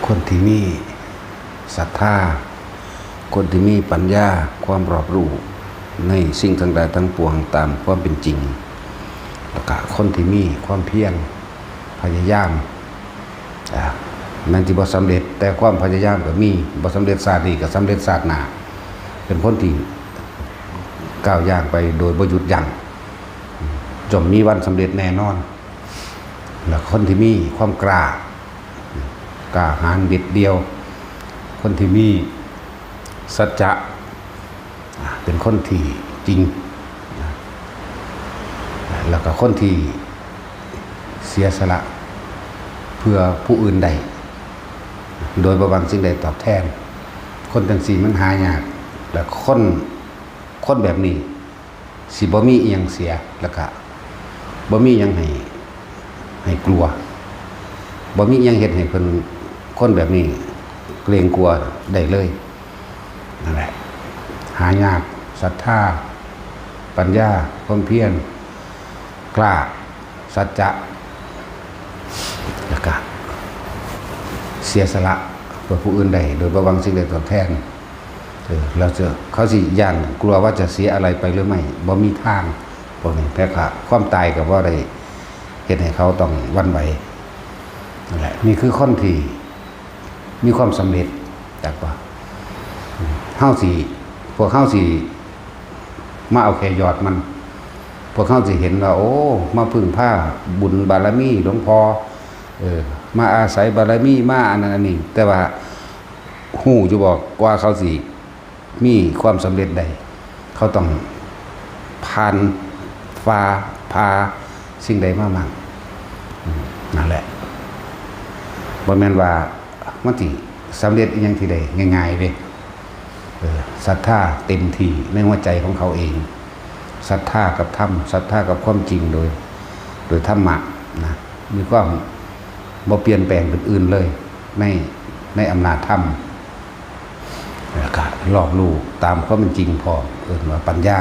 ຄົນທີ່ມີສັດທາ, ຄົນທີ່ມີປັນຍາ, ຄວາມຮອບຮູ້ໃນສິ່ງທັງຫຼາຍທັງປວງຕາມຄວາມເປັນຈິງ, ແລ້ວກະຄົນທີ່ມີຄວາມພຽນ, ພະຍາຍາມ, ອາ ແມ່ນຊິບໍ່ສຳເລັດ, ແຕ່ຄວາມພະຍາຍາມກໍມີ, ບໍ່ສຳເລັດຊາດນີ້ກໍສຳເລັດຊາດໜ້າ. ເປັນຄົນທີ່ກ້າວຍ່າງໄປໂດຍບໍ່ຢຸດຢັ້ງ, ຍ່ອມມີວັນສຳເລັດແນ່ນອນ. ແລະ ຄົນທີ່ມີຄວາມກ້າ, ກ້າຫານເດັດດ່ຽວ, ຄົນທີ່ມີສັດຈະ, ເປັນຄົນທີ່ຈິງ, ແລ້ວກໍຄົນທີ່ເສຍສະຫຼະເພື່ອຜູ້ອື່ນໄດ້ ໂດຍບໍ່ຫວັງສິ່ງໃດຕອບແທນ. ຄົນຈັ່ງຊີ້ມັນຫາຍາກ, ແລະ ຄົນ, ຄົນແບບນີ້ ຊິບໍ່ມີອີ່ຫຍັງເສຍ ແລ້ວກະບໍ່ມີຫຍັງໃຫ້, ໃຫ້ກົວ, ບໍ່ມີອີ່ຫຍັງເຮັດໃຫ້ເພິ່ນ, ຄົນແບບນີ້ເກຣງກົວໄດ້ເລີຍ. ນັ້ນແຫຼະ ຫາຍາກ, ສັດທາ, ປັນຍາ, ຄວາມພຽນ, ກ້າ, ສັດຈະ, ແລ້ວກະເສຍສະຫຼະເພື່ອຜູ້ອື່ນໄດ້ ໂດຍບໍ່ຫວັງສິ່ງໃດຕອບແທນ. ເອີ ແລ້ວຈະ, ເຂົາຊິຢ້ານກົວວ່າຈະເສຍອາໄລໄປຫຼືໄມ່, ບໍ່ມີທາງພວກນີ້. ແຕ່ກະຄວາມຕາຍກໍບໍ່ໄດ້ເຮັດໃຫ້ເຂົາຕ້ອງຫວັ່ນໄຫວ. ນັ້ນແຫຼະ ນີ້ຄືຄົນທີ່ມີຄວາມສຳເລັດ, ຈັກບໍ່? ເຮົາຊິ, ພວກເຮົາຊິມາເອົາແຄ່ຍອດມັນ, ພວກເຮົາຊິເຫັນວ່າ ໂອ້ ມາເພິ່ງພາບຸນບາລະມີຫຼວງພໍ່, ເອີ ມາອາໄສບາລະມີ, ມາອັນນັ້ນອັນນີ້, ແຕ່ວ່າ ຮູ້ຢູ່ບໍ່ ກວ່າເຂົາຊິມີຄວາມສຳເລັດໄດ້ ເຂົາຕ້ອງຜ່ານຟ້າຜ່າສິ່ງໃດມາໝັ້ງ. ອືມ ນັ້ນແຫຼະ ບໍ່ແມ່ນວ່າມັນຊິສຳເລັດອີ່ຫຍັງທີ່ໄດ້ງ່າຍໆເດ້. ເອີ ສັດທາເຕັມທີ່ໃນຫົວໃຈຂອງເຂົາເອງ, ສັດທາກັບທຳ, ສັດທາກັບຄວາມຈິງໂດຍ, ໂດຍທຳມະນະ, ມີຄວາມ ບໍ່ປ່ຽນແປງເປັນອື່ນເລີຍ ໃນ, ໃນອຳນາດທຳ ແລ້ວກະລອບຮູ້ຕາມຄວາມເປັນຈິງພ້ອມ, ເອີ້ນວ່າປັນຍາ.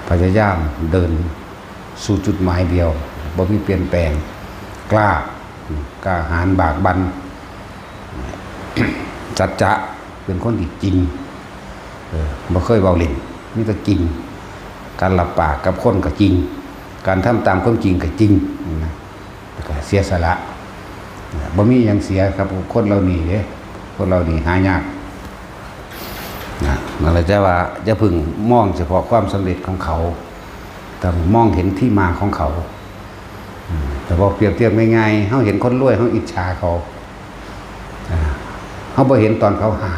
ພະຍາຍາມເດີນສູ່ຈຸດໝາຍດຽວ, ບໍ່ມີປ່ຽນແປງ, ກ້າ, ກ້າຫານບາກບັ່ນ. ສັດຈະ ເປັນຄົນທີ່ຈິງ, ເອີ ບໍ່ເຄີຍເວົ້າຫຼິ້ນ, ມີແຕ່ຈິງ. ການຮັບປາກກັບຄົນກໍຈິງ, ການທຳຕາມຄວາມຈິງກໍຈິງນະ. ແລ້ວກໍເສຍສະຫຼະ, ບໍ່ມີຫຍັງເສຍກັບຄົນເຫຼົ່ານີ້ເດ້. ຄົນເຫຼົ່ານີ້ຫາຍາກນະ. ນັ້ນແຫຼະ ແຕ່ວ່າຢ່າເພິ່ງມອງສະເພາະຄວາມສຳເລັດຂອງເຂົາ, ຕ້ອງມອງເຫັນທີ່ມາຂອງເຂົາ. ອືມ ແຕ່ເວົ້າປຽບທຽບງ່າຍໆ, ເຮົາເຫັນຄົນລວຍ ເຮົາອິດສາເຂົາ, ອາ ເຮົາບໍ່ເຫັນຕອນເຂົາຫາ,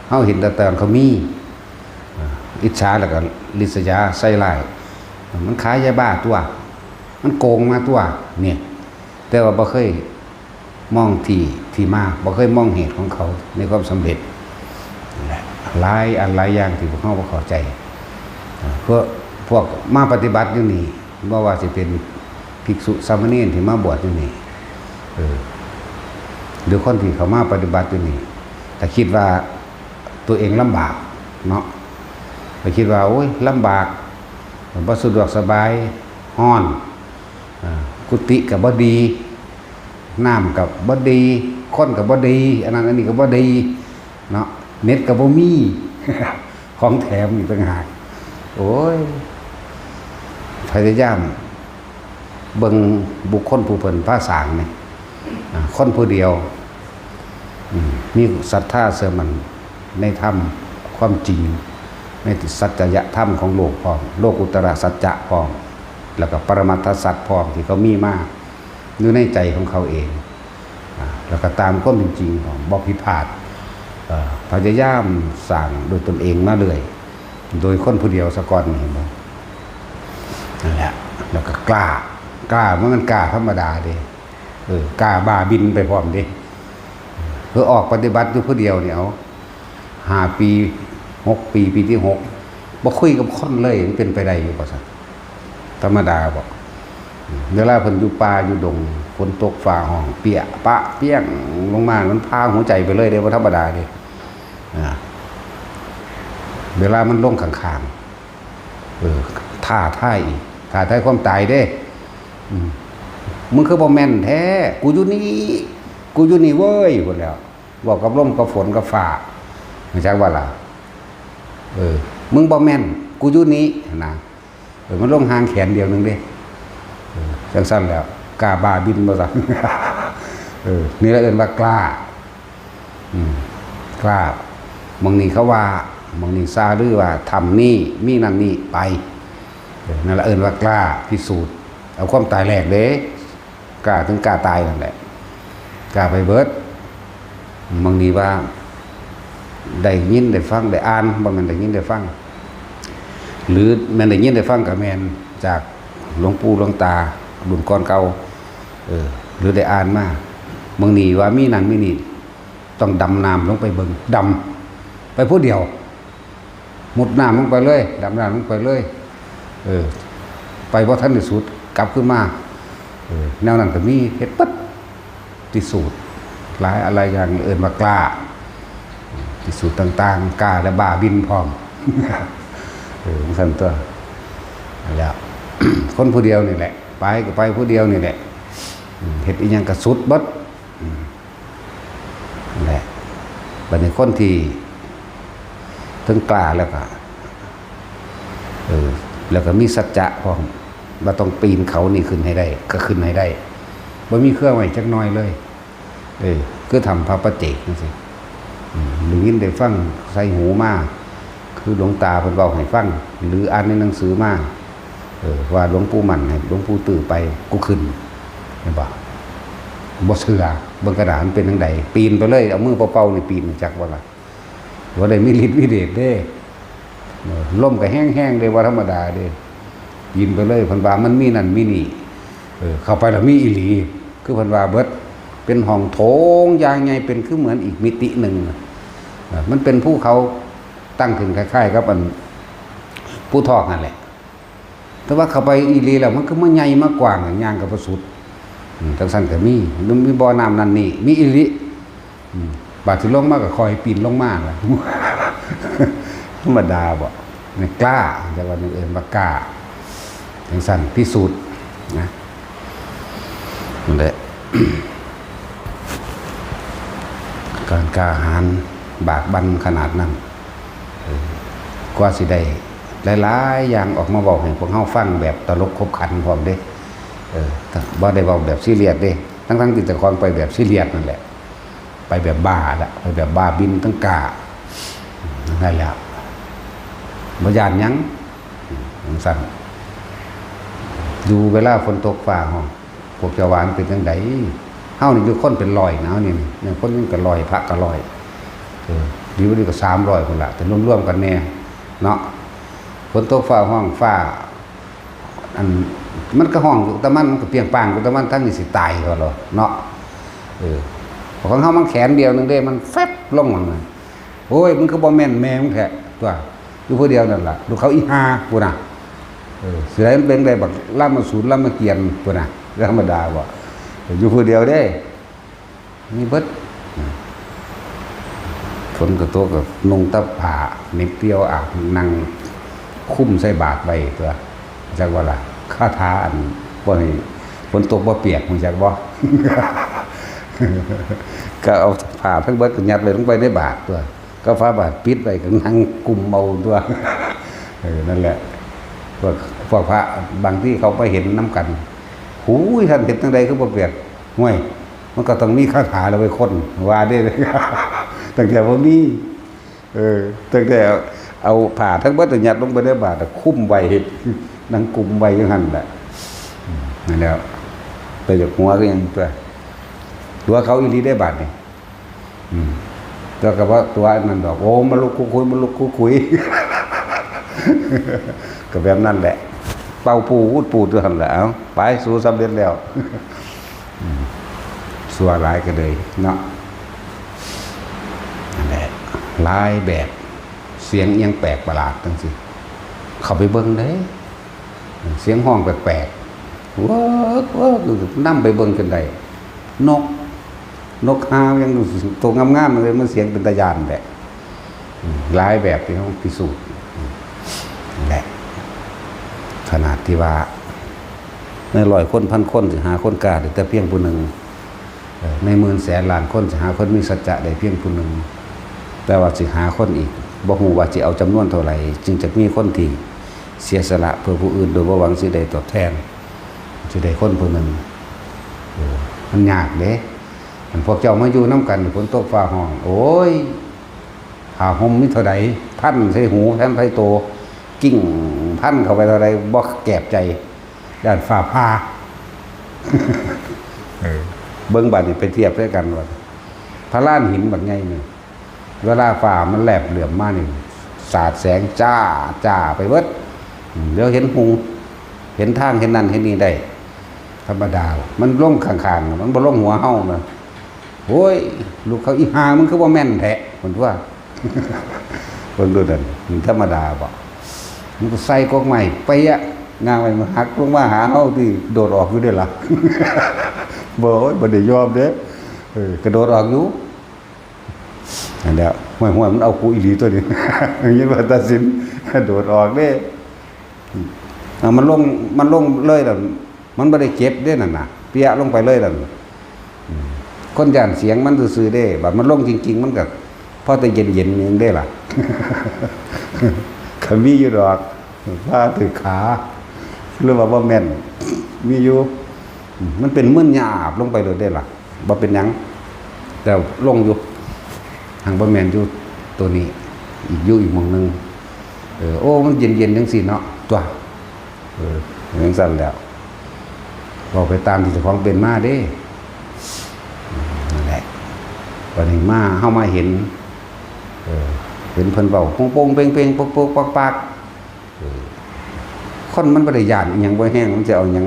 ເຮົາເຫັນແຕ່ຕອນເຂົາມີ. ອາ ອິດສາແລ້ວກໍລິດສະຍາໃສ່ຮ້າຍ, ມັນຂາຍຢາບ້າຕົວະ, ມັນໂກງມາຕົວະ ນີ້. ແຕ່ວ່າບໍ່ເຄີຍມອງທີ່, ທີ່ມາ, ບໍ່ເຄີຍມອງເຫດຂອງເຂົາໃນຄວາມສຳເລັດ. ຫຼາຍອັນຫຼາຍຢ່າງທີ່ພວກເຮົາບໍ່ເຂົ້າໃຈ. ເພາະພວກມາປະຕິບັດຢູ່ນີ້, ບໍ່ວ່າຊິເປັນພິກສຸສາມະເນນທີ່ມາບວດຢູ່ນີ້, ເອີ ຫຼືຄົນທີ່ເຂົ້າມາປະຕິບັດຢູ່ນີ້, ຖ້າຄິດວ່າຕົວເອງລຳບາກເນາະ, ໄປຄິດວ່າ ໂອ້ຍ ລຳບາກ, ບໍ່ສະດວກສະບາຍ, ຮ້ອນ, ອາ ກຸຕິກໍບໍ່ດີ, ນ້ຳກໍບໍ່ດີ, ຄົນກໍບໍ່ດີ, ອັນນັ້ນອັນນີ້ກໍບໍ່ດີເນາະ, ເນັດກໍບໍ່ມີ, ຂອງແຖມອີກຕ່າງຫາກ. ໂອ້ຍ ພະຍາຍາມເບິ່ງບຸກຄົນຜູ້ເພິ່ນພາສ້າງນີ້, ອາ ຄົນຜູ້ດຽວ ອືມ ມີສັດທາເຊື່ອໝັ້ນໃນທຳຄວາມຈິງ, ໃນສັດຈະຍະທຳຂອງໂລກພ້ອມ, ໂລກຸດຕະລະສັດຈະພ້ອມ, ແລ້ວກໍປະລະມັດທະສັດພ້ອມ ທີ່ເຂົາມີມາຢູ່ໃນໃຈຂອງເຂົາເອງ, ອາ ແລ້ວກໍຕາມຄວາມເປັນຈິງພ້ອມ, ບໍ່ຜິດພາດ, ເອີ ພະຍາຍາມສ້າງດ້ວຍຕົນເອງມາເລື້ອຍ ໂດຍຄົນຜູ້ດຽວສາກ່ອນນີ້ ເຫັນບໍ່? ນັ້ນແຫຼະ, ແລ້ວກໍກ້າ, ກ້າ ມັນ ມັນກ້າທຳມະດາເດ້. ເອີ ກ້າບ້າບິນໄປພ້ອມເດ້. ເອີ ອອກປະຕິບັດຢູ່ຜູ້ດຽວນີ້ ເອົາ ຫ້າປີ ຫົກປີ ປີທີຫົກ ບໍ່ຄຸຍກັບຄົນເລີຍ ມັນເປັນໄປໄດ້ຢູ່ບໍ່ຊັ້ນ? ທຳມະດາບໍ່? ເວລາເພິ່ນຢູ່ປ່າຢູ່ດົງ ຝົນຕົກຟ້າຮ້ອງ ປຽກປະປຽງລົງມາ ມັນຜ່າຫົວໃຈໄປເລີຍເດ້, ບໍ່ທຳມະດາເດ້. ອາ ເວລາມັນລົງຂ້າງໆ ເອີ ທ້າທາຍອີກ, ທ້າທາຍຄວາມຕາຍເດ້. ອືມ ມຶງຄືບໍ່ແມ່ນແທ້? ກູຢູ່ນີ້ ກູຢູ່ນີ້ເວີຍ ພຸ້ນແລ້ວ ເວົ້າກັບລົມກັບຝົນກັບຟ້າ ຮູ້ຈັກບໍ່ລະ? ເອີ ມຶງບໍ່ແມ່ນ ກູຢູ່ນີ້ຫັ້ນນະ. ເອີ ມັນລົງຫ່າງແຂນດຽວໜຶ່ງເດ້. ເອີ ຈັ່ງຊັ້ນແລ້ວ ກ້າບ້າບິນບໍ່ຊັ້ນ? ເອີ ນີ້ລະເອີ້ນວ່າກ້າ. ອືມ ກ້າ ໝ່ອງນີ້ເຂົາວ່າ ໝ່ອງນີ້ຊາລືວ່າ ຖ້ຳນີ້ມີນັ້ນນີ້ໄປ. ເອີ ນັ້ນລະເອີ້ນວ່າກ້າ ພິສູດ ເອົາຄວາມຕາຍແລກເດ້. ກ້າເຖິງກ້າຕາຍນັ້ນແຫຼະ ກ້າໄປເບິດ. ບາງທີວ່າໄດ້ຍິນໄດ້ຟັງໄດ້ອ່ານ ບໍ່ແມ່ນໄດ້ຍິນໄດ້ຟັງ ຫຼືແມ່ນໄດ້ຍິນໄດ້ຟັງກໍແມ່ນຈາກຫຼວງປູ່ຫຼວງຕາລຸ້ນກ່ອນເກົ່າ ເອີ ຫຼືໄດ້ອ່ານມາ. ບາງທີວ່າມີນັ້ນມີນີ້ ຕ້ອງດຳນ້ຳລົງໄປເບິ່ງ ດຳໄປຜູ້ດຽວ ມຸດນ້ຳລົງໄປເລີຍ ດຳນ້ຳລົງໄປເລີຍ ເອີ ໄປບໍ່ທັນໄດ້ສຸດ ກັບຄືນມາ ເອີ ແນວນັ້ນກໍມີ ເຮັດເບິດ ພິສູດຫຼາຍອັນຫຼາຍຢ່າງ ເອີ້ນວ່າກ້າ ພິສູດຕ່າງໆ ກ້າແລະບ້າບິນພ້ອມ ເອີ ຈັ່ງຊັ້ນຕົວະ ແລ້ວ ຄົນຜູ້ດຽວນີ້ແຫຼະ ໄປກໍໄປຜູ້ດຽວນີ້ແຫຼະ ເຮັດອີ່ຫຍັງກໍສຸດເບິດ ນັ້ນແຫຼະ ບັດນີ້ຄົນທີ່ເທິງກ້າແລ້ວກໍ ເອີ ແລ້ວກໍມີສັດຈະພ້ອມ ວ່າຕ້ອງປີນເຂົານີ້ຂຶ້ນໃຫ້ໄດ້ ກໍຂຶ້ນໃຫ້ໄດ້ ບໍ່ມີເຄືອໄວ້ຈັກໜ້ອຍເລີຍ ເອີ ຄືຖ້ຳພະປະເຈກຈັ່ງຊີ້ ອືມ ໄດ້ຍິນໄດ້ຟັງໃສ່ຫູມາ ຄືຫຼວງຕາເພິ່ນເວົ້າໃຫ້ຟັງ ຫຼືອ່ານໃນໜັງສືມາ ເອີ ວ່າຫຼວງປູ່ໝັ້ນໃຫ້ຫຼວງປູ່ຕື້ໄປ ກູຂຶ້ນ ແມ່ນບໍ່? ບໍ່ເຊື່ອ ເບິ່ງກະດານມັນເປັນຈັ່ງໃດ ປີນໄປເລີຍ ເອົາມືເປົ່າໆນີ້ປີນ ຮູ້ຈັກບໍ່ລະ? ບໍ່ໄດ້ມີລິດມີເດດເດ້ ເອີ ລົມກໍແຮງໆເດ້ ບໍ່ທຳມະດາເດ້ ປີນໄປເລີຍ ເພິ່ນວ່າມັນມີນັ້ນມີນີ້ ເອີ ເຂົ້າໄປແລ້ວມີອີ່ຫຼີ ຄືເພິ່ນວ່າເບິດ ເປັນຫ້ອງໂຖງຢ່າງໃຫຍ່ ເປັນຄືເໝືອນອີກມິຕິໜຶ່ງ ເອີ ມັນເປັນພູເຂົາ ຕັ້ງຂຶ້ນຄ້າຍໆກັບອັນພູທອກນັ້ນແຫຼະ ແຕ່ວ່າເຂົ້າໄປອີ່ຫຼີແລ້ວ ມັນຄືມາໃຫຍ່ມາກວ້າງ ຍ່າງກໍບໍ່ສຸດ ອືມ ຈັ່ງຊັ້ນກໍມີ ມັນມີບໍ່ນ້ຳນັ້ນນີ້ ມີອີ່ຫຼີ ອືມ ບາດຊິລົງມາກໍຄ່ອຍປີນລົງມາລະ ທຳມະດາບໍ່ ແມ່ນກ້າ ແຕ່ວ່ານີ້ເອີ້ນວ່າກ້າ ຈັ່ງຊັ້ນ ພິສູດນະ ນັ້ນແຫຼະ ການກ້າຫານບາກບັ່ນຂະໜາດນັ້ນ ເອີ ກວ່າຊິໄດ້ຫຼາຍໆຢ່າງອອກມາເວົ້າໃຫ້ພວກເຮົາຟັງແບບຕະຫຼົກຂົບຂັນພ້ອມເດ້ ເອີ ບໍ່ໄດ້ເວົ້າແບບຊີຣຽສເດ້ ທັງໆທີ່ເຈົ້າຂອງໄປແບບຊີຣຽສນັ້ນແຫຼະ ໄປແບບບ້າລະ ໄປແບບບ້າບິນຕັ້ງກ້າ ນັ້ນແຫຼະ ບໍ່ຢ້ານຫຍັງ ຈັ່ງຊັ້ນ ຢູ່ເວລາຝົນຕົກຟ້າຮ້ອງ ພວກເຈົ້າວ່າມັນເປັນຈັ່ງໃດ? ເຮົານີ້ຢູ່ຄົນເປັນຮ້ອຍນະ ເຮົານີ້ ແມ່ນຄົນຍັງກໍຮ້ອຍ ພະກໍຮ້ອຍ ເອີ ຢູ່ນີ້ກໍສາມຮ້ອຍພຸ້ນລະ ແຕ່ລວມໆກັນແດ່ເນາະ ຝົນຕົກຟ້າຮ້ອງ ຟ້າ ອັນ ມັນກໍຮ້ອງຢູ່ແຕ່ມັນ ມັນກໍປຽງປາງຢູ່ແຕ່ມັນ ທັງນີ້ຊິຕາຍກໍລະເນາະ ເອີ ຂອງເຮົາມັນແຂນດຽວໜຶ່ງເດ້ ມັນແຟບລົງຫັ້ນນະ ໂອ້ຍ ມຶງຄືບໍ່ແມ່ນແມ່ມຶງແທ້ຕົວະ ຢູ່ຜູ້ດຽວນັ້ນລະ ລູກເຂົາອີຫ່າພຸ້ນນະ ເອີ ຊິໄດ້ມັນເປັນໄດ້ບັກລາມະສູນລາມະກຽນພຸ້ນນະ ທຳມະດາບໍ່ ຢູ່ຜູ້ດຽວເດ້ ມີເບິດ ຝົນກໍຕົກກໍນຸ່ງແຕ່ຜ້າໜິບດຽວອາບ ນັ່ງຄຸມໃສ່ບາດໄວ້ຕົວະ ຈັກວ່າລະ ຄາຖາອັນບໍ່ໃຫ້ຝົນຕົກບໍ່ປຽກ ຮູ້ຈັກບໍ່? ກໍເອົາຜ້າທັງເບິດກໍຍັດໄວ້ລົງໄປໃນບາດຕົວະ ກໍຝາບາດປິດໄວ້ ກໍນັ່ງກຸມເອົາຕົວະ ເອີ ນັ້ນແຫຼະ ພວກ ພວກພະບາງທີເຂົາໄປເຫັນນຳກັນ ຫູຍ ທ່ານເຮັດຈັ່ງໃດຄືບໍ່ປຽກ? ຫ້ວຍ ມັນກໍຕ້ອງມີຄາຖາລະເວີຍຄົນ ວ່າເດ້ ຕັ້ງແຕ່ບໍ່ມີ ເອີ ຕັ້ງແຕ່ເອົາຜ້າທັງເບິດຍັດລົງໄປໃນບາດ ຄຸມໄວ້ ນັ່ງກຸມໄວ້ຢູ່ຫັ້ນແຫຼະ ນັ້ນແຫຼະ ໄປຢາກຫົວຄືຫຍັງຕົວະ ຕົວະເຂົາອີ່ຫຼີເດ້ບາດນີ້ ອືມ ແຕ່ກໍບໍ່ຕົວະອັນນັ້ນດອກ ໂອ້ ມະລຸກຄຸກຄຸຍ ມະລຸກຄຸກຄຸຍ ກໍແບບນັ້ນແຫຼະ ເປົ່າປູດປູດຢູ່ຫັ້ນແຫຼະ ເອົ້າ ໄປ ສູສຳເລັດແລ້ວ ອືມ ຊົ່ວຫຼາຍກໍເລີຍເນາະ ນັ້ນແຫຼະ ຫຼາຍແບບ ສຽງອີ່ຫຍັງແປກປະຫຼາດຈັ່ງຊີ້ ເຂົ້າໄປເບິ່ງເດ້ ສຽງຮ້ອງແປກໆ ເວີກໆ ນຳໄປເບິ່ງຈົນໄດ້ ນົກ ນົກຫາວຫຍັງ ໂຕງາມໆ ເລີຍ ມັນສຽງເປັນຕາຢ້ານແຫຼະ ອືມ ຫຼາຍແບບທີ່ເຮົາພິສູດ ອືມ ແຫຼະ ຂະໜາດທີ່ວ່າໃນຮ້ອຍຄົນ ພັນຄົນ ຊິຫາຄົນກ້າໄດ້ແຕ່ພຽງຜູ້ໜຶ່ງ ເອີ ໃນໝື່ນແສນລ້ານຄົນ ຊິຫາຄົນມີສັດຈະໄດ້ພຽງຜູ້ໜຶ່ງ, ແຕ່ວ່າຊິຫາຄົນອີກ ບໍ່ຮູ້ວ່າຊິເອົາຈຳນວນເທົ່າໃດ ຈຶ່ງຈະມີຄົນທີ່ເສຍສະຫຼະເພື່ອຜູ້ອື່ນ ໂດຍບໍ່ຫວັງສິ່ງໃດຕອບແທນ, ຊິໄດ້ຄົນຜູ້ໜຶ່ງ. ເອີ ມັນຍາກເດ້. ອັນພວກເຈົ້າມາຢູ່ນຳກັນ ຝົນຕົກຟ້າຮ້ອງ ໂອ້ຍ ຜ້າຫົ່ມມີເທົ່າໃດ ພັນໃສ່ຫູ ພັນໃສ່ໂຕ ກິ້ງພັນເຂົ້າໄປເທົ່າໃດ ບໍ່ແກບໃຈ ຢ້ານຟ້າຜ່າ. ເອີ ເບິ່ງບາດນີ້ ໄປທຽບໃສ່ກັນວ່າ ພະລານຫີນບັກໃຫຍ່ນີ້ ເວລາຟ້າມັນແລບເຫຼື້ອມມານີ້ ສາດແສງຈ້າໆໄປເບິດ. ດຽວເຫັນຮຸ່ງ ເຫັນທາງ ເຫັນນັ້ນເຫັນນີ້ໄດ້ ທຳມະດາ. ມັນລົງຂ້າງໆ ມັນບໍ່ລົງຫົວເຮົານະ. ໂອ້ຍ ລູກເຂົາ ອີຫ່າ ມຶງຄືບໍ່ແມ່ນແທ້ ເພິ່ນວ່າ. ເບິ່ງດູນັ້ນ ມັນທຳມະດາບໍ? ມັນກໍໃສ່ກົກໄມ້ ປະຍະ ງາໄວ້ ມັນຫັກລົງມາຫາເຮົາຕິ ໂດດອອກຢູ່ເດ້ລະ. ບໍ່ ໂອ້ຍ ບໍ່ໄດ້ຍອມເດ້. ເອີ ກະໂດດອອກຢູ່. ນັ້ນແຫຼະ ຫ້ວຍໆ ມັນເອົາກູອີ່ຫຼີຕົວນີ້ ຍິນວ່າຕັດສິນ ໂດດອອກເດ້. ເອົາ ມັນລົງ ມັນລົງເລີຍລະ ມັນບໍ່ໄດ້ເຈັບເດ້ນັ້ນນະ ປຽລົງໄປເລີຍລະ. ອືມ ຄົນຢ້ານສຽງມັນຊື່ໆເດ້ ບາດມັນລົງຈິງໆ ມັນກະພໍແຕ່ເຢັນໆ ໜຶ່ງເດ້ລະ. ກະມີຢູ່ດອກ ພາຖືກຂາ ຫຼືວ່າບໍ່ແມ່ນ ມີຢູ່. ອືມ ມັນເປັນມຶນຍາບລົງໄປໂລດເດ້ລະ ບໍ່ເປັນຫຍັງ ແຕ່ລົງຢູ່ ຫາກບໍ່ແມ່ນຢູ່ໂຕນີ້ ອີກຢູ່ອີກໝ່ອງໜຶ່ງ. ເອີ ໂອ້ ມັນເຢັນໆ ຈັ່ງຊີ້ເນາະ ຕົວະ. ເອີ ຈັ່ງຊັ້ນແຫຼະ ເວົ້າໄປຕາມທີ່ເຈົ້າຂອງເປັນມາເດ້. ນັ້ນແຫຼະ ບາດນີ້ມາ ເຮົາມາເຫັນ ເອີ ເຫັນເພິ່ນເວົ້າໂປ່ງໆເປັງໆ ປົກໆປັກໆ. ເອີ ຄົນມັນບໍ່ໄດ້ຢ້ານອີ່ຫຍັງ ບໍ່ແຮງ ມັນຈະເອົາຫຍັງ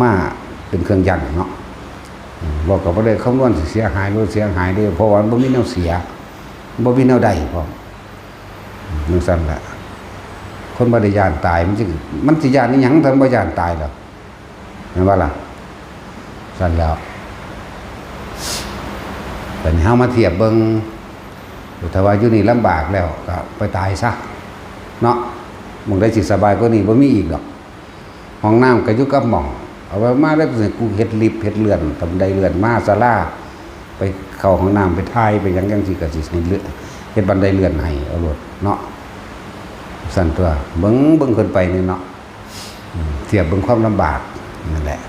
ມາເປັນເຄື່ອງຢັ້ງເນາະ. ເວົ້າກໍບໍ່ໄດ້ຄຳນວນຊິເສຍຫາຍບໍ່ເສຍຫາຍເດ້ ເພາະວ່າມັນບໍ່ມີແນວເສຍ ບໍ່ມີແນວໄດ້ພ້ອມ. ຈັ່ງຊັ້ນລະ ຄົນບໍ່ໄດ້ຢ້ານຕາຍ ມັນຊິ ມັນຊິຢ້ານອີ່ຫຍັງ ຖ້າມັນບໍ່ຢ້ານຕາຍລະ ແມ່ນບໍ່ລະ? ຊັ້ນແລ້ວ ບັດນີ້ເຮົາມາທຽບເບິ່ງ ຖ້າວ່າຢູ່ນີ້ລຳບາກແລ້ວ ກໍໄປຕາຍຊະເນາະ. ໝ່ອງໃດຊິສະບາຍກວ່ານີ້ ບໍ່ມີອີກດອກ. ຫ້ອງນ້ຳກໍຢູ່ກັບໝ່ອງ ເອົາໄວ້ມາແລ້ວ ໃຫ້ກູເຮັດລິບເຮັດເລື່ອນ ບັນໄດເລື່ອນມາສາລາ ໄປເຂົ້າຫ້ອງນ້ຳ ໄປຖ່າຍ ໄປຫຍັງຈັ່ງຊີ້ ກໍຊິເຮັດເລື່ອນ ເຮັດບັນໄດເລື່ອນໃຫ້ເອົາໂລດເນາະ. ຊັ້ນຕົວະ ເບິ່ງ ເບິ່ງຂຶ້ນໄປນີ້ເນາະ. ອືມ ທຽບເບິ່ງຄວາມລຳບາກນັ້ນແຫຼະ.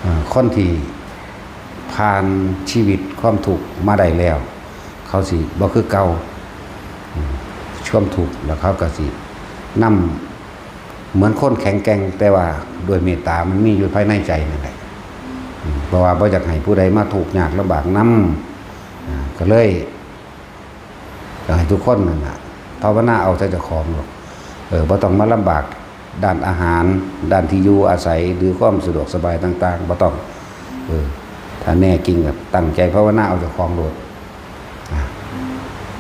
ເອີ ຄົນທີ່ຜ່ານຊີວິດຄວາມທຸກມາໄດ້ແລ້ວ ເຂົາຊິບໍ່ຄືເກົ່າ. ອືມ ຄວາມທຸກ ແລ້ວເຂົາກໍຊິນຳ ເໝືອນຄົນແຂງແກ່ງ ແຕ່ວ່າດ້ວຍເມດຕາ ມັນມີຢູ່ພາຍໃນໃຈນັ້ນແຫຼະ. ອືມ ເພາະວ່າບໍ່ຢາກໃຫ້ຜູ້ໃດມາທຸກຍາກລຳບາກນຳ ອາ ກໍເລີຍຢາກໃຫ້ທຸກຄົນນັ້ນນະ ພາວະນາເອົາແຕ່ເຈົ້າຂອງໂລດ. ເອີ ບໍ່ຕ້ອງມາລຳບາກດ້ານອາຫານ ດ້ານທີ່ຢູ່ອາໄສ ຫຼື ຄວາມສະດວກສະບາຍຕ່າງໆ ບໍ່ຕ້ອງ. ເອີ ຖ້າແນ່ຈິງກໍຕັ້ງໃຈພາວະນາເອົາເຈົ້າຂອງໂລດ. ອາ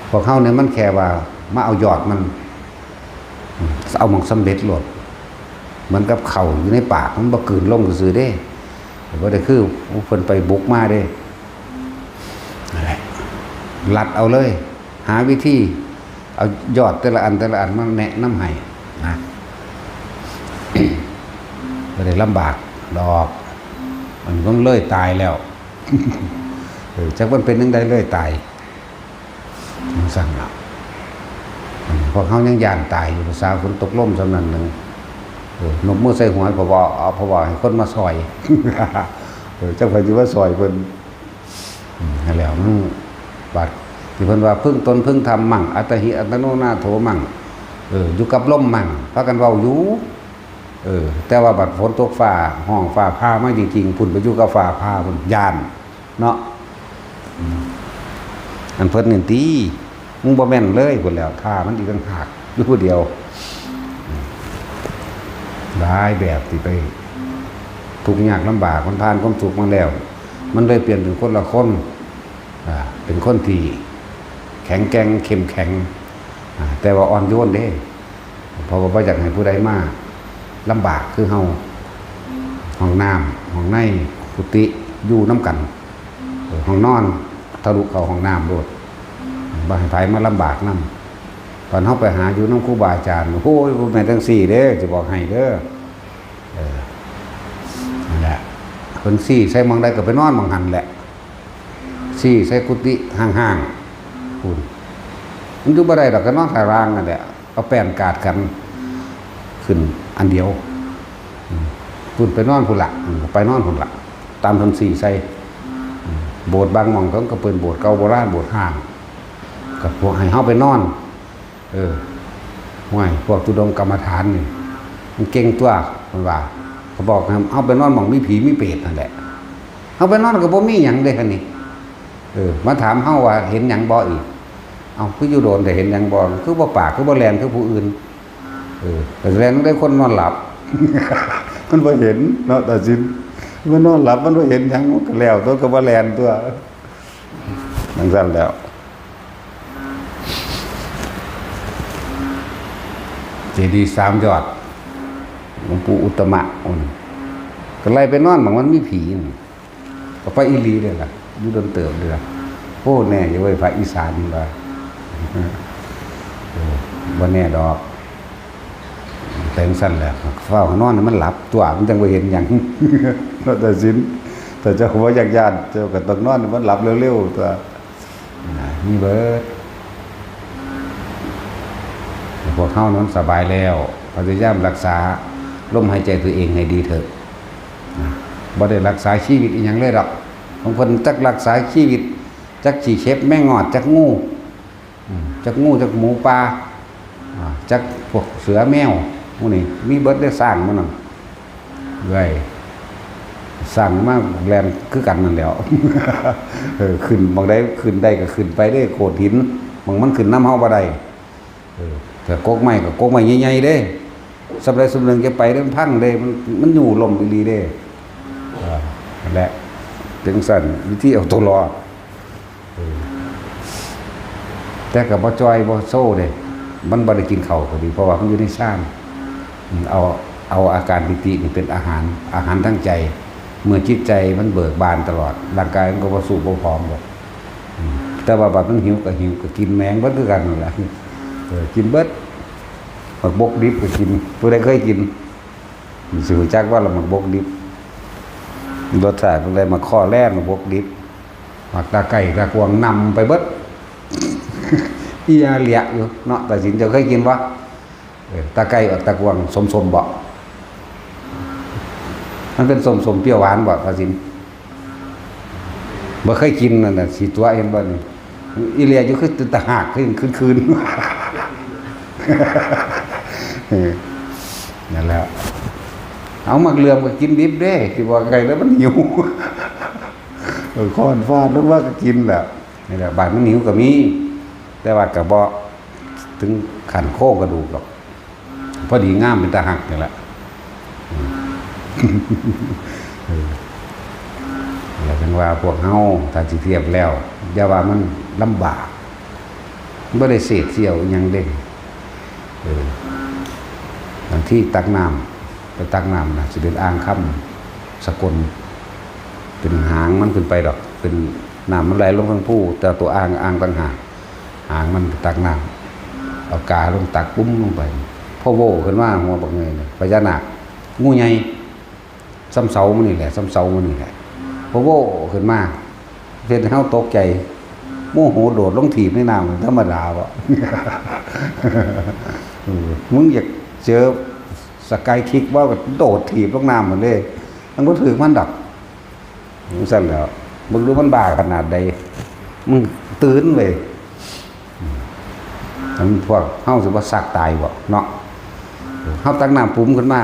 ພວກເຮົານີ້ມັນແຄ່ວ່າມາເອົາຍອດມັນ ອືມ ເອົາໝ່ອງສຳເລັດໂລດ ເໝືອນກັບເຂົ້າຢູ່ໃນປາກ ມັນບໍ່ກືນລົງຊື່ໆເດ້ ບໍ່ໄດ້ຄືເພິ່ນໄປບຸກມາເດ້. ນັ້ນແຫຼະ ລັດເອົາເລີຍ ຫາວິທີເອົາຍອດແຕ່ລະອັນ ແຕ່ລະອັນມາແນະນຳໃຫ້ນະ ບໍ່ໄດ້ລຳບາກດອກ. ມັນຄົງເລີຍຕາຍແລ້ວ ເອີ ຈັກມັນເປັນຈັ່ງໃດເລີຍຕາຍ. ຈັ່ງຊັ້ນລະ ພວກເຮົາຍັງຢ້ານຕາຍຢູ່ ພາສາຝົນຕົກລົມສ່ຳນັ້ນໜຶ່ງ ເອີ ນົບມືໃສ່ຫົວ ເພາະວ່າ ເພາະວ່າໃຫ້ຄົນມາຊ່ອຍ ເອີ ຈັກໃຜຊິມາຊ່ອຍເພິ່ນ. ອືມ ຫັ້ນແຫຼະ ມັນບາດທີ່ເພິ່ນວ່າ ເພິ່ງຕົນເພິ່ງທຳມັງ ອັດຕະຫິອັດຕະໂນນາໂຖມັງ ເອີ ຢູ່ກັບລົມມັງ ພາກັນເວົ້າຢູ່. ເອີ ແຕ່ວ່າບັດຝົນຕົກຟ້າຮ້ອງຟ້າຜ່າມາຈິງໆ ພຸ້ນໄປຢູ່ກັບຟ້າຜ່າພຸ້ນ ຢ້ານເນາະ. ອືມ ອັນເພິ່ນນີ້ຕິ ມຶງບໍ່ແມ່ນເລີຍພຸ້ນແຫຼ້ວ ຖ້າມັນອີກຕ່າງຫາກ ຢູ່ຜູ້ດຽວ. ອືມ ຫຼາຍແບບທີ່ໄປທຸກຍາກລຳບາກ ມັນຜ່ານຄວາມທຸກມາແລ້ວ ມັນເລີຍປ່ຽນເປັນຄົນລະຄົນ ອາ ເປັນຄົນທີ່ແຂງແກ່ງ ເຂັ້ມແຂງ ອາ ແຕ່ວ່າອ່ອນໂຍນເດ້. ເພາະວ່າບໍ່ຢາກໃຫ້ຜູ້ໃດມາລຳບາກຄືເຮົາ. ຫ້ອງນ້ຳ ຫ້ອງໃນກຸຕິຢູ່ນຳກັນ ເອີ ຫ້ອງນອນທະລຸເຂົ້າຫ້ອງນ້ຳໂລດ ບໍ່ໃຫ້ໃຜມາລຳບາກນຳ. ຕອນເຮົາໄປຫາຢູ່ນຳຄູບາອາຈານ ໂອ້ຍ ບໍ່ແມ່ນຈັ່ງຊີ້ເດີ ຊິບອກໃຫ້ເດີ. ເອີ ນັ້ນແຫຼະ ເພິ່ນຊີ້ໃສ່ໝ່ອງໃດກໍໄປນອນໝ່ອງຫັ້ນແຫຼະ ຊີ້ໃສ່ກຸຕິຫ້າງໆພຸ້ນ. ມັນຢູ່ບໍ່ໄດ້ດອກ ກໍນອນຂ້າງລ່າງນັ້ນແຫຼະ ເອົາແປ້ນກາດກັນຂຶ້ນອັນດຽວ. ອືມ ພຸ້ນໄປນອນພຸ້ນລະ ອືມ ໄປນອນພຸ້ນລະ ຕາມເພິ່ນຊີ້ໃສ່. ອືມ ໂບດບາງໝ່ອງເພິ່ນກໍເປັນໂບດເກົ່າໂບລານ ໂບດຮ້າງ ກໍພວກໃຫ້ເຮົາໄປນອນ. ເອີ ຫ້ວຍ ພວກທຸດົງກຳມະຖານນີ້ ມັນເກັ່ງຕົວະ ເພິ່ນວ່າ. ເຂົາບອກໃຫ້ເຮົາໄປນອນໝ່ອງມີຜີມີເປດຫັ້ນແຫຼະ. ເຮົາໄປນອນກໍບໍ່ມີຫຍັງເດ້ຫັ້ນນີ້. ເອີ ມາຖາມເຮົາວ່າເຫັນຫຍັງບໍ່ອີກ? ເອົ້າ ຄືຢູ່ໂດນແຕ່ເຫັນຫຍັງບໍ່? ຄືບໍ່ປາກ ຄືບໍ່ແລ່ນຄືຜູ້ອື່ນ? ເອີ ແຕ່ແລ່ນໄດ້ຄົນນອນຫຼັບ ມັນບໍ່ເຫັນເນາະ ຕາສິນ. ມັນນອນຫຼັບ ມັນບໍ່ເຫັນຫຍັງ ມັນກໍແລ້ວຕົວະ ກໍບໍ່ແລ່ນຕົວະ. ຈັ່ງຊັ້ນແລ້ວ ເຈດີສາມຍອດ ຫຼວງปู่ອຸດຕະມະ ໂອ້ ກໍໄລ່ໄປນອນໝ່ອງມັນມີຜີນີ້ ກໍໄປອີ່ຫຼີເດ້ລະ ຢູ່ດົນເຕີບເດ້ລະ. ໂອ້ ແນ່ຢູ່ເວີຍ ພາກອີສານວ່າ ເອີ ບໍ່ແນ່ດອກ. ແຕ່ຈັ່ງຊັ້ນແຫຼະ ເຝົ້ານອນໃຫ້ມັນຫຼັບຕົວະ ມັນຈັ່ງບໍ່ເຫັນຫຍັງ. ແຕ່ສິນ ຖ້າເຈົ້າບໍ່ຢາກຢ້ານ ເຈົ້າກໍຕ້ອງນອນໃຫ້ມັນຫຼັບເລັວໆຕົວະ. ນະ ມີເບີດ. ພວກເຮົານັ້ນສະບາຍແລ້ວ ພະຍາຍາມລັກສາລົມຫາຍໃຈຕົວເອງໃຫ້ດີເຖີດ. ນະ ບໍ່ໄດ້ລັກສາຊີວິດອີ່ຫຍັງເລີຍດອກ. ບາງຄົນຈັກລັກສາຊີວິດ ຈັກຂີ້ເຂັບແມງງອດ ຈັກງູ ອືມ ຈັກງູ ຈັກໝູປ່າ ອາ ຈັກພວກເສືອແມວ ໝູ່ນີ້ມີເບິດເດ້. ຊ້າງໝູ່ນັ້ນ ເອີຍ ຊ້າງມາແລ່ນຄືກັນນັ້ນແຫຼ້ວ. ເອີ ຂຶ້ນໝ່ອງໃດຂຶ້ນໄດ້ກໍຂຶ້ນໄປເດ້ ໂຂດຫີນ ໝ່ອງມັນຂຶ້ນນຳເຮົາບໍ່ໄດ້. ເອີ ແຕ່ກົກໄມ້ກໍກົກໄມ້ໃຫຍ່ໆເດ້ ສ່ຳໃດສ່ຳໜຶ່ງຈະໄປເດ້ ມັນພັງເດ້ ມັນ ມັນຢູ່ລົ້ມອີ່ຫຼີເດ້. ເອີ ນັ້ນແຫຼະ ຈັ່ງຊັ້ນ ວິທີເອົາຕົວລອດ. ເອີ ແຕ່ກໍບໍ່ຈ່ອຍບໍ່ໂຊເດ້ ມັນບໍ່ໄດ້ກິນເຂົ້າກໍດີ ເພາະວ່າມັນຢູ່ໃນຊານ. ອືມ ເອົາ ເອົາອາການປີຕິນີ້ເປັນອາຫານ ອາຫານທາງໃຈ. ເມື່ອຈິດໃຈມັນເບີກບານຕະຫຼອດ ຮ່າງກາຍມັນກໍບໍ່ສູບບໍ່ຜອມດອກ. ອືມ ແຕ່ວ່າບັດມັນຫິວກໍຫິວ ກໍກິນແມ່ງເບິດຄືກັນນັ້ນແຫຼະ. ເອີ ກິນເບິດ ໝາກບົກດິບກໍກິນ. ຜູ້ໃດເຄີຍກິນ ຊິຮູ້ຈັກວ່າລະໝາກບົກດິບ ລົດຊາດເປັນໃດ? ໝາກຄໍ່ແລ ໝາກບົກດິບ ໝາກຕາໄກ່ຕາກວາງນຳໄປເບິດ ອີອາເລຍຢູ່ເນາະ. ຕາສິນ ເຈົ້າເຄີຍກິນບໍ່? ເອີ ຕາໄກ່ອອກຕາກວາງສົ້ມໆບໍ? ມັນເປັນສົ້ມໆ ປຽວຫວານບໍ ຕາສິນ? ບໍ່ເຄີຍກິນນັ້ນນະ ຊິຕົວະ ເຫັນບໍ່ນີ້? ອີເລຍຢູ່ ຄືຕາຫາກ ຄືຄືນໆ. ເອີ ນັ້ນແຫຼະ ເອົາໝາກເຫຼືອມກໍກິນດິບເດ້ ຊິບອກໃຫ້ເດີ ມັນຫິວ. ເອີ ຄ້ອນຟາດລົງມາກໍກິນແຫຼະ. ນີ້ແຫຼະ ບາດມັນຫິວກໍມີ ແຕ່ວ່າກໍບໍ່ເຖິງຂັ້ນໂຄງກະດູກດອກ. ພໍດີງາມເປັນຕາຮັກນີ້ແຫຼະ. ເອີ ແລ້ວຈັ່ງວ່າພວກເຮົາ ຖ້າຊິທຽບແລ້ວ ຢ່າວ່າມັນລຳບາກ ບໍ່ໄດ້ເສດສຽວອີ່ຫຍັງເດ້. ເອີ ບາງທີຕັກນ້ຳ ໄປຕັກນ້ຳນະ ຊິເປັນອ່າງຄຳສະກົນ ເປັນຫາງມັນຂຶ້ນໄປດອກ ເປັນ ນ້ຳມັນໄຫຼລົງທາງພູ ແຕ່ຕົວອ່າງ ອ່າງຕ່າງຫາກ. ຫາງມັນໄປຕັກນ້ຳ ເອົາກາລົງຕັກປຸ້ມລົງໄປ ພໍໂວ້ຂຶ້ນມາ ຫົວບັກໃຫຍ່ເລີຍ ພະຍານາກ ງູໃຫຍ່ ສ່ຳເສົາມື້ນີ້ແຫຼະ ສ່ຳເສົາມື້ນີ້ແຫຼະ. ພໍໂວ້ຂຶ້ນມາ ເຮັດໃຫ້ເຮົາຕົກໃຈ ໂມໂຫໂດດລົງຖີບໃນນ້ຳ ທຳມະດາບໍ? ເອີ ມຶງຢາກເຈີສະກາຍຄິກບໍ່ ກໍໂດດຖີບລົງນ້ຳໝົດເລີຍ ມັນບໍ່ຖືກມັນດອກ. ຈັ່ງຊັ້ນແຫຼ້ວ ເບິ່ງດູມັນບ້າຂະໜາດໃດ ມຶງຕື່ນເວີຍ. ອືມ ອັນພວກເຮົາຊິບໍ່ຊັກຕາຍບໍ່ເນາະ? ເຮົາຕັກນ້ຳປຸ້ມຂຶ້ນມາ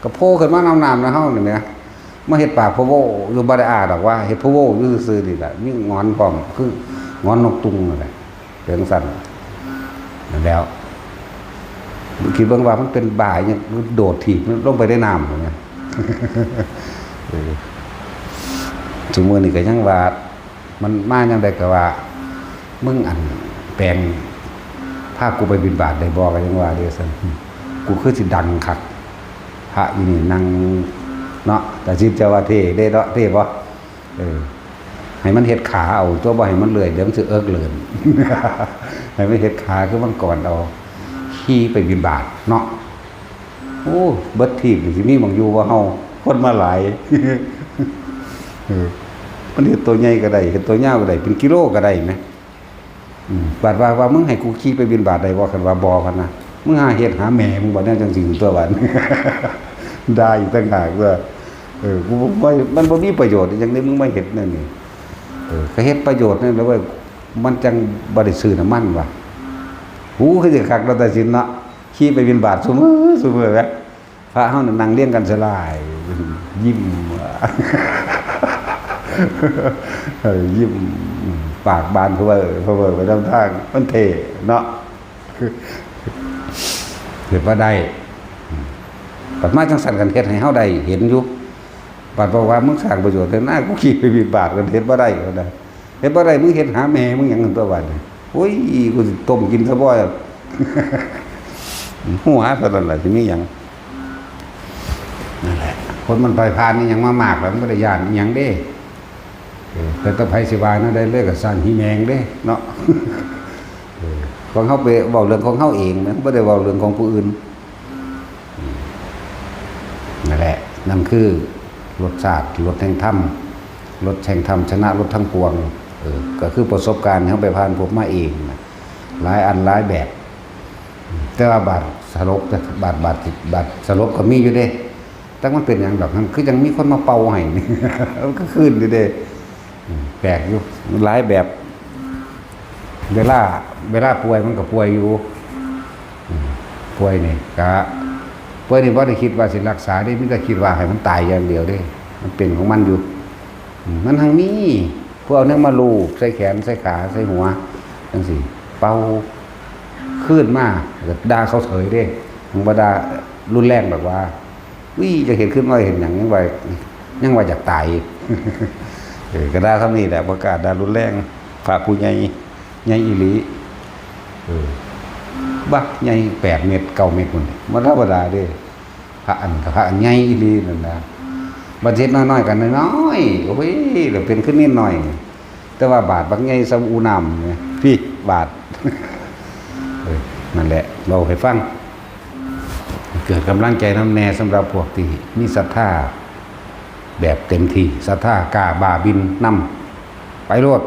ກໍໂພຂຶ້ນມານຳນ້ຳນະເຮົານີ້ແຫຼະ ມາເຮັດປາກພະໂວ້ຢູ່ ບໍ່ໄດ້ອ້າດອກວ່າ ເຮັດພະໂວ້ຢູ່ຊື່ໆນີ້ແຫຼະ ມີງອນພ້ອມ ຄືງອນນົກຕຸງນັ້ນແຫຼະ. ເປັນຈັ່ງຊັ້ນນັ້ນແຫຼ້ວ ຄິດເບິ່ງວ່າມັນເປັນບ້າຫຍັງ ໂດດຖີບລົງໄປໃນນ້ຳຫັ້ນນະ. ເອີ ຊຸມື້ນີ້ກໍຍັງວ່າ ມັນມາຍາມໃດກໍວ່າ ມຶງອັນແປງ ພາກູໄປບິນບາດໄດ້ບໍ່ ກໍຍັງວ່າເດ້ຊັ້ນ. ກູຄືຊິດັງຄັກ ພະຢູ່ນີ້ນັ່ງເນາະ ຕາຊິດເຈົ້າວ່າເທ່ເດ້ເນາະ ເທ່ບໍ່? ເອີ ໃຫ້ມັນເຮັດຂາເອົາຕົວະ ບໍ່ໃຫ້ມັນເລື່ອຍ ດຽວມັນຊິເອິກເລີນ. ໃຫ້ມັນເຮັດຂາຄືມັງກອນເອົາ ຂີ່ໄປບິນບາດເນາະ. ໂອ້ ເບິດທີບນີ້ຊິມີໝ່ອງຢູ່ບໍ່ເຮົາ ຄົນມາຫຼາຍ. ເອີ ມັນເຮັດໂຕໃຫຍ່ກໍໄດ້ ເຮັດໂຕຍາວກໍໄດ້ ເປັນກິໂລກໍໄດ້ແໝ. ອືມ ບາດວ່າ ວ່າ ມຶງໃຫ້ກູຂີ່ໄປບິນບາດໄດ້ບໍ່? ຄັນວ່າບໍ່ ພັດນະ ມຶງຫາເຮັດຫາແມ່ມຶງບໍ່ ແນວຈັ່ງຊີ້ຕົວະ ບາດ ດ່າອີກຕ່າງຫາກຕົວະ. ເອີ ກູບໍ່ ມັນບໍ່ມີປະໂຫຍດອີ່ຫຍັງເດ້ ມຶງມາເຮັດແນວນີ້. ເອີ ກໍເຮັດປະໂຫຍດນັ້ນແຫຼະເວີຍ ມັນຈັ່ງບໍ່ໄດ້ຊື້ນ້ຳມັນວ່າ. ໂອ້ ຄືຊິຄັກເນາະ ຕາສິນເນາະ ຂີ່ໄປບິນບາດຊຸມື້ ຊຸມື້ແບບ ພະເຮົານັ້ນນັ່ງລຽງກັນສະຫຼາຍ ຍິ້ມ ເອີ ຍິ້ມ ປາກບານເພີ້ເວີ ເພີ້ເວີໄປນຳທາງ ມັນເທ່ເນາະ. ເຮັດບໍ່ໄດ້ ບັດມາຈັ່ງຊັ້ນ ຄັນເຮັດໃຫ້ເຮົາໄດ້ເຫັນຢູ່ ບັດບອກວ່າ ມຶງສ້າງປະໂຫຍດແທ້ນາ ກູຂີ່ໄປບິນບາດ ຄັນເຮັດບໍ່ໄດ້ ເພິ່ນວ່າ. ເຮັດບໍ່ໄດ້ ມຶງເຮັດຫາແມ່ມຶງຫຍັງຫັ້ນຕົວະ ບາດນີ້. ໂອ້ຍ ກູຊິຕົ້ມກິນຊະບໍ່ ຫົວເທົ່ານັ້ນລະ ຊິມີຫຍັງ. ນັ້ນແຫຼະ ຄົນມັນໄປຜ່ານອີ່ຫຍັງມາມາກແລ້ວ ມັນບໍ່ໄດ້ຢ້ານອີ່ຫຍັງເດ້. ເອີ ແຕ່ຕໍ່ໄປຊິວ່າແນວໃດເລີຍ ກໍຊ່າງຫິແມງເດ້ເນາະ. ເອີ ຂອງເຮົາໄປເວົ້າເລື່ອງຂອງເຮົາເອງນະ ບໍ່ໄດ້ເວົ້າເລື່ອງຂອງຜູ້ອື່ນ. ນັ້ນແຫຼະ ນັ້ນຄືລົດຊາດ ລົດແຫ່ງທຳ ລົດແຫ່ງທຳຊະນະລົດທັງປວງ. ເອີ ກໍຄືປະສົບການທີ່ເຮົາໄປຜ່ານພົບມາເອງນະ ຫຼາຍອັນຫຼາຍແບບ. ແຕ່ວ່າບາດສະຫຼົບ ບາດ ບາດ ບາດສະຫຼົບກໍມີຢູ່ເດ້ ຈັກມັນເປັນຫຍັງດອກ ຄືຈັ່ງມີຄົນມາເປົ່າໃຫ້ ມັນກໍຄືນຢູ່ເດ້. ອືມ ແປກຢູ່ ຫຼາຍແບບ. ເວລາ ເວລາປ່ວຍມັນກໍປ່ວຍຢູ່. ອືມ ປ່ວຍນີ້ກະ ປ່ວຍນີ້ບໍ່ໄດ້ຄິດວ່າຊິລັກສາເດ້ ມີແຕ່ຄິດວ່າໃຫ້ມັນຕາຍຢ່າງດຽວເດ້ ມັນເປັນຂອງມັນຢູ່. ອືມ ມັນຮັ່ງມີຜູ້ເອົາແນວມາລູບໃສ່ແຂນ ໃສ່ຂາ ໃສ່ຫົວຈັ່ງຊີ້ ເປົ່າຄືນມາ ກໍດ່າເຂົາເສີຍເດ້ ຍັງບໍ່ດ່າຮຸນແຮງດອກວ່າ ວິ ຈະເຮັດຂຶ້ນມາເຮັດຫຍັງ ຍັງວ່າ ຍັງວ່າຢາກຕາຍ. ເອີ ກໍດ່າສ່ຳນີ້ແຫຼະ ບໍ່ກ້າດ່າຮຸນແຮງ. ພະຜູ້ໃຫຍ່ ໃຫຍ່ອີ່ຫຼີ ເອີ ບັກໃຫຍ່ແປດເມັດ ເກົ້າເມັດພຸ້ນ ບໍ່ທຳມະດາເດ້. ພະອັນ ພະອັນໃຫຍ່ອີ່ຫຼີນັ້ນນະ ບັດເຮັດນ້ອຍໆ ກໍນ້ອຍໆ ໂອ້ຍ ແລ້ວເປັນຄືນິດໜ້ອຍ. ແຕ່ວ່າບາດບັກໃຫຍ່ສ່ຳອູນ້ຳນີ້ ພີ້ ບາດ. ເອີ ນັ້ນແຫຼະ ເວົ້າໃຫ້ຟັງ ເກີດກຳລັງໃຈນຳແດ່ ສຳລັບພວກທີ່ມີສັດທາແບບເຕັມທີ່ ສັດທາກ້າບ້າບິນນຳ ໄປໂລດ.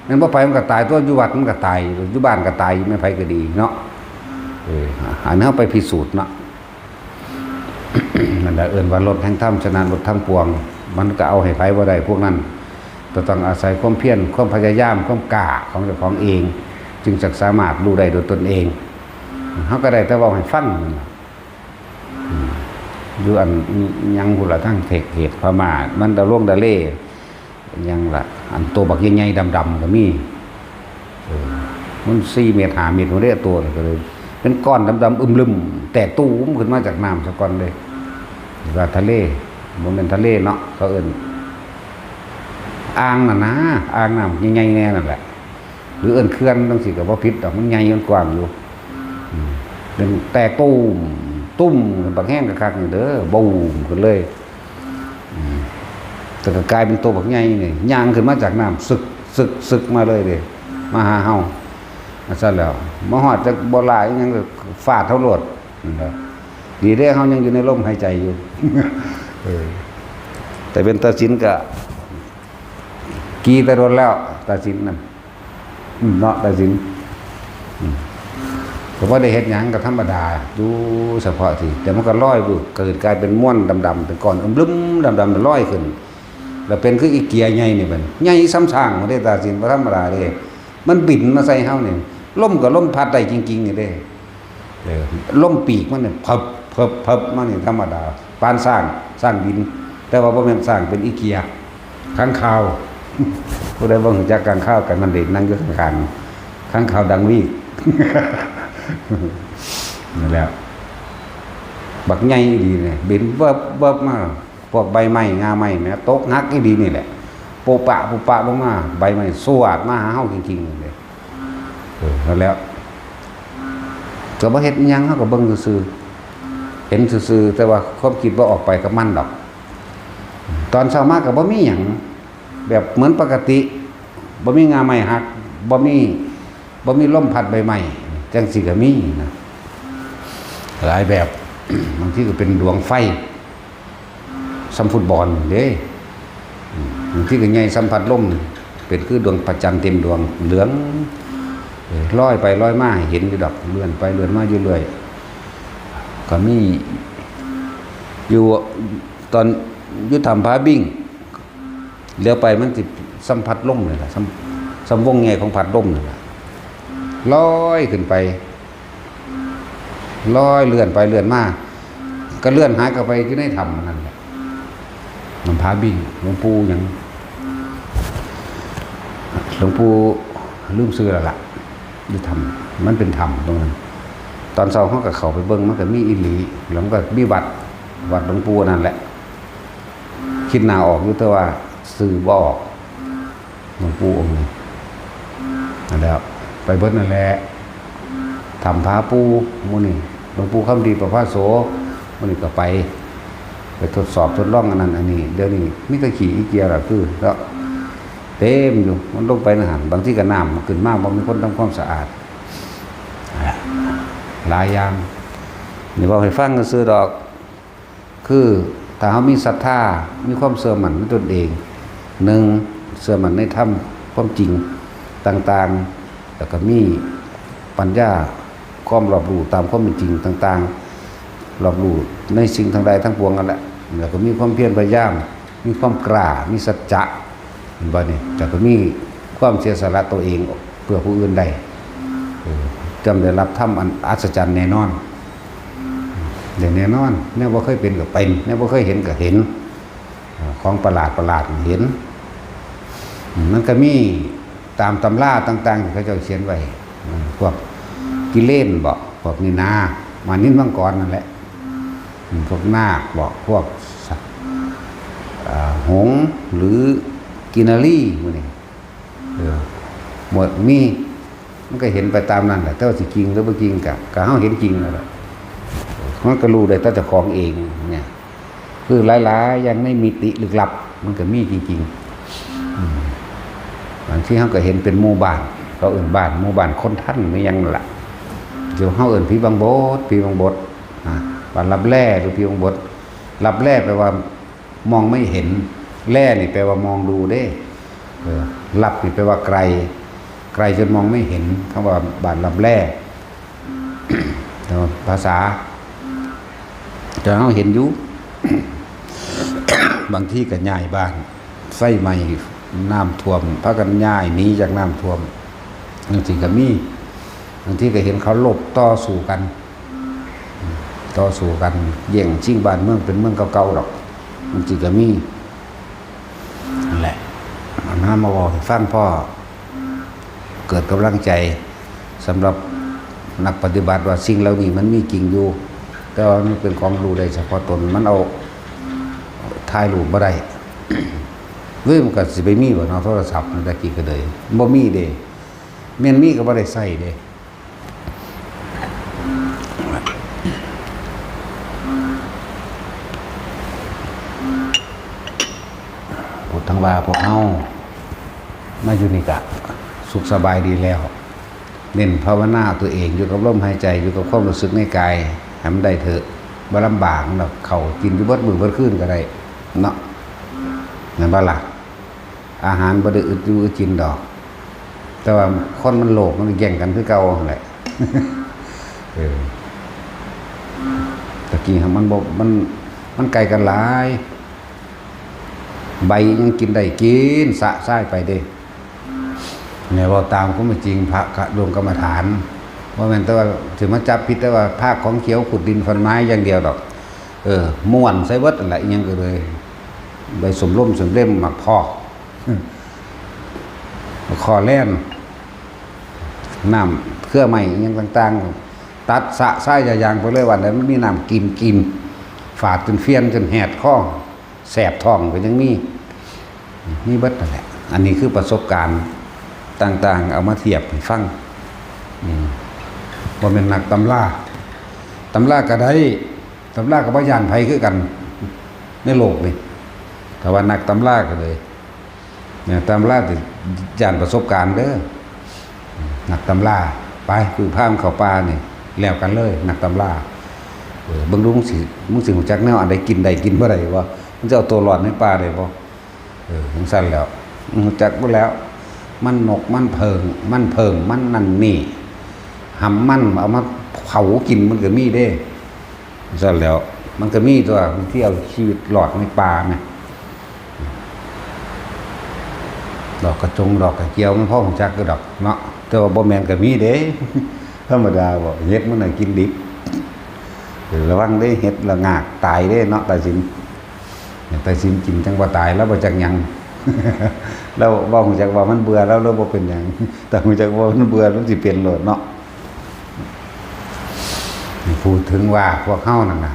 ແມ່ນບໍ່ໄປມັນກໍຕາຍຕົວະ ຢູ່ວັດມັນກໍຕາຍ ຢູ່ບ້ານກໍຕາຍ ແມ່ນໃຜກໍດີເນາະ. ເອີ ອັນນີ້ເຮົາໄປພິສູດເນາະ. ນັ້ນແຫຼະ ເອີ້ນວ່າລົດແຫ່ງທຳຊະນະລົດທັງປວງ ມັນກໍເອົາໃຫ້ໃຜບໍ່ໄດ້ພວກນັ້ນ ກໍຕ້ອງອາໄສຄວາມພຽນ ຄວາມພະຍາຍາມ ຄວາມກ້າຂອງເຈົ້າຂອງເອງ ຈຶ່ງຈະສາມາດຮູ້ໄດ້ໂດຍຕົນເອງ. ເຮົາກໍໄດ້ແຕ່ເວົ້າໃຫ້ຟັງນັ້ນລະ. ອືມ ຢູ່ອັນຫຍັງພຸ້ນລະ ທາງເຂດພະມ້າ ມັນດະລົງດະເລ ຫຍັງລະ ອັນໂຕບັກໃຫຍ່ໆ ດຳໆ ກໍມີ. ເອີ ມັນສີ່ເມັດ ຫ້າເມັດພຸ້ນເດ້ ໂຕນັ້ນກໍເລີຍເປັນກ້ອນດຳໆ ອຶມລຶມ ແຕກຕູມຂຶ້ນມາຈາກນ້ຳສາກ່ອນເດ້. ວ່າທະເລ ບໍ່ແມ່ນທະເລເນາະ ເຂົາເອີ້ນອ່າງນັ້ນນາ ອ່າງນ້ຳໃຫຍ່ໆ ແນ່ນັ້ນແຫຼະ ຫຼືເອີ້ນເຂື່ອນຈັ່ງຊີ້ກໍບໍ່ຜິດດອກ ມັນໃຫຍ່ ມັນກວ້າງຢູ່. ອືມ ເປັນແຕກຕູມ ຕຸ້ມ ບັກແຮງຄັກໆ ນີ້ເດີ ບູມຂຶ້ນເລີຍ. ອືມ ແຕ່ກໍກາຍເປັນໂຕບັກໃຫຍ່ນີ້ ຍ່າງຂຶ້ນມາຈາກນ້ຳ ຊຶກ ຊຶກ ຊຶກມາເລີຍເດ້ ມາຫາເຮົາ. ວ່າຊັ້ນແລ້ວ ມາຮອດຈັກບໍ່ຫຼາຍຫຍັງ ກໍຟາດເຮົາໂລດ. ນັ້ນແຫຼະ ດີເດ້ ເຮົາຍັງຢູ່ໃນລົມຫາຍໃຈຢູ່. ເອີ ແຕ່ເປັນຕາສິນກະ ກີ່ແຕ່ດົນແລ້ວ ຕາສິນນັ້ນ. ອືມ ເນາະ ຕາສິນ ອືມ ກໍບໍ່ໄດ້ເຮັດຫຍັງ ກໍທຳມະດາ ຢູ່ສະເພາະທີ່ ແຕ່ມັນກໍລອຍວືບ ເກີດກາຍເປັນມວນດຳໆ ເປັນກ້ອນອຶມລຶມດຳໆ ລອຍຂຶ້ນ ແລ້ວເປັນຄືອີເກຍໃຫຍ່ນີ້ ບັດໃຫຍ່ສ່ຳຊ້າງພຸ້ນເດ້ ຕາສິນ ບໍ່ທຳມະດາເດ້. ມັນບິນມາໃສ່ເຮົານີ້ ລົມກໍລົມພັດໄດ້ຈິງໆ ນີ້ເດ້. ເອີ ລົມປີກມັນນີ້ ເພິບ ເພິບ ເພິບມານີ້ທຳມະດາ ປານຊ້າງ ຊ້າງບິນ ແຕ່ວ່າບໍ່ແມ່ນຊ້າງ ເປັນອີເກຍ ຄ້າງຄາວ. ຜູ້ໃດບໍ່ຮູ້ຈັກຄ້າງຄາວ ກໍນັ້ນເດ້ ນັ່ງຢູ່ຂ້າງໆ ຄ້າງຄາວດັງວີກ. ນັ້ນແຫຼະ ບັກໃຫຍ່ອີ່ຫຼີນີ້ ບິນເວີບໆ ມາ ພວກໃບໄມ້ ງ່າໄມ້ແໝ່ ຕົກຫັກອີ່ຫຼີນີ້ແຫຼະ ໂປະປະ ໂປະປະລົງມາ ໃບໄມ້ສວາດມາຫາເຮົາຈິງໆ ເດ້. ເອີ ນັ້ນແຫຼະ ກໍບໍ່ເຮັດອີ່ຫຍັງ ເຮົາກໍເບິ່ງຊື່ໆ ເຫັນຊື່ໆ ແຕ່ວ່າຄວາມຄິດບໍ່ອອກໄປກັບມັນດອກ. ຕອນເຊົ້າມາກໍບໍ່ມີຫຍັງ ແບບເໝືອນປົກກະຕິ ບໍ່ມີງ່າໄມ້ຫັກ ບໍ່ມີ ບໍ່ມີລົມພັດໃບໄມ້ ຈັ່ງຊີ້ກໍມີນະ ຫຼາຍແບບ. ບາງທີກໍເປັນດວງໄຟ ສ່ຳຟຸດບອນເດ້ ບາງທີກໍໃຫຍ່ສ່ຳພັດລົມ ເປັນຄືດວງພະຈັນເຕັມດວງ ເຫຼືອງ ເອີ ລອຍໄປລອຍມາໃຫ້ເຫັນຢູ່ດອກ ເລື່ອນໄປເລື່ອນມາຢູ່ເລື້ອຍ. ກໍມີຢູ່ຕອນຢູ່ຖ້ຳຜາບິ້ງ ຫຼຽວໄປມັນຊິສ່ຳພັດລົມນີ້ລະ ສ່ຳ ສ່ຳວົງໃຫຍ່ຂອງພັດລົມນີ້ລະ ລອຍຂຶ້ນໄປ ລອຍເລື່ອນໄປເລື່ອນມາ ກໍເລື່ອນຫາຍເຂົ້າໄປຢູ່ໃນຖ້ຳນັ້ນແຫຼະ. ນ້ຳຜາບິ້ງ ຫຼວງປູ່ຫຍັງ ຫຼວງປູ່ລືມຊື່ແລ້ວລະ ຢູ່ຖ້ຳ ມັນເປັນຖ້ຳຕົງນັ້ນ. ຕອນເຊົ້າເຮົາກໍເຂົ້າໄປເບິ່ງ ມັນກໍມີອີ່ຫຼີ ແລ້ວມັນກໍມີວັດ ວັດຫຼວງປູ່ອັນນັ້ນແຫຼະ ຄິດໜ້າອອກຢູ່ ແຕ່ວ່າຊື່ບໍ່ອອກ. ຫຼວງປູ່ອົງນີ້ ນັ້ນແຫຼະ ໄປເບິດນັ້ນແຫຼະ ຖ້ຳຜາປູ່ ໝູ່ນີ້ ຫຼວງປູ່ຄຳດີປະພາໂສ ໝູ່ນີ້ກໍໄປ ໄປທົດສອບທົດລອງອັນນັ້ນອັນນີ້. ດຽວນີ້ມີແຕ່ຂີ້ອີເກຍລະ ຄືເນາະ ເຕັມຢູ່ ມັນລົງໄປໃນຫັ້ນ ບາງທີກໍນ້ຳຂຶ້ນມາ ບໍ່ມີຄົນທຳຄວາມສະອາດ ຫຼາຍຢ່າງ. ນີ້ເວົ້າໃຫ້ຟັງຊື່ໆດອກ. ຄືຖ້າເຮົາມີສັດທາ ມີຄວາມເຊື່ອໝັ້ນໃນຕົນເອງ ໜຶ່ງ ເຊື່ອໝັ້ນໃນທຳຄວາມຈິງຕ່າງໆ ແລ້ວກໍມີປັນຍາ ຄວາມລອບຮູ້ຕາມຄວາມເປັນຈິງຕ່າງໆ ລອບຮູ້ໃນສິ່ງທັງຫຼາຍທັງປວງນັ້ນແຫຼະ ແລ້ວກໍມີຄວາມພຽນພະຍາຍາມ ມີຄວາມກລ້າ ມີສັດຈະ ເຫັນບໍ່ນີ້ ແລ້ວກໍມີຄວາມເສຍສະຫຼະຕົວເອງເພື່ອຜູ້ອື່ນໄດ້ ເອີ ຈະໄດ້ຮັບທຳອັນອັດສະຈັນແນ່ນອນ. ແລະແນ່ນອນ ແນວບໍ່ເຄີຍເປັນກໍເປັນ ແນວບໍ່ເຄີຍເຫັນກໍເຫັນ ຂອງປະຫຼາດໆເຫັນ. ມັນກໍມີຕາມຕຳລາຕ່າງໆທີ່ເຂົາເຈົ້າຂຽນໄວ້ ພວກກິເລນບໍ ພວກນີ້ນາ ມານິນມັງກອນນັ້ນແຫຼະ ພວກນາກບໍ ພວກ ເອີ ຫົງ ຫຼື ກິນນະລີ ໝູ່ນີ້ ເອີ ໝົດມີ ມັນກໍເຫັນໄປຕາມນັ້ນແຫຼະ ແຕ່ວ່າຊິຈິງຫຼືບໍ່ຈິງ ກະ ກະເຮົາເຫັນຈິງນັ້ນແຫຼະ ມັນກໍຮູ້ໄດ້ແຕ່ເຈົ້າຂອງເອງນີ້ ຄືຫຼາຍໆຢ່າງໃນມິຕິລຶກລັບ ມັນກໍມີຈິງໆ. ອືມ ບາງທີເຮົາກໍເຫັນເປັນໝູ່ບ້ານ ເຂົາເອີ້ນບ້ານ ໝູ່ບ້ານຄົນທັນ ແມ່ນຫຍັງນັ້ນລະ ດຽວເຮົາເອີ້ນຜີບັງບົດ ຜີບັງບົດ ອາ ບ້ານລັບແລ ຫຼື ຜີບັງບົດ. ລັບແລແປວ່າ ມອງໄມ່ເຫັນ ແລນີ້ແປວ່າມອງດູເດ້ ເອີ ລັບນີ້ແປວ່າໄກ ໄກຈົນມອງໄມ່ເຫັນ ຄຳວ່າບ້ານລັບແລ ແຕ່ວ່າພາສາ ແຕ່ເຮົາເຫັນຢູ່ ບາງທີກໍຍ້າຍບ້ານ ໄຟໄໝ້ ນ້ຳຖ້ວມ ພາກັນຍ້າຍໜີຈາກນ້ຳຖ້ວມ ຈັ່ງຊີ້ກໍມີ. ບາງທີກໍເຫັນເຂົາລົບຕໍ່ສູ້ກັນ ຕໍ່ສູ້ກັນ ແຍ່ງຊິງບ້ານເມືອງເປັນເມືອງເກົ່າໆດອກ ມັນຊິກະມີນັ້ນແຫຼະ ເອົານຳມາເວົ້າໃຫ້ຟັງ ພໍເກີດກຳລັງໃຈສຳລັບນັກປະຕິບັດວ່າສິ່ງເຫຼົ່ານີ້ມັນມີຈິງຢູ່ ແຕ່ວ່າມັນເປັນຂອງຮູ້ໄດ້ສະເພາະຕົນ ມັນເອົາຖ່າຍຮູບບໍ່ໄດ້. ເວີຍ ມັນກໍຊິໄປມີບໍ່ເນາະ ໂທລະສັບແຕ່ກີ້ກໍເລີຍ ບໍ່ມີເດ້ ແມ່ນມີກໍບໍ່ໄດ້ໃຊ້ເດ້. ພຸດທັງວ່າພວກເຮົາມາຢູ່ນີ້ກະສຸກສະບາຍດີແລ້ວ ເນັ້ນພາວະນາເອົາຕົວເອງ ຢູ່ກັບລົມຫາຍໃຈ ຢູ່ກັບຄວາມຮູ້ສຶກໃນກາຍໃຫ້ມັນໄດ້ເຖາະ ບໍ່ລຳບາກດອກ ເຂົ້າກິນຢູ່ເບິດມື້ເບິດຄືນກໍໄດ້ເນາະ ແມ່ນບໍ່ລະ? ອາຫານບໍ່ໄດ້ອຶດຢູ່ອຶດກິນດອກ ແຕ່ວ່າຄົນມັນໂລກ ມັນກໍແຍ່ງກັນຄືເກົ່າຫັ້ນແຫຼະ ເອີ ຕະກີ້ຫັ້ນມັນບໍ່ ມັນ ມັນໃກ້ກັນຫຼາຍ ໃບຍັງກິນໄດ້ ກິນຊະຊາຍໄປເດ້. ແມ່ນເວົ້າຕາມຄວາມເປັນຈິງ ພະກະ ລົງກຳມະຖານ ບໍ່ແມ່ນແຕ່ວ່າຊິມາຈັບຜິດ ແຕ່ວ່າພາກຂອງຂຽວ ຂຸດດິນຟັນໄມ້ຢ່າງດຽວດອກ ເອີ ມ້ວນໃສ່ເບິດຫັ້ນແຫຼະ ອີ່ຫຍັງກໍເລີຍ ໃບສົມລົມສົມເລັມ ໝາກພອກ ໝາກຄໍ່ແລ່ນ ນ້ຳເຄືອໄມ້ ອີ່ຫຍັງຕ່າງໆ ຕັດຊະຊາຍຢາຢາງໄປເລີຍ ວ່າແລ້ວມັນມີນ້ຳກິນ ກິນ ຝາດຈົນຟຽນ ຈົນແຫດຄໍ ແສບທ້ອງກໍຍັງມີ ມີເບິດນັ້ນແຫຼະ. ອັນນີ້ຄືປະສົບການຕ່າງໆ ເອົາມາທຽບໃຫ້ຟັງ ອືມ ບໍ່ແມ່ນນັກຕຳລາ ຕຳລາກໍໄດ້ ຕຳລາກໍບໍ່ຢ້ານໃຜຄືກັນໃນໂລກນີ້ ຖ້າວ່ານັກຕຳລາກໍເລີຍ ແມ່ນຕຳລາ ຢ້ານປະສົບການເດີ ນັກຕຳລາ ໄປ ຄືພາມັນເຂົ້າປ່ານີ້ ແລ້ວກັນເລີຍ ນັກຕຳລາ ເອີ ເບິ່ງດູ ມຶງຊິ ມຶງຊິຮູ້ຈັກແນວອັນໃດກິນໄດ້ກິນບໍ່ໄດ້ບໍ່? ມຶງຈະເອົາຕົວລອດໃນປ່າໄດ້ບໍ່? ເອີ ຈັ່ງຊັ້ນແຫຼ້ວ ຮູ້ຈັກໝົດແລ້ວ ມັນນົກ ມັນເຜິ້ງ ມັນເຜິ້ງ ມັນນັ້ນນີ້ ຫຳມັນເອົາມາເຜົາກິນມັນກໍມີເດ້ ຊັ້ນແຫຼ້ວ ມັນກໍມີຕົວະ ທີ່ເອົາຊີວິດລອດໃນປ່ານະ ດອກກະຈົງ ດອກກະຈຽວ ມັນພໍຮູ້ຈັກຢູ່ດອກເນາະ ແຕ່ວ່າບໍ່ແມ່ນກໍມີເດ້ ທຳມະດາບໍ ເຫັດມັນໃຫ້ກິນດິບ ເອີ ລະວັງເດ້ ເຫັດລະງາກຕາຍເດ້ເນາະ ຕາຍສິນ ໄປສິນກິນຈັ່ງບໍ່ຕາຍ ລາວບໍ່ຈັກຫຍັງ ລາວບໍ່ຮູ້ຈັກວ່າມັນເບື່ອ ລາວເລີຍບໍ່ເປັນຫຍັງ ຖ້າຮູ້ຈັກວ່າມັນເບື່ອ ມັນຊິເປັນໂລດເນາະ. ນີ້ ພູດເຖິງວ່າພວກເຮົານັ້ນນະ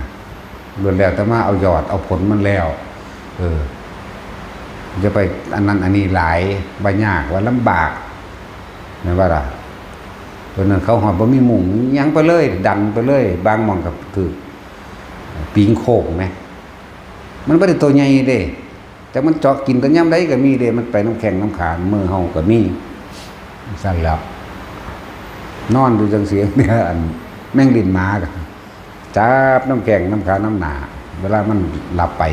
ລ້ວນແລ້ວແຕ່ມາເອົາຍອດເອົາຜົນມັນແລ້ວ ເອີ ຢ່າໄປອັນນັ້ນອັນນີ້ຫຼາຍ ວ່າຍາກ ວ່າລຳບາກ ແມ່ນບໍ່ລະ? ຕົວນັ້ນເຂົາຮອດບໍ່ມີມຸ້ງຫຍັງໄປເລີຍ ດັນໄປເລີຍ ບາງໝ່ອງກໍຖືກປີງໂຄ້ງແໝ ມັນບໍ່ໄດ້ໂຕໃຫຍ່ເດ້ ຈັກມັນເຈາະກິນແຕ່ຍາມໃດກໍມີເດ້ ມັນໄປນຳແຂ້ງນຳຂາ ມືເຮົາກໍມີ ຊັ້ນແຫຼ້ວ ນອນຢູ່ຈັ່ງຊີ້ ອັນແມງຫຼິ້ນໝາກໍຈັບນຳແຂ້ງນຳຂານຳໜ້າ ເວລາມັນຫຼັບໄປ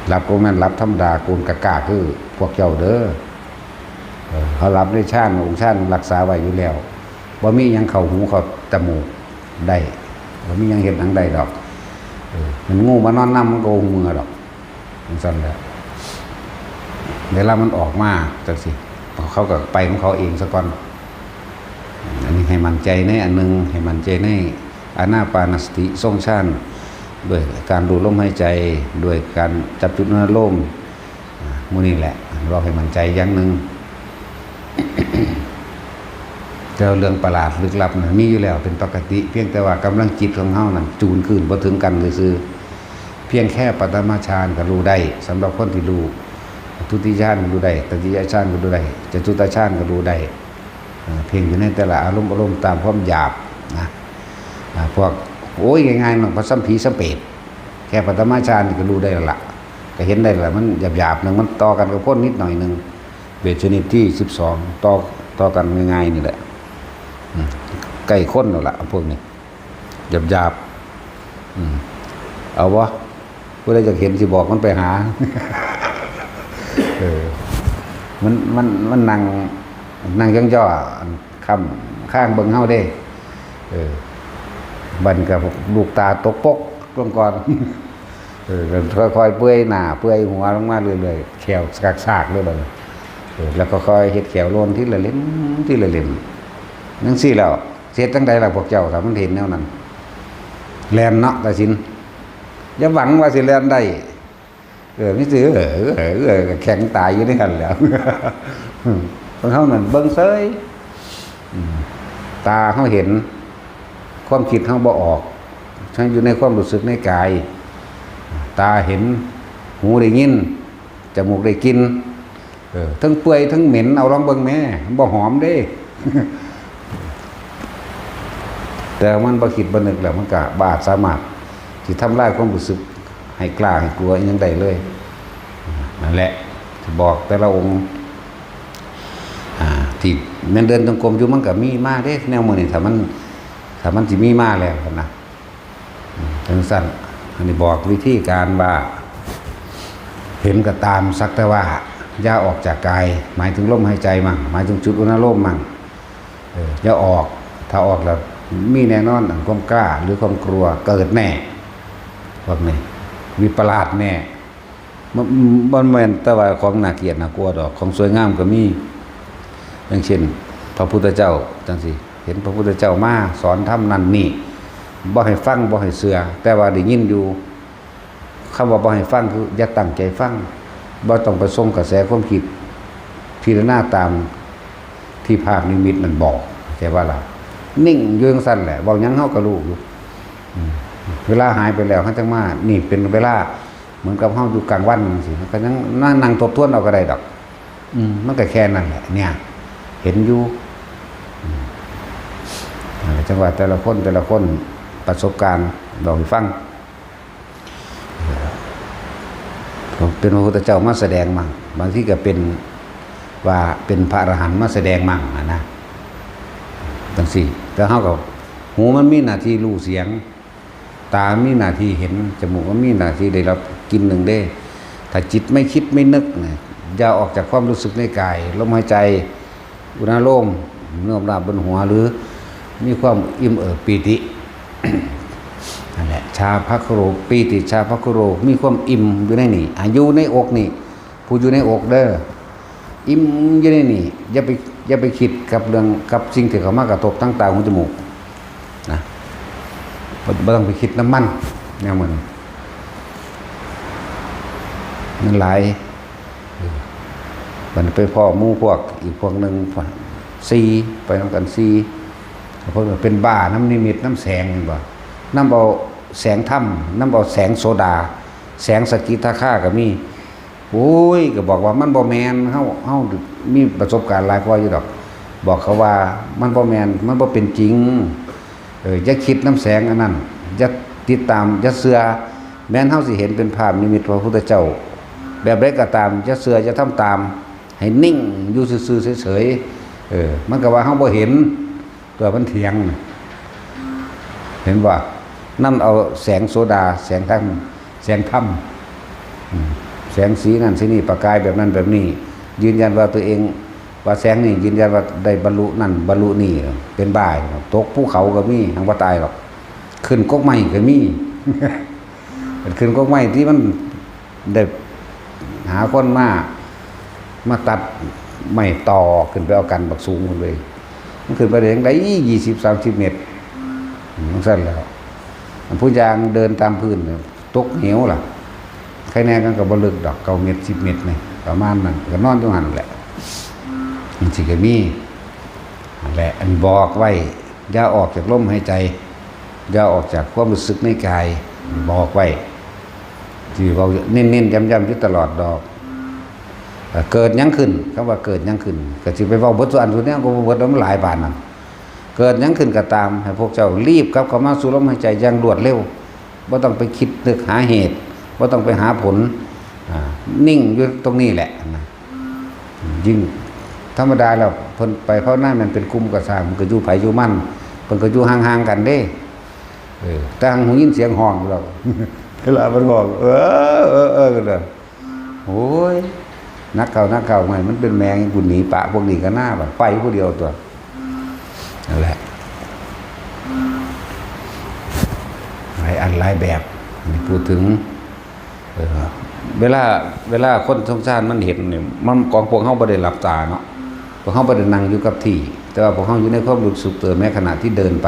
ຫຼັບກໍແມ່ນຫຼັບທຳມະດາ ໂກນກະກາຄືພວກເຈົ້າເດີ ເອີ ເຂົາຫຼັບໃນຊານ ອົງຊານມັນຮັກສາໄວ້ຢູ່ແລ້ວ ບໍ່ມີຫຍັງເຂົ້າຫູເຂົ້າຕະມູກໄດ້ ບໍ່ມີຫຍັງເຮັດຫຍັງໄດ້ດອກ ເອີ ມັນງູມານອນນຳ ມັນກໍບໍ່ຮູ້ເມື່ອດອກ ຈັ່ງຊັ້ນແຫຼະ ເວລາມັນອອກມາຈັ່ງຊີ້ ເຂົາກໍໄປຂອງເຂົາເອງຊະກ່ອນ ອັນນີ້ໃຫ້ໝັ້ນໃຈໃນອັນໜຶ່ງ ໃຫ້ໝັ້ນໃຈໃນອານາປານະສະຕິຊົງຊານ ດ້ວຍການດູດລົມຫາຍໃຈ ດ້ວຍການຈັບຈຸດອະນຸໂລມ ອາ ໝູ່ນີ້ແຫຼະ ເວົ້າໃຫ້ໝັ້ນໃຈຢ່າງໜຶ່ງ ແຕ່ວ່າເລື່ອງປະຫຼາດລຶກລັບນັ້ນມີຢູ່ແລ້ວເປັນປົກກະຕິ ພຽງແຕ່ວ່າກຳລັງຈິດຂອງເຮົານັ້ນຈູນຄື້ນບໍ່ເຖິງກັນຊື່ໆ ພຽງແຄ່ປະຖະມະຊານກໍຮູ້ໄດ້ ສຳລັບຄົນທີ່ຮູ້ ທຸຕິຍະຊານກໍຮູ້ໄດ້ ຕະຕິຍະຊານກໍຮູ້ໄດ້ ຈະຕຸຕະຊານກໍຮູ້ໄດ້ ເອີ ເພງຢູ່ໃນແຕ່ລະອາລົມ ອາລົມຕາມຄວາມຢາບນະ ອາ ພວກ ໂອ້ຍ ງ່າຍໆ ມັນພະສຳຜີສຳເປດ ແຄ່ປະຖະມະຊານນີ້ກໍຮູ້ໄດ້ແລ້ວລະ ກໍເຫັນໄດ້ແລ້ວ ມັນຫຍາບໆ ໜຶ່ງ ມັນຕໍ່ກັນກັບຄົນນິດໜ້ອຍໜຶ່ງ ເວດຊະນິດທີສິບສອງ ຕໍ່ ຕໍ່ກັນງ່າຍໆ ນີ້ແຫຼະ ອືມ ໃກ້ຄົນແລ້ວລະ ພວກນີ້ ຫຍາບໆ ອືມ ເອົາບໍ່? ຜູ້ໃດຢາກເຫັນຊິບອກມັນໄປຫາ ເອີ ມັນ ມັນ ມັນນັ່ງ ນັ່ງຢ່ອງຍໍ້ ຄ້ຳຄາງເບິ່ງເຮົາເດ້ ເອີ ບັດນີ້ກໍລູກຕາຕົກປົກລົງກ່ອນ ເອີ ຄ່ອຍໆເປື່ອຍໜ້າເປື່ອຍຫົວລົງມາເລື້ອຍໆ ແຂ້ວສາກໆເລີຍບັດນີ້ ເອີ ແລ້ວກໍຄ່ອຍເຮັດແຂ້ວໂລນທີລະເຫຼັ້ມ ທີລະເຫຼັ້ມ ຈັ່ງຊີ້ແລ້ວ ຊິເຮັດຈັ່ງໃດລະພວກເຈົ້າ ຖ້າມັນເຫັນແນວນັ້ນ ແລ່ນເນາະ ຕາສິນ ຢ່າຫວັງວ່າຊິແລ່ນໄດ້ ເອີ ມີແຕ່ ເອີ ເອີ ເອີ ກໍແຂງຕາຍຢູ່ໃນຫັ້ນແຫຼ້ວ ຂອງເຮົານັ້ນເບິ່ງເຊີຍ ອືມ ຕາເຮົາເຫັນ ຄວາມຄິດເຮົາບໍ່ອອກ ເຮົາຢູ່ໃນຄວາມຮູ້ສຶກໃນກາຍ ຕາເຫັນ ຫູໄດ້ຍິນ ຈະມູກໄດ້ກິ່ນ ເອີ ເທິງເປື່ອຍເທິງເໝັນ ເອົາລອງເບິ່ງແມ້ ມັນບໍ່ຫອມເດ້ ແຕ່ມັນບໍ່ຄິດບໍ່ນຶກແລ້ວ ມັນກະບໍ່ອາດສາມາດຊິທຳລາຍຄວາມຮູ້ສຶກໃຫ້ກ້າໃຫ້ກົວອີ່ຫຍັງໄດ້ເລີຍ ນັ້ນແຫຼະ ຊິບອກແຕ່ລະອົງ ອາ ທີ່ແມ່ນເດີນຈົງກົມຢູ່ ມັນກະມີມາເດ້ ແນວມື້ນີ້ ຖ້າມັນ ຖ້າມັນຊິມີມາແລ້ວນະ ອືມ ຈັ່ງຊັ້ນ ອັນນີ້ບອກວິທີການວ່າ ເຫັນກໍຕາມ ສັກແຕ່ວ່າ ຢ່າອອກຈາກກາຍ ໝາຍເຖິງລົມຫາຍໃຈມັ່ງ ໝາຍເຖິງຈຸດອຸນະໂລມມັ່ງ ເອີ ຢ່າອອກ ຖ້າອອກແລ້ວມີແນ່ນອນ ອັນຄວາມກ້າ ຫຼື ຄວາມກົວເກີດແນ່ ພວກນີ້ ວິປະລາດແນ່ ມັນ ມັນບໍ່ແມ່ນແຕ່ວ່າຂອງໜ້າກຽດໜ້າກົວດອກ ຂອງສວຍງາມກໍມີ ຢ່າງເຊັ່ນ ພະພຸດທະເຈົ້າຈັ່ງຊີ້ ເຫັນພະພຸດທະເຈົ້າມາສອນທຳນັ້ນນີ້ ບໍ່ໃຫ້ຟັງ ບໍ່ໃຫ້ເຊື່ອ ແຕ່ວ່າໄດ້ຍິນຢູ່ ຄຳວ່າບໍ່ໃຫ້ຟັງຄືຢ່າຕັ້ງໃຈຟັງ ບໍ່ຕ້ອງໄປສົ່ງກະແສຄວາມຄິດ ພິຈາລະນາຕາມທີ່ພາບນິມິດນັ້ນບອກ ເຂົ້າໃຈບໍ່ລະ? ນິ່ງຢູ່ຈັ່ງຊັ້ນແຫຼະ ເວົ້າຫຍັງເຮົາກໍຮູ້ຢູ່ ອືມ ເວລາຫາຍໄປແລ້ວ ເຮົາຈັ່ງມາ ນີ້ເປັນເວລາ ເໝືອນກັບເຮົາຢູ່ກາງວັນຈັ່ງຊີ້ ເຮົາກໍຍັງ ນັ່ງ ນັ່ງທົບທວນເອົາກໍໄດ້ດອກ ອືມ ມັນກໍແຄ່ນັ້ນແຫຼະ ເນຍ ເຫັນຢູ່ ອືມ ນັ້ນແຫຼະ ຈັ່ງວ່າແຕ່ລະຄົນ ແຕ່ລະຄົນປະສົບການເວົ້າໃຫ້ຟັງ ເປັນພະພຸດທະເຈົ້າມາສະແດງມັ່ງ ບາງທີກໍເປັນວ່າເປັນພະອະລະຫັນມາສະແດງມັ່ງຫັ້ນນະ ຈັ່ງຊີ້ ແຕ່ເຮົາກໍ ຫູມັນມີໜ້າທີ່ຮູ້ສຽງ ຕາມີໜ້າທີ່ເຫັນ ຈະມູກມັນມີໜ້າທີ່ໄດ້ຮັບກິ່ນໜຶ່ງເດ້ ถ้าจิตไม่คิดไม่นึกนะ อย่าออกจากความรู้สึกในกาย ลมหายใจ อุณาโลม โน้มน้าวบนหัว หรือมีความอิ่มเอิบปีติ นั่นแหละ ชาภะคุโร ปีติชาภะคุโร มีความอิ่มอยู่ในนี่ อ่ะ อยู่ในอกนี่ ผู้อยู่ในอกเด้อ อิ่มอยู่ในนี่ อย่าไป อย่าไปคิดกับเรื่อง กับสิ่งที่เข้ามากระทบทางตา หู จมูก นะ บ่ บ่ต้องไปคิดนำมัน แนวมัน มันหลาย เออ บัดนี้ไปพ้อหมู่พวกอีกพวกหนึ่ง สี่ ไปนำกันสี่ พวกนั้นเป็นบ้านำนิมิตนำแสง เห็นบ่ นำเอาแสงธรรม นำเอาแสงโสดา แสงสกิทาคาก็มี โอ้ย ก็บอกว่ามันบ่แม่น เฮา เฮามีประสบการณ์หลายกว่าอยู่ดอก บอกเขาว่ามันบ่แม่น มันบ่เป็นจริง เออ อย่าคิดนำแสงอันนั้น อย่าติดตาม อย่าเชื่อ แม้นเฮาสิเห็นเป็นภาพนิมิตพระพุทธเจ้า แบบใดก็ตาม อย่าเชื่อ อย่าทำตาม ให้นิ่งอยู่ซื่อๆ เฉยๆ เออ มันก็ว่าเฮาบ่เห็น ตัวมันเถียงน่ะ เห็นบ่ นำเอาแสงโสดา แสงธรรม แสงธรรม อืม แสงสีนั่นสีนี่ ประกายแบบนั้นแบบนี้ ยืนยันว่าตัวเอง ว่าแสงนี่ ยืนยันว่าได้บรรลุนั่น บรรลุนี่ เป็นบ้า ตกภูเขาก็มี หังบ่ตายหรอก ขึ้นกกไม้ก็มี ขึ้นกกไม้ที่มัน ได้หาคนมา มาตัดไม้ต่อขึ้นไปเอากันบักสูงพุ้นเลย มันขึ้นไปได้จั่งใด๋ ยี่สิบ สามสิบ เมตร จั่งซั้นแหล้ว อันผู้ย่างเดินตามพื้นน่ะ ตกเหวล่ะ ใครแน่กันก็บ่ลึกดอก เก้า เมตร สิบ เมตรนี่ ประมาณนั้น ก็นอนอยู่หั่นแหละ จั่งซี้ก็มี นั่นแหละ อันบอกไว้ อย่าออกจากลมหายใจ อย่าออกจากความรู้สึกในกาย บอกไว้ ที่เว้าเน้นๆ ย้ำๆ อยู่ตลอดดอก เอ่อ เกิดหยังขึ้น คำว่าเกิดหยังขึ้น ก็สิไปเว้าเบิดซุอันซุแนว ก็บ่เบิดดอก มันหลายปานนั้น เกิดหยังขึ้นก็ตาม ให้พวกเจ้ารีบกลับเข้ามาสู่ลมหายใจอย่างรวดเร็ว บ่ต้องไปคิดนึกหาเหตุ บ่ต้องไปหาผล อ่า นิ่งอยู่ตรงนี้แหละนะ ยิ่งธรรมดาแล้ว เพิ่นไปภาวนาแม่นเป็นกลุ่มก็ซ่าง มันก็อยู่ไผอยู่มัน เพิ่นก็อยู่ห่างๆ กันเด้ เออ แต่หั้งหูยินเสียงฮ้องอยู่ดอก เวลาเพิ่นฮ้อง เออ เออ เออ กันเด้อ โอ้ย หนักเข้า หนักเข้า ห้วย มันเป็นแมง กูหนีปะพวกนี้ก็น่า บัดไปผู้เดียวตั๊ว นั่นแหละ หลายอันหลายแบบ อันนี้พูดถึง เออ เวลา เวลาคนสงสารมันเห็นนี่ มัน ของพวกเฮาบ่ได้หลับตาเนาะ พวกเฮาบ่ได้นั่งอยู่กับที่ แต่ว่าพวกเฮาอยู่ในความรู้สึกตัว แม้ขณะที่เดินไป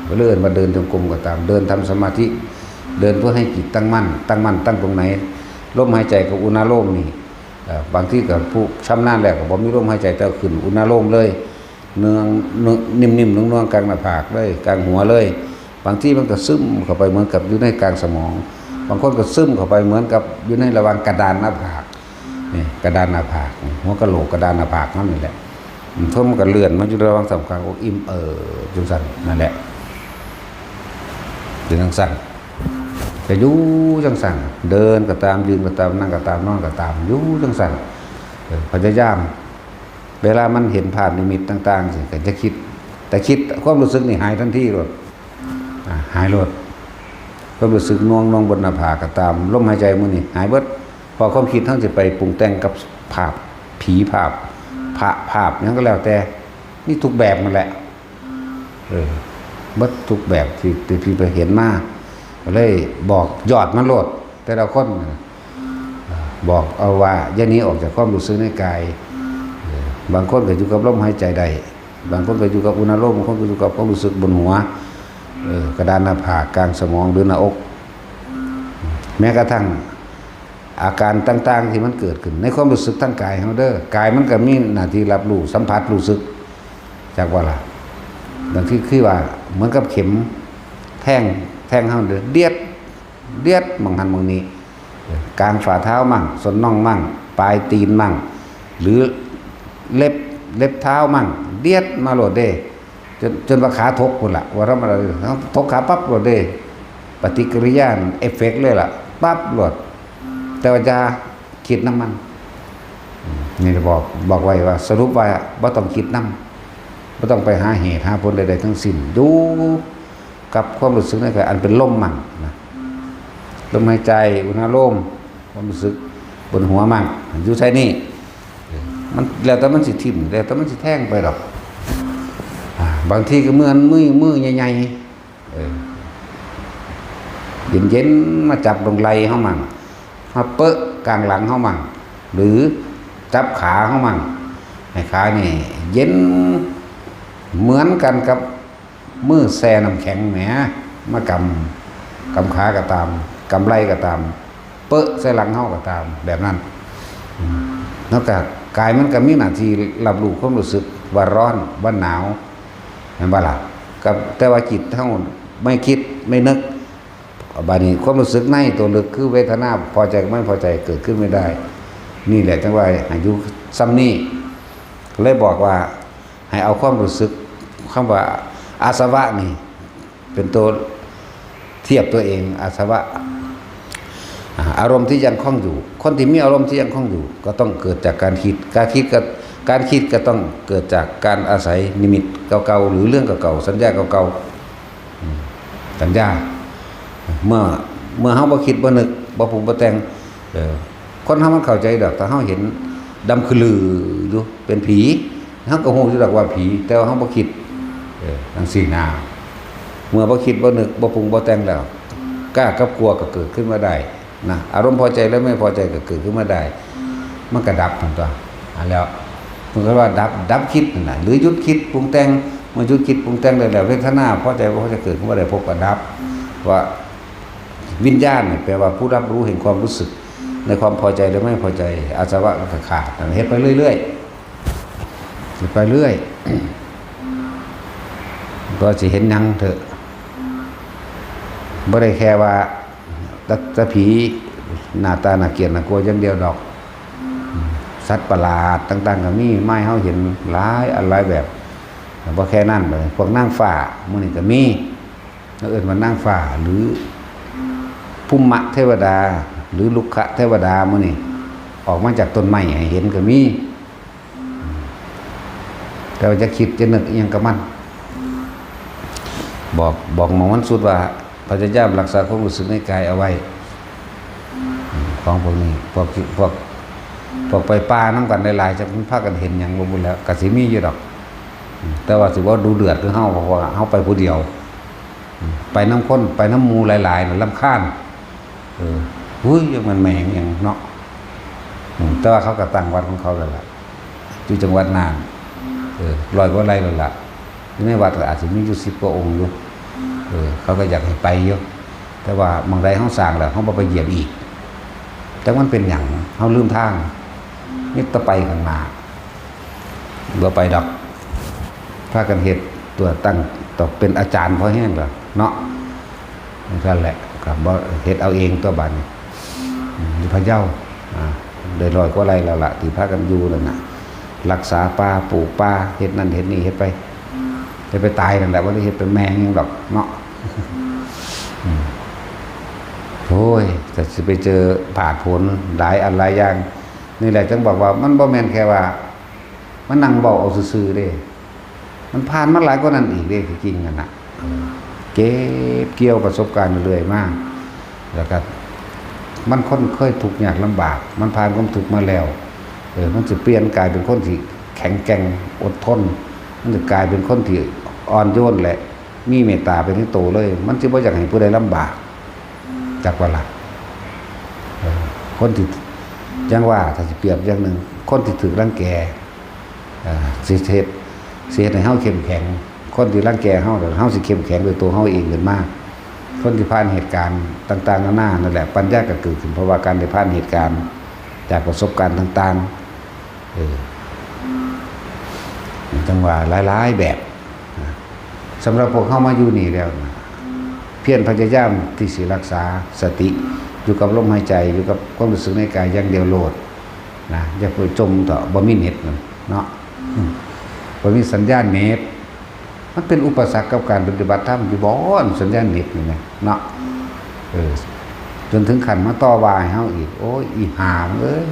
ก็เลยเอิ้นว่าเดินจงกรมก็ตาม เดินทำสมาธิ เดินเพื่อให้จิตตั้งมั่น ตั้งมั่นตั้งตรงไหน ลมหายใจกับอุณาโลมนี่ เอ่อ บางทีก็ผู้ชำนาญแล้วก็บ่มีลมหายใจ แต่ขึ้นอุณาโลมเลย เนือง เนือง นิ่มๆ นวลๆ กลางหน้าผากเลย กลางหัวเลย บางทีมันก็ซึมเข้าไปเหมือนกับอยู่ในกลางสมอง บางคนก็ซึมเข้าไปเหมือนกับอยู่ในระหว่างกระดานหน้าผาก นี่ กระดานหน้าผาก หัวกะโหลก กระดานหน้าผากเฮานี่แหละ อืม เทิงมันก็เลื่อนมาอยู่ระหว่างท่ามกลางอกอิ่มเอิบจั่งซั้น นั่นแหละ เป็นจั่งซั้น ก็อยู่จั่งซั้น เดินก็ตาม ยืนก็ตาม นั่งก็ตาม นอนก็ตาม อยู่จั่งซั้น เออ พยายาม เวลามันเห็นภาพนิมิตต่างๆ จั่งซี้ ก็จะคิด แต่คิด ความรู้สึกนี่หายทันทีโลด อ่า หายโลด ความรู้สึกหน่วงๆ บนหน้าผากก็ตาม ลมหายใจมื้อนี้หายเบิด เพราะความคิดเฮาสิไปปรุงแต่งกับภาพ ผีภาพ พระภาพ หยังก็แล้วแต่ มีทุกแบบนั่นแหละ เออ เบิดทุกแบบที่ ที่พี่ไปเห็นมา ก็เลยบอกยอดมันโลด แต่ละคนน่ะ บอกเอาว่าอย่าหนีออกจากความรู้สึกในกาย เออ บางคนก็อยู่กับลมหายใจได้ บางคนก็อยู่กับอุณาโลม บางคนก็อยู่กับความรู้สึกบนหัว เออ กระดานหน้าผาก กลางสมอง หรือหน้าอก แม้กระทั่งอาการต่างๆ ที่มันเกิดขึ้นในความรู้สึกทางกายเฮาเด้อ กายมันก็มีหน้าที่รับรู้ สัมผัส รู้สึก จักว่าล่ะ บางทีคือว่าเหมือนกับเข็มแทง แทงเฮาเด้อ เดียด เดียดหม่องหั้นหม่องนี้ กลางฝ่าเท้ามั่ง ส้นน่องมั่ง ปลายตีนมั่ง หรือเล็บ เล็บเท้ามั่ง เดียดมาโลดเด้ จน จนว่าขาถกพุ้นล่ะ ว่าธรรมดา ถกขาปั๊บโลดเด้ ปฏิกิริยา เอฟเฟกต์เลยล่ะ ปั๊บโลด แต่ว่าอย่าคิดนำมัน อืม นี่บอก บอกไว้ว่า สรุปว่าบ่ต้องคิดนำ บ่ต้องไปหาเหตุหาผลใดๆ ทั้งสิ้น อยู่กับความรู้สึกในกายอันเป็นลมมันนะ ลมหายใจ อุณาโลม ຄວາມຮູ້ສຶກບົນຫົວມັນຢູ່ໃສນີ້ ມັນແລ້ວແຕ່ມັນຊິຖິ້ມ ແລ້ວແຕ່ມັນຊິແທງໄປດອກ. ອາ ບາງທີກໍເໝືອນມື ມືໃຫຍ່ໆ ເອີ ເຢັນໆ ມາຈັບລົງໄຫຼ່ເຮົາໝັ່ງ ມາເປິະກາງຫຼັງເຮົາໝັ່ງ ຫຼື ຈັບຂາເຮົາໝັ່ງ ໃຫ້ຂານີ້ເຢັນເໝືອນກັນກັບ ມືແຊ່ນ້ຳແຂງແໝ ມາກຳ ກຳຂາກໍຕາມ ກຳໄຫຼ່ກໍຕາມ ເປິະໃສ່ຫຼັງເຮົາກໍຕາມ ແບບນັ້ນ. ອືມ ນອກຈາກກາຍມັນກໍມີໜ້າທີ່ຮັບຮູ້ຄວາມຮູ້ສຶກວ່າຮ້ອນ ວ່າໜາວ ແມ່ນບໍ່ລະ? ກໍແຕ່ວ່າຈິດເຮົາໄມ່ຄິດ ໄມ່ນຶກ ບາດນີ້ຄວາມຮູ້ສຶກໃນຕົວເລິກຄືເວທະນາພໍໃຈກັບໄມ່ພໍໃຈເກີດຂຶ້ນໄມ່ໄດ້. ນີ້ແຫຼະຈັ່ງວ່າໃຫ້ຢູ່ຊ່ຳນີ້ ເລີຍບອກວ່າ ໃຫ້ເອົາຄວາມຮູ້ສຶກ ຄຳວ່າອາສະວະນີ້ເປັນຕົວທຽບຕົວເອງ ອາສະວະ ອາ ອາລົມທີ່ຍັງຄົງຢູ່. ຄົນທີ່ມີອາລົມທີ່ຍັງຄົງຢູ່ ກໍຕ້ອງເກີດຈາກການຄິດ ການຄິດກໍ ການຄິດກໍຕ້ອງເກີດຈາກການອາໄສນິມິດເກົ່າໆ ຫຼື ເລື່ອງເກົ່າໆ ສັນຍາເກົ່າໆ ອືມ ສັນຍາ ເມື່ອ ເມື່ອເຮົາບໍ່ຄິດບໍ່ນຶກ ບໍ່ປຸງບໍ່ແຕ່ງ ເອີ ຄົນເຮົາມັນເຂົ້າໃຈດອກ ຖ້າເຮົາເຫັນດຳຄະລືຢູ່ເປັນຜີ ເຮົາກໍຮູ້ຢູ່ດອກວ່າຜີ ແຕ່ວ່າເຮົາບໍ່ຄິດ ເອີ ຈັ່ງຊີ້ນາ. ເມື່ອບໍ່ຄິດບໍ່ນຶກ ບໍ່ປຸງບໍ່ແຕ່ງແລ້ວ ກ້າກັບກົວກໍເກີດຂຶ້ນມາໄດ້ນະ. ອາລົມພໍໃຈ ແລະ ໄມ່ພໍໃຈກໍເກີດຂຶ້ນມາໄດ້ ມັນກໍດັບຫັ້ນຕົວະ. ອັນແລ້ວເພິ່ນກໍວ່າດັບ ດັບຄິດຫັ້ນນະ ຫຼື ຢຸດຄິດປຸງແຕ່ງ. ເມື່ອຢຸດຄິດປຸງແຕ່ງໄດ້ແລ້ວ ເວທະນາພໍໃຈບໍ່ພໍໃຈເກີດຂຶ້ນມາໄດ້ ພົບກໍດັບ. ວ່າວິນຍານນີ້ແປວ່າຜູ້ຮັບຮູ້ແຫ່ງຄວາມຮູ້ສຶກ ໃນຄວາມພໍໃຈ ຫຼື ໄມ່ພໍໃຈ ອາສະວະກໍຂາດ. ເຮັດໄປເລື້ອຍໆ ເຮັດໄປເລື້ອຍ ບໍ່ວ່າຊິເຫັນຫຍັງເຖາະ ບໍ່ໄດ້ແຄ່ວ່າແຕ່ ແຕ່ຜີໜ້າຕາໜ້າກຽດໜ້າກົວຢ່າງດຽວດອກ. ສັດປະຫຼາດຕ່າງໆກໍມີມາໃຫ້ເຮົາເຫັນຫຼາຍອັນຫຼາຍແບບ. ບໍ່ແຄ່ນັ້ນ ພວກນາງຟ້າມື້ນີ້ກໍມີ ເຂົາເອີ້ນວ່ານາງຟ້າ ຫຼື ພູມະເທວະດາ ຫຼື ລຸກຂະເທວະດາ ມື້ນີ້ອອກມາຈາກຕົ້ນໄມ້ໃຫ້ເຫັນກໍມີ. ແຕ່ວ່າຢ່າຄິດ ຢ່ານຶກອີ່ຫຍັງກັບມັນ. ບອກ ບອກໝໍມັນສຸດວ່າ ພະຍາຍາມຮັກສາຄວາມຮູ້ສຶກໃນກາຍເອົາໄວ້. ຂອງພວກນີ້ ພວກ ພວກ ພວກໄປປ່ານຳກັນຫຼາຍໆ ຈັກມັນພາກັນເຫັນຫຍັງບໍ່ບຸແລ້ວ ກະຊິມີຢູ່ດອກ. ແຕ່ວ່າຊິບໍ່ດຸເດືອດຄືເຮົາ ເພາະວ່າເຮົາໄປຜູ້ດຽວ. ໄປນຳຄົນ ໄປນຳໝູ່ຫຼາຍໆ ລຳຄານ. ເອີ ຫຸ້ຍ ຍັງແມ່ນແມ່ງຫຍັງເນາະ. ອືມ ແຕ່ວ່າເຂົາກໍຕັ້ງວັດຂອງເຂົາແລ້ວລະ ຢູ່ຈັງຫວັດນ່ານ. ເອີ ຮ້ອຍກວ່າໄຮ່ແລ້ວລະ ຢູ່ໃນວັດກໍອາດຊິມີຢູ່ສິບກວ່າອົງຢູ່. ເອີ ເຂົາກໍຢາກໃຫ້ໄປຢູ່ ແຕ່ວ່າໝ່ອງໃດເຮົາສ້າງແລ້ວ ເຮົາບໍ່ໄປຢຽບອີກ. ຈັກມັນເປັນຫຍັງ ເຮົາລືມທາງ ມີແຕ່ໄປຂ້າງໜ້າ. ບໍ່ໄປດອກ ພາກັນເຮັດຕົວຕັ້ງ ຕ້ອງເປັນອາຈານພໍແຮງແລ້ວເນາະ. ຈັ່ງຊັ້ນແຫຼະ ກໍບໍ່ເຮັດເອົາເອງຕົວະບາດນີ້. ອືມ ຢູ່ພະເຍົາ ອາ ໄດ້ຮ້ອຍກວ່າໄຮ່ແລ້ວລະ ທີ່ພາກັນຢູ່ນັ້ນນະ ຮັກສາປ່າ ປູກປ່າ ເຮັດນັ້ນເຮັດນີ້ ເຮັດໄປ ເຮັດໄປຕາຍນັ້ນແຫຼະ ບໍ່ໄດ້ເຮັດໄປແມ່ຫຍັງດອກເນາະ. ອືມ ໂອ້ຍ ແຕ່ຊິໄປເຈີຜາດຜົນຫຼາຍອັນຫຼາຍຢ່າງ. ນີ້ແຫຼະຈຶ່ງບອກວ່າ ມັນບໍ່ແມ່ນແຄ່ວ່າມານັ່ງເວົ້າເອົາຊື່ໆເດ້ ມັນຜ່ານມາຫຼາຍກວ່ານັ້ນອີກເດ້ ທີ່ຈິງນັ້ນນະ. ເກັບກ່ຽວປະສົບການເລື້ອຍມາ ແລ້ວກໍມັນຄົນເຄີຍທຸກຍາກລຳບາກ ມັນຜ່ານຄວາມທຸກມາແລ້ວ ເອີ ມັນຊິປ່ຽນກາຍເປັນຄົນທີ່ແຂງແກ່ງ ອົດທົນ ມັນຊິກາຍເປັນຄົນທີ່ອ່ອນໂຍນ ແລະ ມີເມດຕາໄປໃນໂຕເລີຍ ມັນຊິບໍ່ຢາກໃຫ້ຜູ້ໃດລຳບາກ ຈັກວ່າລະ. ເອີ ຄົນທີ່ ຈັ່ງວ່າ ຖ້າຊິປຽບຢ່າງໜຶ່ງ ຄົນທີ່ຖືກລັງແກ ເອີ ຊິເຮັດ ຊິເຮັດໃຫ້ເຮົາເຂັ້ມແຂງ. ຄົນທີ່ລັງແກເຮົາ ເຮົາຊິເຂັ້ມແຂງດ້ວຍຕົວເຮົາເອງຂຶ້ນມາ. ຄົນທີ່ຜ່ານເຫດການຕ່າງໆນານານັ້ນແຫຼະ ປັນຍາກໍເກີດຂຶ້ນ ເພາະວ່າການໄດ້ຜ່ານເຫດການຈາກປະສົບການຕ່າງໆ ເອີ ຈັ່ງວ່າຫຼາຍໆແບບ. ສຳລັບພວກເຮົາມາຢູ່ນີ້ແລ້ວນະ ພຽນພະຍາຍາມທີ່ຊິຮັກສາສະຕິ ຢູ່ກັບລົມຫາຍໃຈ ຢູ່ກັບຄວາມຮູ້ສຶກໃນກາຍຢ່າງດຽວໂລດນະ. ຢ່າໄປຈົ່ມເຖາະ ບໍ່ມີເນັດນັ້ນເນາະ ບໍ່ມີສັນຍານເນັດ. ມັນເປັນອຸປະສັກກັບການປະຕິບັດທຳຢູ່ບໍ ສັນຍານເນັດນີ້ນະເນາະ. ເອີ ຈົນເຖິງຂັ້ນມາຕໍ່ວ່າໃຫ້ເຮົາອີກ ໂອ້ຍ ອີຫ່າເອີຍ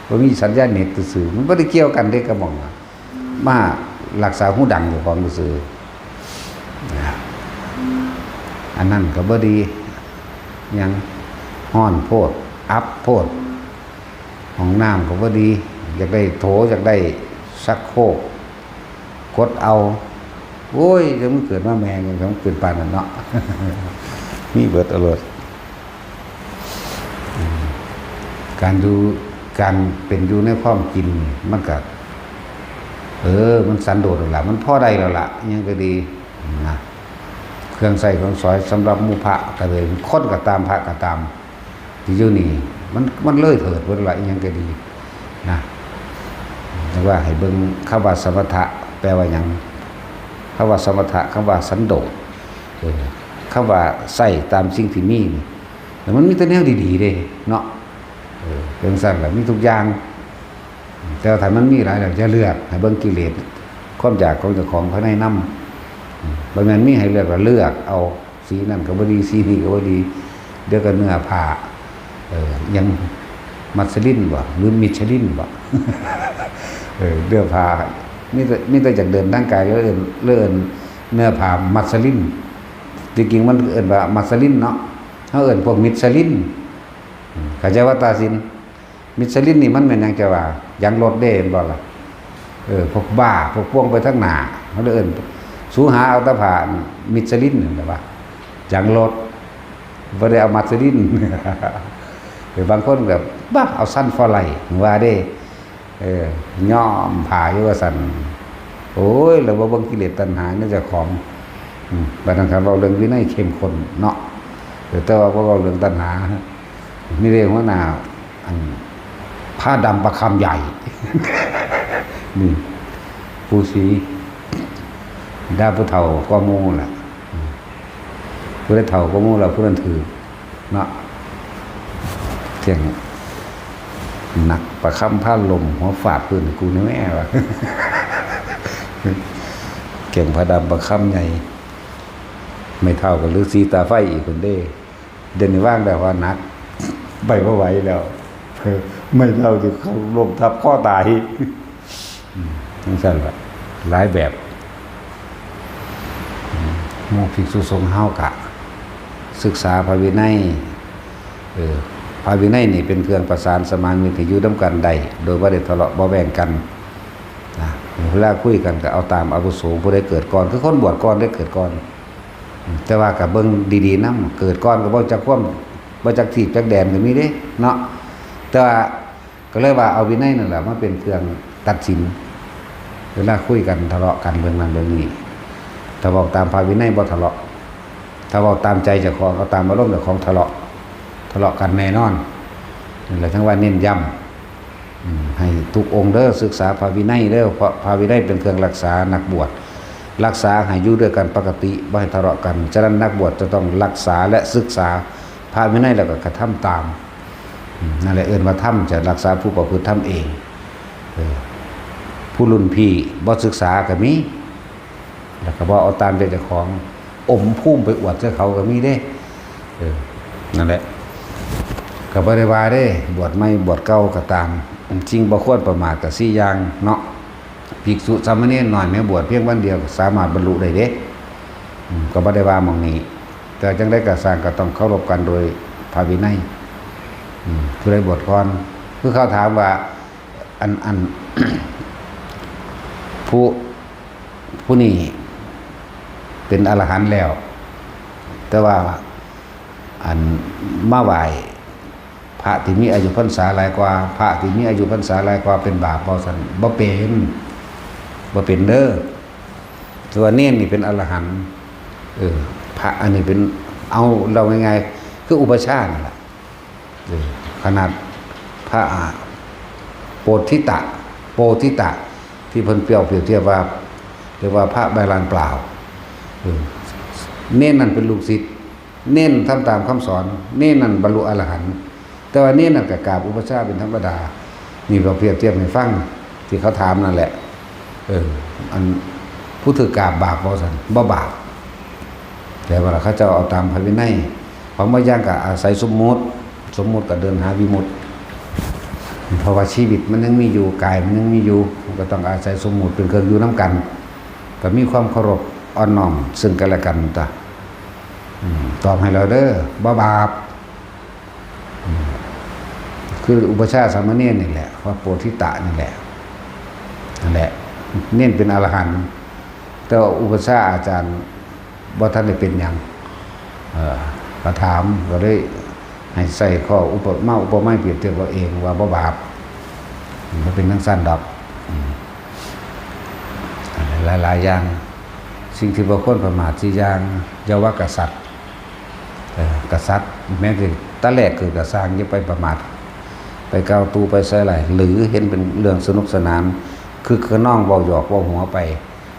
ບໍ່ມີສັນຍານເນັດຊື່ໆ. ມັນບໍ່ໄດ້ກ່ຽວກັນເດ້ກັບໝ່ອງວ່າ ມາລັກສາຫູດັງເຈົ້າຂອງຊື່ໆ ອັນນັ້ນກໍບໍ່ດີຫຍັງ. ຮ້ອນໂພດ ອັບໂພດ ຫ້ອງນ້ຳກໍບໍ່ດີ ຢາກໄດ້ໂຖ ຢາກໄດ້ຊັກໂຄກ ກົດເອົາ ໂອ້ຍ ຈັ່ງມັນເກີດມາແມ່ຫຍັງ ຈັ່ງເປັນປານນັ້ນເນາະ ມີເບິດເອົາໂລດ. ການຢູ່ ການເປັນຢູ່ໃນຄວາມກິນນີ້ ມັນກະ ເອີ ມັນສັນໂດດແລ້ວລະ ມັນພໍໄດ້ແລ້ວລະ ອີ່ຫຍັງກໍດີນະ ເຄື່ອງໃຊ້ເຄື່ອງສອຍສຳລັບໝູ່ພະກໍເລີຍ ຄົນກໍຕາມ ພະກໍຕາມ ທີ່ຢູ່ນີ້ ມັນ ມັນເລີຍເຖີດເບິດລະ ອີ່ຫຍັງກໍດີນະ ແຕ່ວ່າໃຫ້ເບິ່ງຄຳວ່າສະມະຖະແປວ່າຫຍັງ ຄຳວ່າສະມະຖະ ຄຳວ່າສັນໂດດ ເອີ ຄຳວ່າໃຊ້ຕາມສິ່ງທີ່ມີນີ້ ແລ້ວມັນມີແຕ່ແນວດີໆເດ້ເນາະ ເອີ ເປັນຊັ້ນລະ ມີທຸກຢ່າງ ແຕ່ວ່າຖ້າມັນມີຫຼາຍແລ້ວ ຢ່າເລືອກ ໃຫ້ເບິ່ງກິເລດ ຄວາມຢາກຂອງເຈົ້າຂອງພາຍໃນນຳ ບໍ່ແມ່ນມີໃຫ້ເລືອກແລ້ວເລືອກເອົາ ສີນັ້ນກໍບໍ່ດີ ສີນີ້ກໍບໍ່ດີ ດຽວກໍເນື້ອຜ້າ ເອີ ຫຍັງ ມັດສະລິນບໍ ຫຼື ມິດຊະລິນບໍ ເອີ ເນື້ອຜ້າ ມີແຕ່ ມີແຕ່ຢາກເດີນທາງກາຍ ເອີ້ນ ເອີ້ນເນື້ອຜ້າມັດສະລິນ ທີ່ຈິງມັນເອີ້ນວ່າມັດສະລິນເນາະ ເຮົາເອີ້ນພວກມິດຊະລິນ ເຂົ້າໃຈວ່າຕາສິນ? ມິດຊະລິນນີ້ມັນແມ່ນຫຍັງ ເຈົ້າວ່າ ຢາງລົດເດ້ ແມ່ນບໍ່ລະ? ເອີ ພວກບ້າ ພວກພວງໄປທາງໜ້າ ເຮົາເລີຍເອີ້ນ ສູຫາເອົາແຕ່ຜ້າມິດຊະລິນນັ້ນແຫຼະວ່າ ຢາງລົດ ບໍ່ໄດ້ເອົາມັດສະລິນ ເອີ ບາງຄົນກໍ ບາ ເອົາຊັນຟໍໄລ ວ່າເດ້ ເອີ ຍ້ອມຜ້າຢູ່ວ່າຊັ້ນ ໂອ້ຍ ແລ້ວບໍ່ເບິ່ງກິເລດຕັນຫາໃນເຈົ້າຂອງ ອືມ ບັດນັ້ນຄັນເວົ້າເລື່ອງວິໄນເຂັ້ມຂຸ້ນເນາະ ເອີ ແຕ່ວ່າບໍ່ເວົ້າເລື່ອງຕັນຫາ ນີ້ເດ້ຫົວໜ້າ ອັນ ພະດຳປະຄຳໃຫຍ່ ນີ້ ປູ່ສີ ດາຜູ້ເຖົ້າກວ່າໝູ່ລະ ຜູ້ໃດເຖົ້າກວ່າໝູ່ລະ ຜູ້ນັ້ນຖືກເນາະ ທ່ຽງ ນັກປະຄຳພາລົມ ຫົວຟາດພື້ນໃຫ້ກູແດ່ແມ່ວ່າ ແກ່ງພະດຳປະຄຳໃຫຍ່ ໄມ້ເທົ້າກັບລືສີຕາໄຟອີກພຸ້ນເດ້. ດຽວນີ້ວາງແລ້ວວ່າໜັກ ໄປບໍ່ໄຫວແລ້ວ ໄມ້ເທົ້າຊິເຂົ້າລົ້ມທັບຄໍຕາຍ ອືມ ຈັ່ງຊັ້ນລະ ຫຼາຍແບບ ອືມ ໝູ່ພິກສຸສົງເຮົາກະສຶກສາພະວິໄນ ເອີ ພະວິໄນນີ້ເປັນເຄື່ອງປະສານສະໝານມິດໃຫ້ຢູ່ນຳກັນໄດ້ ໂດຍບໍ່ໄດ້ທະເລາະເບາະແວ້ງກັນນະ ເວລາຄຸຍກັນກໍເອົາຕາມອາວຸໂສ ຜູ້ໃດເກີດກ່ອນ ຄືຄົນບວດກ່ອນເດ້ ເກີດກ່ອນ ແຕ່ວ່າກໍເບິ່ງດີໆນຳ ເກີດກ່ອນກໍບໍ່ຈັກຄວາມ ບໍ່ຈັກທີ່ຈັກແດນກໍມີເດ້ເນາະ ແຕ່ວ່າກໍເລີຍວ່າເອົາວິໄນນັ້ນແຫຼະມາເປັນເຄື່ອງຕັດສິນ ເວລາຄຸຍກັນທະເລາະກັນເລື່ອງນັ້ນເລື່ອງນີ້ ຖ້າເວົ້າຕາມພະວິໄນບໍ່ທະເລາະ ຖ້າເວົ້າຕາມໃຈເຈົ້າຂອງ ເອົາຕາມອາລົມເຈົ້າຂອງ ທະເລາະ ທະເລາະກັນແນ່ນອນ ນັ້ນແຫຼະ ຈັ່ງວ່າເນັ້ນຢ້ຳ ອືມ ໃຫ້ທຸກອົງເດີ ສຶກສາພະວິໄນເດີ ເພາະພະວິໄນເປັນເຄື່ອງລັກສານັກບວດ ລັກສາໃຫ້ຢູ່ດ້ວຍກັນປົກກະຕິ ບໍ່ໃຫ້ທະເລາະກັນ. ສະນັ້ນ ນັກບວດຈະຕ້ອງລັກສາ ແລະ ສຶກສາພະວິໄນ ແລ້ວກໍກະທຳຕາມ. ອືມ ນັ້ນແຫຼະເອີ້ນວ່າທຳ ຈະລັກສາຜູ້ປະພຶດທຳເອງ. ເອີ ຜູ້ລຸ້ນພີ່ບໍ່ສຶກສາກໍມີ. ແລ້ວກໍບໍ່ເອົາຕາມໃຈເຈົ້າຂອງ ອົມພູມໄປອວດໃສ່ເຂົາກໍມີເດ້. ເອີ ນັ້ນແຫຼະ ກໍບໍ່ໄດ້ວ່າເດ້ ບວດໃໝ່ບວດເກົ່າກໍຕາມ ສິ່ງບໍ່ຄວນປະໝາດກໍສີ່ຢ່າງເນາະ. ພິກສຸສາມະເນນນ້ອຍແມ້ບວດພຽງວັນດຽວກໍສາມາດບັນລຸໄດ້ເດ້. ອືມ ກໍບໍ່ໄດ້ວ່າໝ່ອງນີ້ ແຕ່ຈັ່ງໃດກໍຊ່າງ ກໍຕ້ອງເຄົາລົບກັນໂດຍພະວິໄນ. ອືມ ຜູ້ໃດບວດກ່ອນ ຄືເຂົາຖາມວ່າ ອັນ ອັນ ຜູ້ ຜູ້ນີ້ເປັນອະລະຫັນແລ້ວ ແຕ່ວ່າ ອັນ ມາໄຫວ້ພະທີ່ມີອາຍຸພັນສາຫຼາຍກວ່າ ພະທີ່ມີອາຍຸພັນສາຫຼາຍກວ່າເປັນບາບບໍ່? ຊັ້ນບໍ່ເປັນ ບໍ່ເປັນເດີ. ແຕ່ວ່າເນນນີ້ເປັນອະລະຫັນ ເອີ ພະອັນນີ້ເປັນ ເອົາ ເວົ້າງ່າຍໆ ຄືອຸປະຊານັ້ນລະ. ເອີ ຂະໜາດພະ ອາ ໂປທິຕະ ໂປທິຕະ ທີ່ເພິ່ນປ່ຽວ ປຽບທຽບວ່າ ເອີ້ນວ່າພະໃບລານເປົ່າ ເອີ ເນນນັ້ນເປັນລູກສິດ ເນນທຳຕາມຄຳສອນ ເນນນັ້ນບັນລຸອະລະຫັນ ແຕ່ວ່າເນນນັ້ນກໍກາບອຸປະຊາເປັນທຳມະດາ. ນີ້ກໍປຽບທຽບໃຫ້ຟັງ ທີ່ເຂົາຖາມນັ້ນແຫຼະ. ເອີ ອັນ ຜູ້ຖືກກາບບາບບໍ່? ຊັ້ນ ບໍ່ບາບ. ແຕ່ວ່າເຂົາເຈົ້າເອົາຕາມພະວິໄນ ຂອງບາງຢ່າງກໍອາໄສສົມມຸດ ສົມມຸດກໍເດີນຫາວິມຸດ ເພາະວ່າຊີວິດມັນຍັງມີຢູ່ ກາຍມັນຍັງມີຢູ່ ມັນກໍຕ້ອງອາໄສສົມມຸດເປັນເຄື່ອງຢູ່ນຳກັນ ກໍມີຄວາມເຄົາລົບອ່ອນນ້ອມເຊິ່ງກັນແລະກັນຕົວະ. ອືມ ຕອບໃຫ້ແລ້ວເດີ ບໍ່ບາບ. ຄືອຸປັດຊາສາມະເນນນີ້ແຫຼະ ພະໂພທິຕະນີ້ແຫຼະ ນັ້ນແຫຼະ ເນັ້ນເປັນອະລະຫັນ ແຕ່ວ່າອຸປັດຊາອາຈານບໍ່ທັນໄດ້ເປັນຫຍັງ ເອີ ກະຖາມ ກະເລີຍໃຫ້ໃຊ້ຂໍ້ອຸປະມາອຸປະໄມປຽບທຽບເອົາເອງວ່າບໍ່ບາບ ມັນເປັນຈັ່ງຊັ້ນດອກ ອືມ ຫຼາຍໆຢ່າງ ສິ່ງທີ່ບໍ່ຄວນປະໝາດສີ່ຢ່າງ ຢ່າວ່າກະສັດ ເອີ ກະສັດ ແມ້ແຕ່ຕາແລກເກີດກະຊ່າງ ຢ່າໄປປະໝາດ ໄປກ່າວຕູ້ໄປໃສ່ຮ້າຍ ຫຼືເຫັນເປັນເລື່ອງສະໜຸກສະໜານ ຄຶກຂະນອງ ເວົ້າຫຍອກເວົ້າຫົວໄປ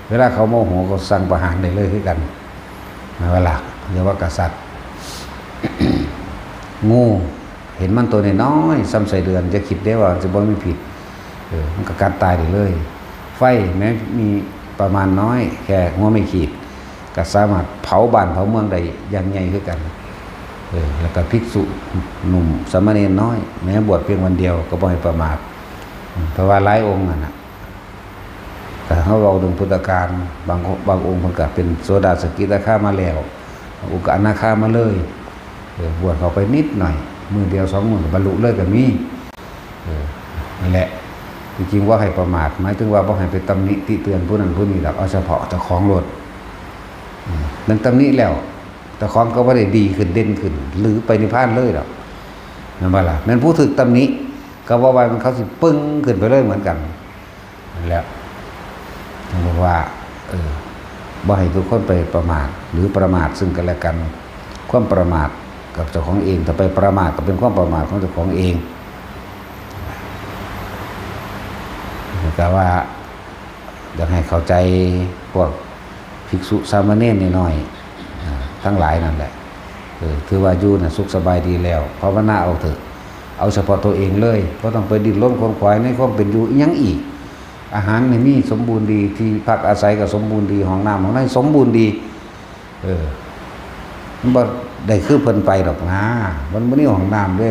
ເວລາເຂົາໂມໂຫ ເຂົາສັ່ງປະຫານໄດ້ເລີຍຄືກັນ ແມ່ນບໍ່ລະ? ຢ່າວ່າກະສັດ ງູ ເຫັນມັນໂຕນ້ອຍໆ ສ່ຳໄສ້ເດືອນ ຢ່າຄິດເດ້ວ່າມັນຊິບໍ່ມີພິດ ເອີ ມັນກະກັດຕາຍໄດ້ເລີຍ ໄຟແມ້ມີປະມານນ້ອຍ ແຄ່ຫົວໄມ້ຂີດ ກະສາມາດເຜົາບ້ານເຜົາເມືອງໄດ້ຢ່າງໃຫຍ່ຄືກັນ ເອີ ແລ້ວກະພິກສຸໜຸ່ມ ສາມະເນນນ້ອຍ ແມ້ບວດພຽງວັນດຽວ ກະບໍ່ໃຫ້ປະໝາດ ເພາະວ່າຫຼາຍອົງຫັ້ນນະ ຖ້າເຮົາເວົ້າເລື່ອງພຸດທະການ ບາງ ບາງອົງເພິ່ນກະເປັນໂສດາສະກິດາຄາມາແລ້ວ ບາງອົງກະອະນາຄາມາເລີຍ ເອີ ບວດເຂົ້າໄປນິດໜ້ອຍ ມື້ດຽວສອງມື້ກະບັນລຸເລີຍກະມີ ເອີ ນັ້ນແຫຼະ ທີ່ຈິງບໍ່ໃຫ້ປະໝາດ ໝາຍເຖິງວ່າບໍ່ໃຫ້ໄປຕຳໜິຕິເຕືອນຜູ້ນັ້ນຜູ້ນີ້ດອກ ເອົາສະເພາະເຈົ້າຂອງໂລດ ອືມ ແມ່ນຕຳໜິແລ້ວ ເຈົ້າຂອງກະບໍ່ໄດ້ດີຂຶ້ນເດັ່ນຂຶ້ນ ຫຼືໄປນິບພານເລີຍດອກ ແມ່ນບໍ່ລະ? ແມ່ນຜູ້ຖືກຕຳໜິ ກະບໍ່ວ່າແມ່ນເຂົາຊິປຶ້ງຂຶ້ນໄປເລີຍເໝືອນກັນ ນັ້ນແຫຼະ ເພິ່ນບອກວ່າ ເອີ ບໍ່ໃຫ້ທຸກຄົນໄປປະໝາດ ຫຼືປະໝາດເຊິ່ງກັນແລະກັນ ຄວາມປະໝາດກັບເຈົ້າຂອງເອງ ຖ້າໄປປະໝາດກະເປັນຄວາມປະໝາດຂອງເຈົ້າຂອງເອງ ແຕ່ວ່າຢາກໃຫ້ເຂົ້າໃຈພວກ ພິກສຸສາມະເນນນ້ອຍໆ ອາ ທັງຫຼາຍນັ້ນແຫຼະ ເອີ ຖືວ່າຢູ່ນະສຸກສະບາຍດີແລ້ວ ພາວະນາເອົາເຖາະ ເອົາສະເພາະໂຕເອງເລີຍ ບໍ່ຕ້ອງໄປດີ້ນລົນຂວນຂວາຍໃນຄວາມເປັນຢູ່ອີ່ຫຍັງອີກ ອາຫານນີ້ມີສົມບູນດີ ທີ່ພັກອາໄສກະສົມບູນດີ ຫ້ອງນ້ຳຫ້ອງໃນສົມບູນດີ ເອີ ມັນບໍ່ໄດ້ຄືເພິ່ນໄປດອກນາ ມັນບໍ່ມີຫ້ອງນ້ຳເດ້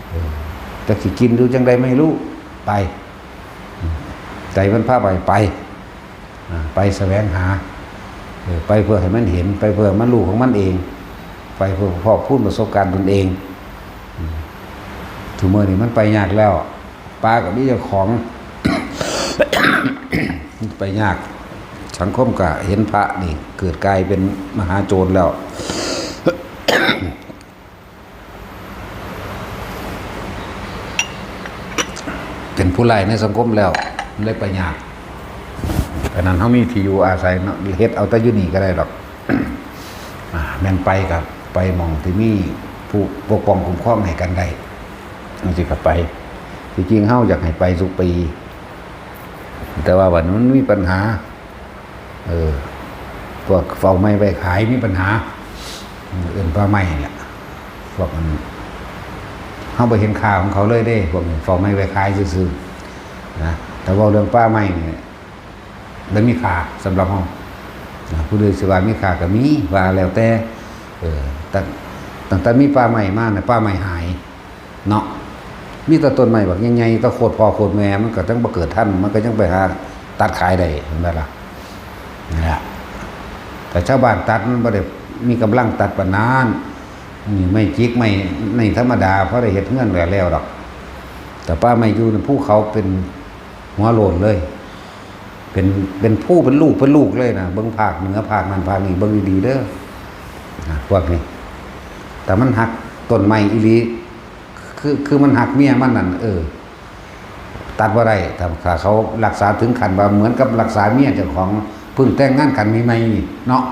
ເອີ ຈັກຊິກິນຢູ່ຈັ່ງໃດໄມ່ຮູ້ ໄປ ໃຈມັນພາໄປ ໄປ ອາ ໄປສະແຫວງຫາ ເອີ ໄປເພື່ອໃຫ້ມັນເຫັນ ໄປເພື່ອໃຫ້ມັນຮູ້ຂອງມັນເອງ ໄປເພື່ອພອກພູນປະສົບການຕົນເອງ ອືມ ທຸກມື້ນີ້ມັນໄປຍາກແລ້ວ ປ່າກະມີເຈົ້າຂອງ ໄປຍາກ ສັງຄົມກະເຫັນພະນີ້ເກີດກາຍເປັນມະຫາໂຈນແລ້ວ ເປັນຜູ້ຮ້າຍໃນສັງຄົມແລ້ວ ມັນເລີຍໄປຍາກ ອັນນັ້ນເຮົາມີທີ່ຢູ່ອາໄສເນາະ ເຮັດເອົາແຕ່ຢູ່ນີ້ກະໄດ້ດອກ ອາ ແມ່ນໄປກະໄປໝ່ອງທີ່ມີຜູ້ປົກປ້ອງຄຸ້ມຄອງໃຫ້ກັນໄດ້ ຈັ່ງຊີ້ກະໄປ ທີ່ຈິງເຮົາຢາກໃຫ້ໄປທຸກປີ ແຕ່ວ່າບັດນີ້ມັນມີບັນຫາ ເອີ ພວກເຝົ້າໄມ້ໄວ້ຂາຍມີບັນຫາ ເອີ້ນປ່າໄມ້ແຫຼະ ພວກນັ້ນ ເຮົາບໍ່ເຫັນຄ່າຂອງເຂົາເລີຍເດ້ ພວກນີ້ເຝົ້າໄມ້ໄວ້ຂາຍຊື່ໆ ນະ ແຕ່ເວົ້າເລື່ອງປ່າໄມ້ນີ້ ມັນມີຄ່າສຳລັບເຮົາ ນະ ຜູ້ອື່ນຊິວ່າມີຄ່າກະມີ ວ່າແລ້ວແຕ່ ເອີ ຕັ້ງ ຕັ້ງແຕ່ມີປ່າໄມ້ມານະ ປ່າໄມ້ຫາຍ ເນາະ ມີແຕ່ຕົ້ນໄມ້ບັກໃຫຍ່ໆ ແຕ່ໂຄດພໍ່ໂຄດແມ່ ມັນກະຍັງບໍ່ເກີດທັນ ມັນກະຍັງໄປຫາຕັດຂາຍໄດ້ ແມ່ນບໍ່ລະ? ນັ້ນລະ ແຕ່ຊາວບ້ານຕັດມັນບໍ່ໄດ້ມີກຳລັງຕັດປານນັ້ນ ນີ້ໄມ້ຈິກໄມ້ ໄມ້ທຳມະດາ ພໍໄດ້ເຮັດເຮືອນກະແລ້ວດອກ ແຕ່ປ່າໄມ້ຢູ່ໃນພູເຂົາເປັນຫົວໂລ້ນເລີຍ ເປັນ ເປັນພູເປັນລູກເປັນລູກເລີຍນະ ເບິ່ງພາກເໜືອພາກນັ້ນພາກນີ້ ເບິ່ງດີໆເດີ ນະ ພວກນີ້ ແຕ່ມັນຮັກຕົ້ນໄມ້ອີ່ຫຼີ ຄື ຄືມັນຮັກເມຍມັນນັ້ນ ເອີ ຕັດບໍ່ໄດ້ ຖ້າ ຖ້າເຂົາຮັກສາເຖິງຂັ້ນວ່າເໝືອນກັບຮັກສາເມຍເຈົ້າຂອງ ເພິ່ງແຕ່ງງານກັນໃໝ່ໆນີ້ເນາະ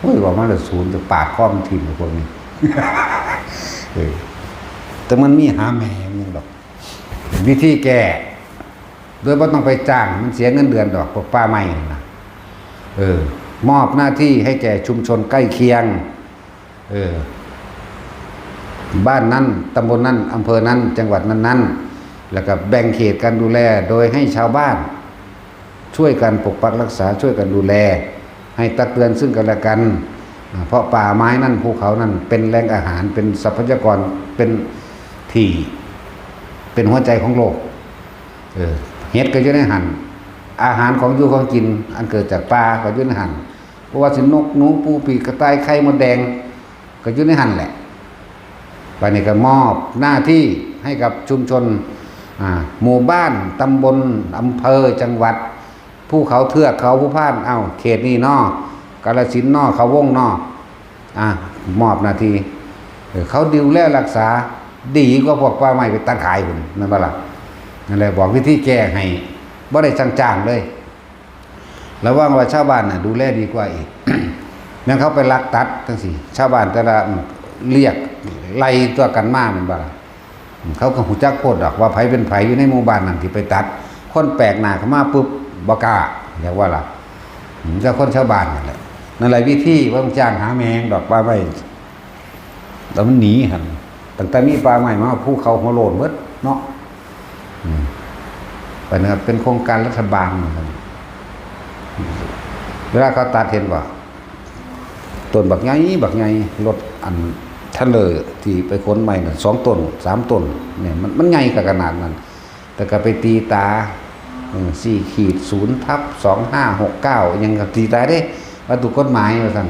ໂອ້ຍ ເວົ້າມາແລ້ວສູນ ຈະປາດຄໍມັນຖິ້ມພວກນີ້ ເອີ ແຕ່ມັນມີຫາແມ່ມັນດອກ ວິທີແກ້ ໂດຍບໍ່ຕ້ອງໄປຈ້າງມັນເສຍເງິນເດືອນດອກ ພວກປ່າໄມ້ນັ້ນນະ ເອີ ມອບໜ້າທີ່ໃຫ້ແກ່ຊຸມຊົນໃກ້ຄຽງ ເອີ ບ້ານນັ້ນ ຕຳບົນນັ້ນ ອຳເພີນັ້ນ ຈັງຫວັດນັ້ນໆ ແລ້ວກະແບ່ງເຂດການດູແລ ໂດຍໃຫ້ຊາວບ້ານຊ່ວຍກັນປົກປັກຮັກສາ ຊ່ວຍກັນດູແລ ໃຫ້ຕັກເຕືອນເຊິ່ງກັນແລະກັນ ເພາະປ່າໄມ້ນັ້ນ ພູເຂົານັ້ນ ເປັນແຫຼ່ງອາຫານ ເປັນຊັບພະຍາກອນ ເປັນທີ່ ເປັນຫົວໃຈຂອງໂລກ ເອີ ເຫັດກະຢູ່ໃນຫັ້ນ ອາຫານຂອງຢູ່ຂອງກິນອັນເກີດຈາກປ່າກະຢູ່ໃນຫັ້ນ ບໍ່ວ່າຊິນົກ ໜູ ປູ ປີກ ກະຕ່າຍ ໄຂ່ ມົດແດງ ກະຢູ່ໃນຫັ້ນແຫຼະ ບາດນີ້ກໍມອບໜ້າທີ່ໃຫ້ກັບຊຸມຊົນ ອ່າ ໝູ່ບ້ານ, ຕຳບົນ, ອຳເພີ, ຈັງຫວັດ, ພູເຂົາ, ເທືອກເຂົາ, ພູພານ, ເອົ້າ ເຂດນີ້ເນາະ, ກາລະສິນເນາະ, ເຂົາວົງເນາະ, ອ່າ ມອບໜ້າທີ່ ເອີ ເຂົາດູແລຮັກສາດີກວ່າພວກປ່າໄມ້ໄປຕັດຂາຍພຸ້ນ ແມ່ນບໍ່ລະ? ນັ້ນແຫຼະ ບອກວິທີແກ້ໃຫ້ ບໍ່ໄດ້ຈ້າງໆເລີຍ. ລະວັງວ່າຊາວບ້ານນະດູແລດີກວ່າອີກ. ແມ່ນເຂົາໄປລັກຕັດຈັ່ງຊີ້ ຊາວບ້ານແຕ່ລະລຽກໄລ່ຕົວະກັນມາແມ່ນບໍ່ລະ? ເຂົາກໍຮູ້ຈັກໂພດດອກວ່າໃຜເປັນໃຜຢູ່ໃນໝູ່ບ້ານນັ້ນທີ່ໄປຕັດ. ຄົນແປກໜ້າເຂົ້າມາປຶບບໍ່ກ້າ ຢາກວ່າລະ ອືມ ແຕ່ຄົນຊາວບ້ານນັ້ນແຫຼະ. ນັ້ນແຫຼະວິທີ ບໍ່ຕ້ອງຈ້າງຫາແມງດອກ ປ່າໄມ້ ແລ້ວມັນໜີຫັ້ນ. ຕັ້ງແຕ່ມີປ່າໄມ້ມາ ພູເຂົາຫົວໂລ້ນເບິດເນາະ. ອືມ ເປັນ ເປັນໂຄງການລັດຖະບານ. ເວລາເຂົາຕັດເຫັນບໍ່? ຕົ້ນບັກໃຫຍ່ ບັກໃຫຍ່ ລົດອັນເທຣລເລີທີ່ໄປຂົນໄມ້ນັ້ນ ສອງຕົ້ນ ສາມຕົ້ນ ນີ້ ມັນ ມັນໃຫຍ່ຂະໜາດນັ້ນ. ແຕ່ກໍໄປຕີຕາ ເອີ ສີ່ຂີດສູນທັບສອງຫ້າຫົກເກົ້າ ຫຍັງກໍຕີຕາເດ້ ວ່າຖືກກົດໝາຍວ່າຊັ້ນ.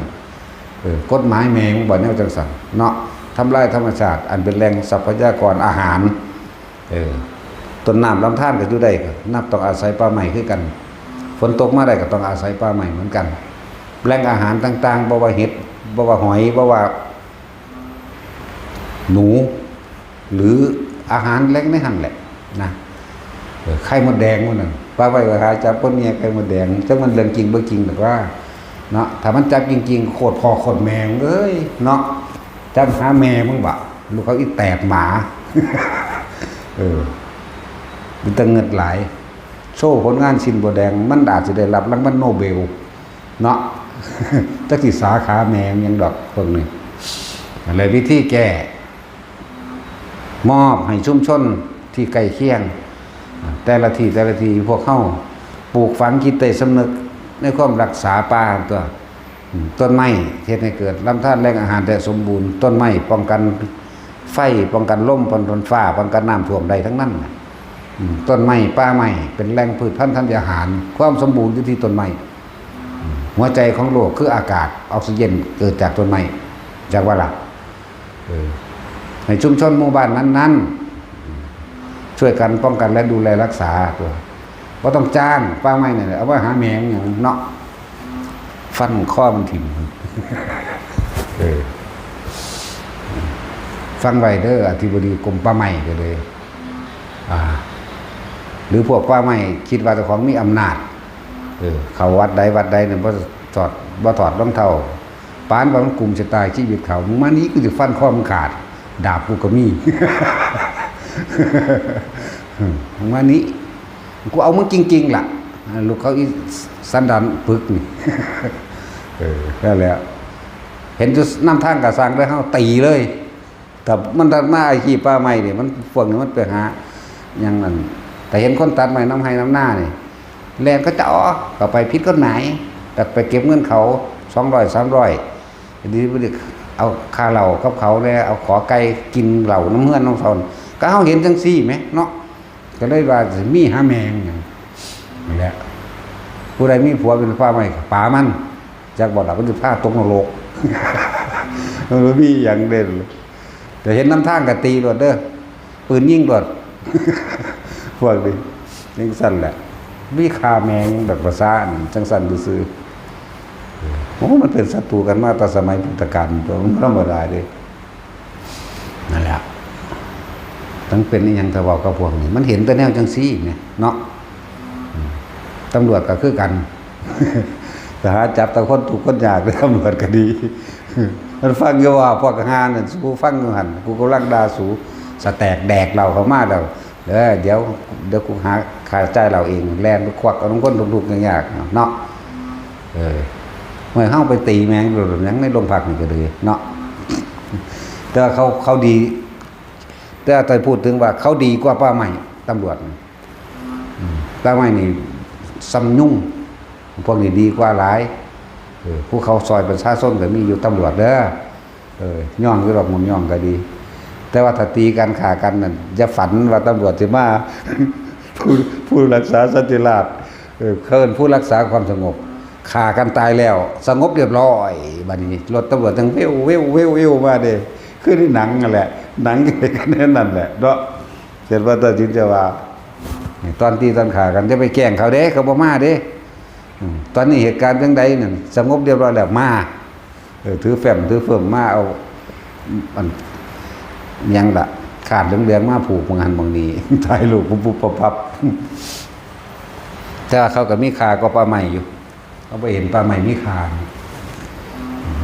ເອີ ກົດໝາຍແມ່ງບໍ່ແນວຈັ່ງຊັ້ນເນາະ. ທຳລາຍທຳມະຊາດອັນເປັນແຫຼ່ງຊັບພະຍາກອນອາຫານ. ເອີ ຕົ້ນນ້ຳລຳທານກໍຢູ່ໄດ້ ກໍນັບຕ້ອງອາໄສປ່າໄມ້ຄືກັນ. ຝົນຕົກມາໄດ້ກໍຕ້ອງອາໄສປ່າໄມ້ເໝືອນກັນ. ແຫຼ່ງອາຫານຕ່າງໆ ບໍ່ວ່າເຫັດ ບໍ່ວ່າຫອຍ ບໍ່ວ່າ ໜູ ຫຼື ອາຫານແຫຼ່ງໃນຫັ້ນແຫຼະນະ. ເອີ ໄຂ່ມົດແດງມື້ນັ້ນ ປາໄວ້ກໍຫາຈັບຄົນເມຍໄຂ່ມົດແດງ ຈັກມັນເລື່ອງຈິງບໍ່ຈິງດອກວ່າເນາະ. ຖ້າມັນຈັບຈິງໆ ໂຄດພໍ່ໂຄດແມ່ເອີຍເນາະ. ຈັບຫາແມ່ມຶງບະ ລູກເຂົາອີແຕກໝາ. ເອີ ເປັນຕາເງິດຫຼາຍ. ໂຊຜົນງານຊິ້ນບົວແດງ ມັນອາດຊິໄດ້ຮັບລາງວັນໂນເບລ ເນາະ ຈັກຊິສາຂາແມ່ງຫຍັງດອກພວກນີ້. ແລະ ວິທີແກ້ ມອບໃຫ້ຊຸມຊົນທີ່ໃກ້ຄຽງ ແຕ່ລະທີ່ ແຕ່ລະທີ່ ພວກເຮົາປູກຝັງຈິດໃຕ້ສຳນຶກໃນຄວາມຮັກສາປ່າຕົວະ. ອືມ ຕົ້ນໄມ້ເຮັດໃຫ້ເກີດລຳທານແຫຼ່ງອາຫານແຕ່ສົມບູນ. ຕົ້ນໄມ້ປ້ອງກັນໄຟ, ປ້ອງກັນລົມ, ປ້ອງກັນຟ້າ, ປ້ອງກັນນ້ຳຖ້ວມໄດ້ທັງນັ້ນ. ອືມ ຕົ້ນໄມ້, ປ່າໄມ້ ເປັນແຫຼ່ງພືດພັນທັນຍາຫານ. ຄວາມສົມບູນຢູ່ທີ່ຕົ້ນໄມ້. ອືມ ຫົວໃຈຂອງໂລກຄືອາກາດ, ອອກຊີເຈນເກີດຈາກຕົ້ນໄມ້. ຈັກວ່າລະ? ເອີ ໃຫ້ຊຸມຊົນໝູ່ບ້ານນັ້ນໆ ຊ່ວຍກັນປ້ອງກັນ ແລະ ດູແລຮັກສາຕົວະ. ບໍ່ຕ້ອງຈ້າງ, ປ່າໄມ້ນີ້ແຫຼະ ເອົາໄວ້ຫາແມງຫຍັງເນາະ. ຟັນຄໍມັນຖິ້ມ. ເອີ ຟັງໄວ້ເດີ ອະທິບໍດີກົມປ່າໄມ້ກໍເລີຍ ອ່າ ຫຼື ພວກປ່າໄມ້ຄິດວ່າເຈົ້າຂອງມີອຳນາດ. ເອີ ເຂົ້າວັດໃດວັດໃດນີ້ ບໍ່ຖອດ ບໍ່ຖອດລອງເທົ້າ ປານວ່າມັນກຸມຊະຕາຊີວິດເຂົາ. ມຶງມານີ້ ກູຈະຟັນຄໍມຶງຂາດ ດາບກູກໍມີ. ມຶງມານີ້ ກູເອົາມຶງຈິງໆລະ. ລູກເຂົາອີສັນດານປຶກນີ້. ເອີ ນັ້ນແຫຼະ ເຫັນຢູ່ນຳທາງກະຊ່າງເດີ ເຮົາຕີເລີຍ. ຖ້າມັນຕັດມາອາຊີບປ່າໄມ້ນີ້ ມັນ ພວກນີ້ມັນໄປຫາຫຍັງນັ້ນ ຖ້າເຫັນຄົນຕັດໄມ້ນຳໄຮ່ນຳນານີ້ ແລ່ນກະຈອກເຂົ້າໄປຜິດກົດໝາຍ ແລ້ວໄປເກັບເງິນເຂົາສອງຮ້ອຍ ສາມຮ້ອຍ ດີບໍ່ດີ ເອົາຄ່າເຫຼົ້າກັບເຂົາແດ່ ເອົາຂໍໄກ່ກິນເຫຼົ້ານຳເຮືອນນຳເຂົາ. ກະເຮົາເຫັນຈັ່ງຊີ້ແໝ່ເນາະ ກະເລີຍວ່າຊິມີຫາແມ່ງຫຍັງນັ້ນແຫຼະ. ຜູ້ໃດມີຜົວເປັນປ່າໄມ້ກະປາມັນ ຈັກບໍ່ລະ ມັນຊິພາຕົກນະລົກ. ມັນບໍ່ມີຫຍັງເດັ່ນ ແຕ່ເຫັນນຳທາງກະຕີໂລດເດີ ປືນຍິງໂລດ ພວກນີ້ຈັ່ງຊັ້ນແຫຼະ. ມີຂ້າແມ່ງແບບພາສາອັນຈັ່ງຊັ້ນຊື່ໆ. ໂອ້ ມັນເປັນສັດຕູກັນມາແຕ່ສະໄໝພຸດທະການ ມັນບໍ່ທຳມະດາເດ້. ນັ້ນແຫຼະ ຈັ່ງເປັນອີ່ຫຍັງ ຖ້າເວົ້າກັບພວກນີ້ ມັນເຫັນແຕ່ແນວຈັ່ງຊີ້ແໝ່ເນາະ. ອືມ ຕຳຫຼວດກໍຄືກັນ ໄປຫາຈັບແຕ່ຄົນທຸກຄົນຍາກ ຕຳຫຼວດກໍດີ. ມັນຟັງຢູ່ວ່າພວກຫານັ້ນ ສູຟັງຢູ່ຫັ້ນ ກູກຳລັງດ່າສູ ສະແຕກແດກເຫຼົ້າເຂົ້າມາແລ້ວ ເອີ ດຽວ ດຽວກູຫາຄ່າຈ່າຍເຫຼົ້າເອງ ແລ່ນໄປຄວັກເອົານຳຄົນທຸກໆຍາກໆເນາະ. ເອີ ເມື່ອເຮົາໄປຕີແມ່ງໂລດຫຍັງໃນໂຮງພັກນີ້ກໍດີເນາະ. ແຕ່ວ່າເຂົາ ເຂົາດີ ແຕ່ວ່າຖ້າພູດເຖິງວ່າເຂົາດີກວ່າປ່າໄມ້ ຕຳຫຼວດ ອືມ ປ່າໄມ້ນີ້ຊ່ຳຍຸງ ພວກນີ້ດີກວ່າຫຼາຍ. ເອີ ຜູ້ເຂົາຊ່ອຍປະຊາຊົນກໍມີຢູ່ ຕຳຫຼວດເດີ. ເອີ ຍ້ອງຢູ່ດອກ ໝູນຍ້ອງກໍດີ ແຕ່ວ່າຖ້າຕີກັນຂ້າກັນນັ້ນ ຢ່າຝັນວ່າຕຳຫຼວດຊິມາ. ຜູ້ ຜູ້ຮັກສາສັນຕິລາດ ເອີ ເອີ້ນຜູ້ຮັກສາຄວາມສະຫງົບ ຂ້າກັນຕາຍແລ້ວ ສະຫງົບລຽບຮ້ອຍ ບາດນີ້ລົດຕຳຫຼວດຈັ່ງເວວໆໆມາເດ້. ຄືໃນໜັງຫັ້ນແຫຼະ ໜັງກໍເຮັດກັນແນວນັ້ນແຫຼະເນາະ. ເຊັ່ນວ່າຕັດສິນຈະວ່າ ຕອນຕີຕອນຂ້າກັນ ຢ່າໄປແກ້ງເຂົາເດ້ ເຂົາບໍ່ມາເດ້. ອືມ ຕອນນີ້ເຫດການຈັ່ງໃດນັ້ນ ສະຫງົບລຽບຮ້ອຍແລ້ວ ມາ ເອີ ຖືແຟ້ມຖືເຟີ້ມມາເອົາ ອັນ ຫຍັງລະ ຄາດເຫຼືອງໆມາຜູກໝ່ອງຫັ້ນໝ່ອງນີ້ ຖ່າຍຮູບປຸບໆປັບໆ. ແຕ່ວ່າເຂົາກໍມີຄ່າກວ່າປ່າໄມ້ຢູ່. ເຮົາໄປເຫັນປ່າໄມ້ມີຄ່າ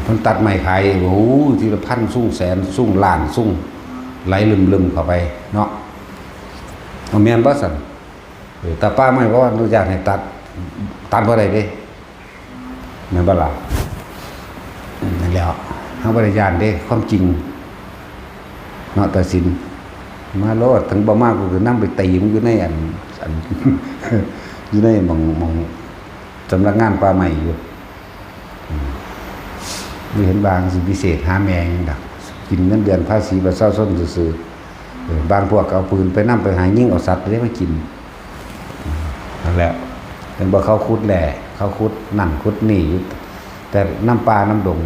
ເພິ່ນຕັດໄມ້ຂາຍ ໂອ້ໂຫ ທີລະພັນ ຊຸງແສນ ຊຸງລ້ານ ຊຸງໄຫຼລຶມໆເຂົ້າໄປເນາະ. ເອົາ ແມ່ນບໍ່ຊັ້ນ? ເອີ ແຕ່ປ່າໄມ້ບໍ່ອະນຸຍາດໃຫ້ຕັດ ຕັດບໍ່ໄດ້ເດ້ ແມ່ນບໍ່ລະ? ນັ້ນແຫຼ້ວ ເຮົາບໍ່ໄດ້ຢ້ານເດ້ ຄວາມຈິງເນາະ ຕັດສິນມາໂລດ. ເຖິງບໍ່ມາ ກູກໍນຳໄປຕີມັນຢູ່ໃນອັນ ອັນ ຢູ່ໃນໝ່ອງ ໝ່ອງ ສຳນັກງານປ່າໄມ້ຢູ່. ອືມ ບໍ່ເຫັນວ່າຊິພິເສດຫາແມ່ຫຍັງດອກ ກິນເງິນເດືອນພາສີປະຊາຊົນຊື່ໆ. ເອີ ບາງພວກກໍເອົາປືນໄປນຳ ໄປຫາຍິງເອົາສັດເດ້ມາກິນ. ອືມ ນັ້ນແຫຼະ ເຫັນບໍ່ ເຂົາຂຸດແຮ່ ເຂົາຂຸດນັ້ນຂຸດນີ້ຢູ່ ແຕ່ນຳປ່ານຳດົງ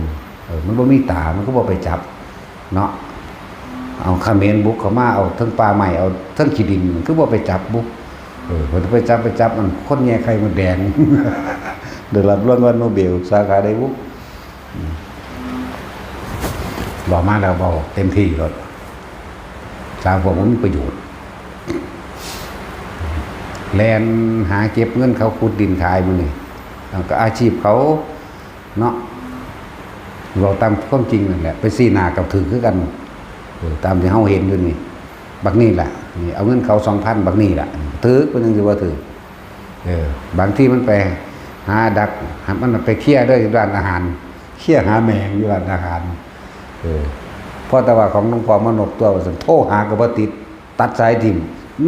ເອີ ມັນບໍ່ມີຕາ ມັນກໍບໍ່ໄປຈັບ ເນາະ. ເອົາຂະເໝນບຸກເຂົ້າມາ ເອົາເທິງປ່າໄມ້ ເອົາເທິງຂີ້ດິນ ຄືບໍ່ໄປຈັບບຸ? ເອີ ເພິ່ນໄປຈັບ ໄປຈັບອັນຄົນແຍ່ໄຂ່ມົດແດງ ໄດ້ຮັບລາງວັນໂນເບລສາຂາໃດບຸ? ອືມ ເວົ້າມາແລ້ວເວົ້າເຕັມທີ່ໂລດ ສາງພວກບໍ່ມີປະໂຫຍດ ແລ່ນຫາເກັບເງິນເຂົາຂຸດດິນຂາຍມື້ນີ້ ແລ້ວກໍອາຊີບເຂົາ ເນາະ ເວົ້າຕາມຄວາມຈິງນັ້ນແຫຼະ ໄປຊີ້ໜ້າກັບຖືກຄືກັນ. ເອີ ຕາມທີ່ເຮົາເຫັນຢູ່ນີ້ ບັກນີ້ລະ ນີ້ເອົາເງິນເຂົາສອງພັນ ບັກນີ້ລະຖືກ ເພິ່ນຈັ່ງຊິບໍ່ຖືກ. ເອີ ບາງທີມັນໄປຫາດັກ ມັນໄປເຄຍເດີຢູ່ຮ້ານອາຫານ ເຄຍຫາແມ່ງຢູ່ຮ້ານອາຫານ. ເອີ ພໍແຕ່ວ່າຂອງຫຼວງພໍ່ມານົບຕົວະວ່າຊັ້ນ ໂທຫາກໍບໍ່ຕິດ ຕັດສາຍຖິ້ມ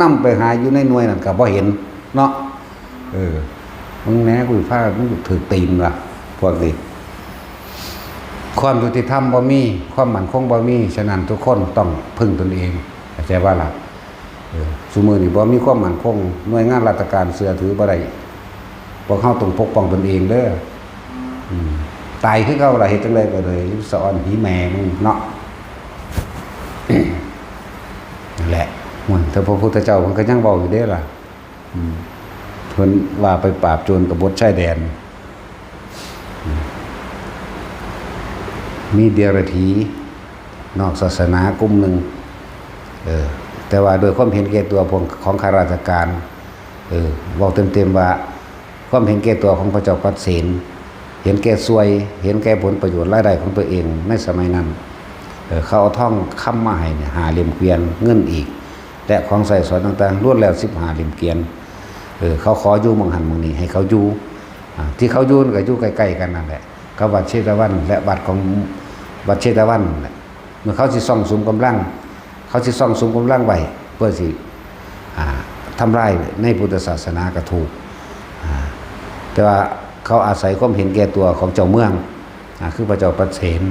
ນຳໄປຫາຢູ່ໃນໜ່ວຍນັ້ນກໍບໍ່ເຫັນເນາະ. ເອີ ມຶງແດ່ ກູພາມຶງຖືກຕີນວ່າ ພວກນີ້ ຄວາມຍຸຕິທຳບໍ່ມີ ຄວາມໝັ້ນຄົງບໍ່ມີ. ສະນັ້ນ ທຸກຄົນຕ້ອງເພິ່ງຕົນເອງ ເຂົ້າໃຈບໍ່ລະ? ເອີ ຊຸມື້ນີ້ບໍ່ມີຄວາມໝັ້ນຄົງ ໜ່ວຍງານລັດຖະການເຊື່ອຖືບໍ່ໄດ້. ພວກເຮົາຕ້ອງປົກປ້ອງຕົນເອງເດີ. ອືມ ຕາຍຄືເກົ່າລະ ເຮັດຈັ່ງໃດກໍເລີຍ ສະອອນຫີແມ່ມຶງເນາະ. ນັ້ນແຫຼະ ໂອ້ຍ ແຕ່ພະພຸດທະເຈົ້າເພິ່ນກໍຍັງເວົ້າຢູ່ເດ້ລະ. ອືມ ເພິ່ນວ່າໄປປາບໂຈນກະບົດຊາຍແດນ ອືມ ມີເດຍລະຖີນອກສາສະໜາກຸ່ມໜຶ່ງ ເອີ ແຕ່ວ່າດ້ວຍຄວາມເຫັນແກ່ຕົວຂອງ ຂອງຂ້າລາຊະການ ເອີ ເວົ້າເຕັມໆວ່າ ຄວາມເຫັນແກ່ຕົວຂອງພະເຈົ້າປັດເສນ ເຫັນແກ່ສ່ວຍ ເຫັນແກ່ຜົນປະໂຫຍດລາຍໄດ້ຂອງຕົວເອງໃນສະໄໝນັ້ນ. ເອີ ເຂົາເອົາທອງຄຳມາໃຫ້ນີ້ຫ້າເຫຼັ້ມກວຽນ ເງິນອີກ ແລະ ຂອງໃຊ້ສອຍຕ່າງໆ ລ້ວນແລ້ວສິບຫ້າເຫຼັ້ມກວຽນ. ເອີ ເຂົາຂໍຢູ່ໝ່ອງຫັ້ນໝ່ອງນີ້ ໃຫ້ເຂົາຢູ່ ອາ ທີ່ເຂົາຢູ່ນັ້ນກໍຢູ່ໃກ້ໆກັນນັ້ນແຫຼະ ກັບວັດເຊຕະວັນ ແລະ ວັດຂອງ ວັດເຊຕະວັນນັ້ນແຫຼະ. ເມື່ອເຂົາຊິຊອງສຸມກຳລັງ ເຂົາຊິຊອງສຸມກຳລັງໄວ້ເພື່ອຊິ ອ່າ ທຳລາຍໃນພຸດທະສາສະໜາກໍຖືກ ອ່າ ແຕ່ວ່າເຂົາອາໄສຄວາມເຫັນແກ່ຕົວຂອງເຈົ້າເມືອງ ອ່າ ຄືພະເຈົ້າປັດເສນ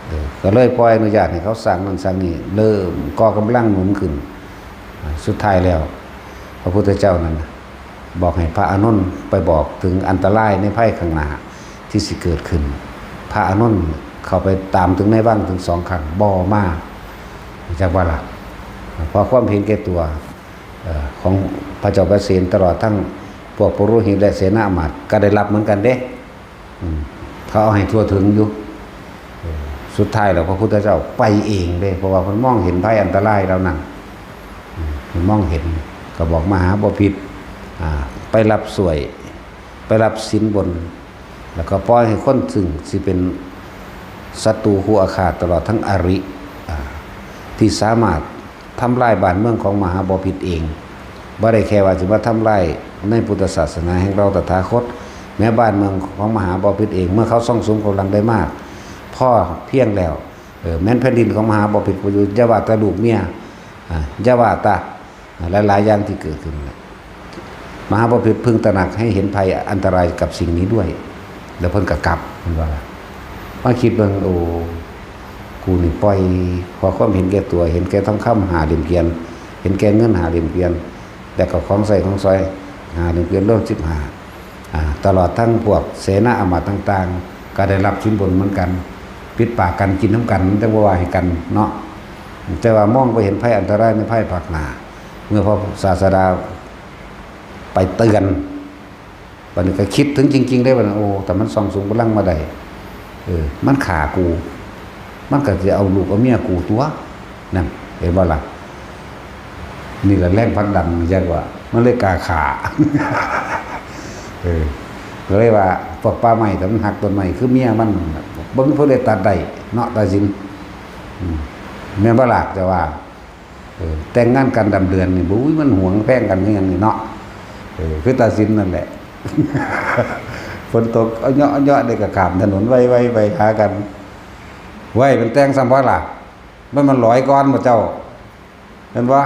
ເອີ ກໍເລີຍປ່ອຍອະນຸຍາດໃຫ້ເຂົາສ້າງນັ້ນສ້າງນີ້ ເລີ່ມກໍ່ກຳລັງໜູນຂຶ້ນ. ອ່າ ສຸດທ້າຍແລ້ວ ພະພຸດທະເຈົ້ານັ້ນ ບອກໃຫ້ພະອານົນໄປບອກເຖິງອັນຕະລາຍໃນພາຍຂ້າງໜ້າທີ່ຊິເກີດຂຶ້ນ. ພະອານົນເຂົ້າໄປຕາມເຖິງໃນວັງເຖິງສອງຄັ້ງ ບໍ່ມາ ຈັກວ່າລະ ເພາະຄວາມເຫັນແກ່ຕົວ ເອີ ຂອງພະເຈົ້າປະເສນ ຕະຫຼອດທັງພວກປະໂຣຫິດ ແລະ ເສນາອາມາດ ກໍໄດ້ຮັບເໝືອນກັນເດ້. ອືມ ເຂົາເອົາໃຫ້ທົ່ວເຖິງຢູ່. ເອີ ສຸດທ້າຍແລ້ວພະພຸດທະເຈົ້າໄປເອງເດ້ ເພາະວ່າເພິ່ນມອງເຫັນໄພອັນຕະລາຍເຫຼົ່ານັ້ນ. ອືມ ເພິ່ນມອງເຫັນ ກໍບອກມະຫາບໍພິດ ອ່າ ໄປຮັບຊ່ວຍ ໄປຮັບສິນບົນ ແລ້ວກໍປ່ອຍໃຫ້ຄົນ ຊຶ່ງຊິເປັນສັດຕູຄູ່ອາຄາດ ຕະຫຼອດທັງອະລິ ອ່າ ທີ່ສາມາດ ທຳລາຍບ້ານເມືອງຂອງມະຫາບໍພິດເອງ ບໍ່ໄດ້ແຄ່ວ່າຊິມາທຳລາຍໃນພຸດທະສາສະໜາແຫ່ງເຮົາຕະຖາຄົດ. ແມ້ບ້ານເມືອງຂອງມະຫາບໍພິດເອງ ເມື່ອເຂົາຊອງສຸມກຳລັງໄດ້ມາກພໍພຽງແລ້ວ ເອີ ແມ່ນແຜ່ນດິນຂອງມະຫາບໍພິດກໍຢູ່ ຢ່າວ່າແຕ່ລູກເມຍ ອ່າ ຢ່າວ່າແຕ່ ອ່າ ຫຼາຍໆຢ່າງທີ່ເກີດຂຶ້ນ. ມະຫາບໍພິດເພິ່ງຕະໜັກໃຫ້ເຫັນໄພອັນຕະລາຍກັບສິ່ງນີ້ດ້ວຍ ແລ້ວເພິ່ນກໍກັບ ເພິ່ນວ່າ ມາຄິດເບິ່ງ ໂອ້ ກູນີ້ປ່ອຍເພາະຄວາມເຫັນແກ່ຕົວ ເຫັນແກ່ທອງຄຳຫ້າເຫຼັ້ມກວຽນ ເຫັນແກ່ເງິນຫ້າເຫຼັ້ມກວຽນ ແລ້ວກໍຂອງໃຊ້ຂອງສອຍຫ້າເຫຼັ້ມກວຽນ ລວມສິບຫ້າ ອ່າ ຕະຫຼອດທັງພວກເສນາອາມາດຕ່າງໆ ກໍໄດ້ຮັບສິນບົນເໝືອນກັນ. ປິດປາກກັນ ກິນນຳກັນ ມັນຈັ່ງບໍ່ວ່າໃຫ້ກັນເນາະ. ແຕ່ວ່າມອງບໍ່ເຫັນໄພອັນຕະລາຍໃນພາຍພາກໜ້າ ເມື່ອພະສາສະດາໄປເຕືອນ ບັດນີ້ກໍຄິດເຖິງຈິງໆ ເດ້ ບັດນີ້ ໂອ້ ຖ້າມັນສ່ອງສຸມກຳລັງມາໄດ້ ເອີ ມັນຂ້າກູ ມັນກໍຊິເອົາລູກເອົາເມຍກູຕົວະ ນັ້ນ ເຫັນບໍ່ລະ? ນີ້ລະແຮງຜັກດັນ ຈັ່ງວ່າ ມັນເລີຍກ້າຂ້າ ເອີ ກໍເລີຍວ່າ ພວກປ່າໄມ້ ຖ້າມັນຮັກຕົ້ນໄມ້ຄືເມຍມັນ ບໍ່ມີຜູ້ໃດຕັດໄດ້ເນາະ ຕາຊິນ ອືມ ແມ່ນບໍ່ລະ? ແຕ່ວ່າ ເອີ ແຕ່ງງານກັນດຳເດືອນນີ້ ໂອ້ຍ ມັນຫວງແພງກັນຄືຫຍັງນີ້ເນາະ ເອີ ຄືຕາຊິນນັ້ນແຫຼະ ຝົນຕົກເອາະເຍາະເອາະເຍາະ ເດັກກໍຂ້າມຖະໜົນໄວໆ ໄປຫາກັນ ໄວ້ ມັນແຕ່ງຊ້ຳບໍ່ລະ? ມັນ ມັນຫຼອຍກ່ອນບໍ່ເຈົ້າ ແມ່ນບໍ່?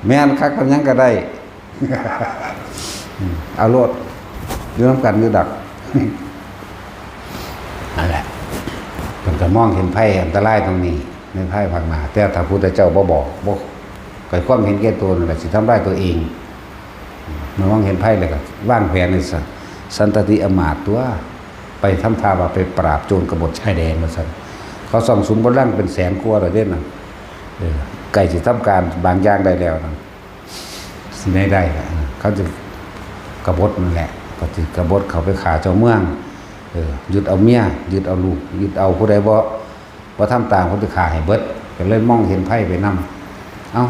ແມ່ນ ຄັກປານຫຍັງກໍໄດ້ ເອົາໂລດ ຢູ່ນຳກັນຢູ່ດອກ ນັ້ນແຫຼະ ເພິ່ນກໍມອງເຫັນໄພອັນຕະລາຍຕົງນີ້ໃນພາຍພາກໜ້າ ແຕ່ຖ້າພຸດທະເຈົ້າບໍ່ບອກ ບໍ່ ກໍຄວາມເຫັນແກ່ຕົວນັ້ນແຫຼະ ຊິທຳລາຍຕົວເອງ ເມື່ອມອງເຫັນໄພແລ້ວກໍວາງແຜນໃຫ້ສັນ ສັນຕະຕິອຳມາດຕົວະ ໄປທຳທ່າວ່າໄປປາບໂຈນກະບົດຊາຍແດນວ່າຊັ້ນ ເຂົາສ່ອງສຸມກຳລັງເປັນແສນກວ່າແລ້ວເດ້ນັ້ນ ເອີ ໃກ້ຊິທຳການບາງຢ່າງໄດ້ແລ້ວນັ້ນ ຊິໄດ້ໄດ້ລະ ເຂົາຊິກະບົດນັ້ນແຫຼະ ເຂົາຊິກະບົດເຂົ້າໄປຂ້າເຈົ້າເມືອງ ເອີ ຍຶດເອົາເມຍ ຍຶດເອົາລູກ ຍຶດເອົາຜູ້ໃດບໍ່ ບໍ່ທຳຕາມ ເຂົາຊິຂ້າໃຫ້ເບິດ ກໍເລີຍມອງເຫັນໄພໄປນຳ ເອົ້າ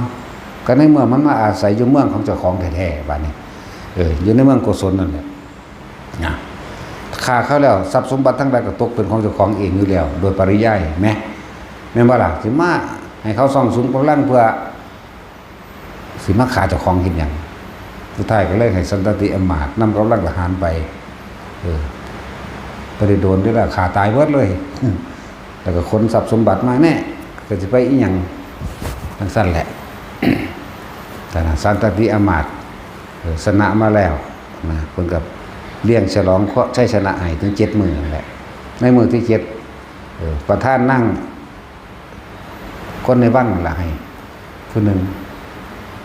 ກໍໃນເມື່ອມັນມາອາໄສຢູ່ເມືອງຂອງເຈົ້າຂອງແທ້ໆ ບາດນີ້ ເອີ ຢູ່ໃນເມືອງໂກສົນນັ້ນແຫຼະ ນະ ຂ້າເຂົາແລ້ວ ຊັບສົມບັດທັງຫຼາຍກໍຕົກເປັນຂອງເຈົ້າຂອງເອງຢູ່ແລ້ວ ໂດຍປະລິຍາຍແມ ແມ່ນບໍ່ລະ? ຊິມາໃຫ້ເຂົາສ່ອງສຸມກຳລັງເພື່ອ ຊິມາຂ້າເຈົ້າຂອງເຮັດຫຍັງ? ສຸດທ້າຍກໍເລີຍໃຫ້ສັນຕະຕິອຳມາດນຳກຳລັງທະຫານໄປ ເອີ ບໍ່ໄດ້ໂດນເດ້ລະ ຂ້າຕາຍເບິດເລີຍ ແລ້ວກໍຂົນຊັບສົມບັດມາແນ່ ກໍຊິໄປອີຫຍັງ ຈັ່ງຊັ້ນແຫຼະ ແຕ່ນະ ສັນຕະຕິອຳມາດ ເອີ ຊະນະມາແລ້ວນະ ເພິ່ນກໍລ້ຽງສະຫຼອງໄຊຊະນະໃຫ້ເຖິງເຈັດມື້ນັ້ນແຫຼະ ໃນມື້ທີເຈັດ ເອີ ປະທານນາງ ຄົນໃນວັງນັ້ນລະໃຫ້ຜູ້ໜຶ່ງ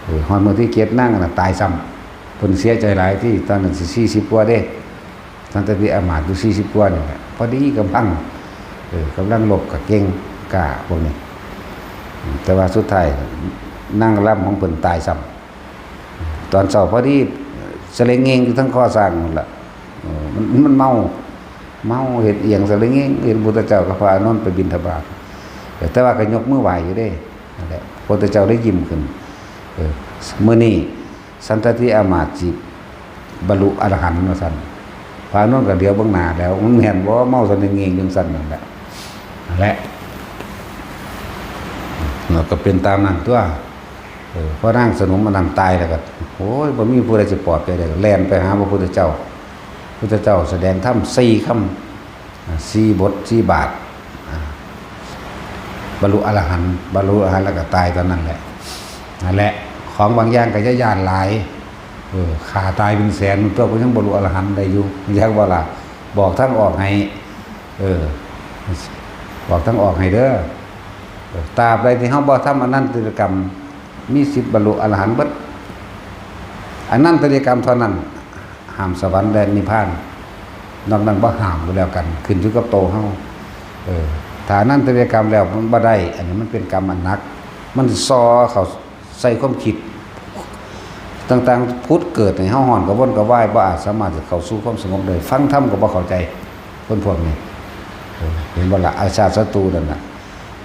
ເອີ ຮອດມື້ທີເຈັດນາງນັ້ນຕາຍຊ້ຳ ເພິ່ນເສຍໃຈຫຼາຍ ທີ່ຕອນນັ້ນຊິສີ່ສິບກວ່າເດ້ ສັນຕະຕິອຳມາດຢູ່ສີ່ສິບກວ່ານີ້ແຫຼະ ພໍດີກຳລັງ ເອີ ກຳລັງລົບກໍເກັ່ງກ້າພວກນີ້ ແຕ່ວ່າສຸດທ້າຍນາງລຳຂອງເພິ່ນຕາຍຊ້ຳ ຕອນເຊົ້າພໍດີສະເລັງເງງຢູ່ເທິງຄໍຊ້າງພຸ້ນລະ ເອີ ມັນ ມັນເມົາ ເມົາເຮັດອີ່ຫຍັງສະເລັງເງງ ເຫັນພຸດທະເຈົ້າກັບພະອານົນໄປບິນທະບາດ ແຕ່ວ່າກໍຍົກມືໄຫວ້ຢູ່ເດ້ ນັ້ນແຫຼະ ພຸດທະເຈົ້າໄດ້ຍິ້ມຂຶ້ນ ເອີ ມື້ນີ້ສັນຕະຕິອາມາດຊິບັນລຸອະລະຫັນວ່າຊັ້ນ ພະອານົນກໍຫຼຽວເບິ່ງໜ້າແລ້ວ ມັນແມ່ນບໍ່ ເມົາສະເລັງເງງຢູ່ຊັ້ນນັ້ນແຫຼະ ນັ້ນແຫຼະ ແລ້ວກໍເປັນຕາມນັ້ນຕົວ ເອີ ພໍນາງສະໜົມອັນນັ້ນຕາຍແລ້ວກໍ ໂອ້ຍ ບໍ່ມີຜູ້ໃດຊິປອບໃຈໄດ້ ແລ່ນໄປຫາພະພຸດທະເຈົ້າ ພຸດທະເຈົ້າສະແດງທຳສີ່ຄຳ ອ່າ ສີ່ບົດ ສີ່ບາດ ອ່າ ບັນລຸອະລະຫັນ ບັນລຸອະລະຫັນແລ້ວກໍຕາຍຕອນນັ້ນແຫຼະ ນັ້ນແຫຼະ ຂອງບາງຢ່າງກໍຢ່າຢ້ານຫຼາຍ ເອີ ຂ້າຕາຍເປັນແສນຕົວະ ກໍຍັງບັນລຸອະລະຫັນໄດ້ຢູ່ ຢາກວ່າລະ ບອກທາງອອກໃຫ້ ເອີ ບອກທາງອອກໃຫ້ເດີ ຕາບໃດທີ່ເຮົາບໍ່ທຳອະນັນຕະລິຍະກຳ ມີສິດບັນລຸອະລະຫັນເບິດ ອະນັນຕະລິຍະກຳເທົ່ານັ້ນ ຫ້າມສະຫວັນ ແລະ ນິບພານ ນອກນັ້ນບໍ່ຫ້າມກໍແລ້ວກັນ ຂຶ້ນຢູ່ກັບໂຕເຮົາ ເອີ ຖ້າອະນັນຕະລິຍະກຳແລ້ວມັນບໍ່ໄດ້ ອັນນີ້ມັນເປັນກຳອັນໜັກ ມັນສໍ່ເຂົ້າ ໃສ່ຄວາມຄິດຕ່າງໆ ຜຸດເກີດໃຫ້ເຮົາຮ້ອນກະວົນກະວາຍ ບໍ່ອາດສາມາດຈະເຂົ້າສູ່ຄວາມສະຫງົບໄດ້ ຟັງທຳກໍບໍ່ເຂົ້າໃຈ ຄົນພວກນີ້ ເອີ ເຫັນບໍ່ລະ? ອາຊາດສັດຕູນັ້ນນະ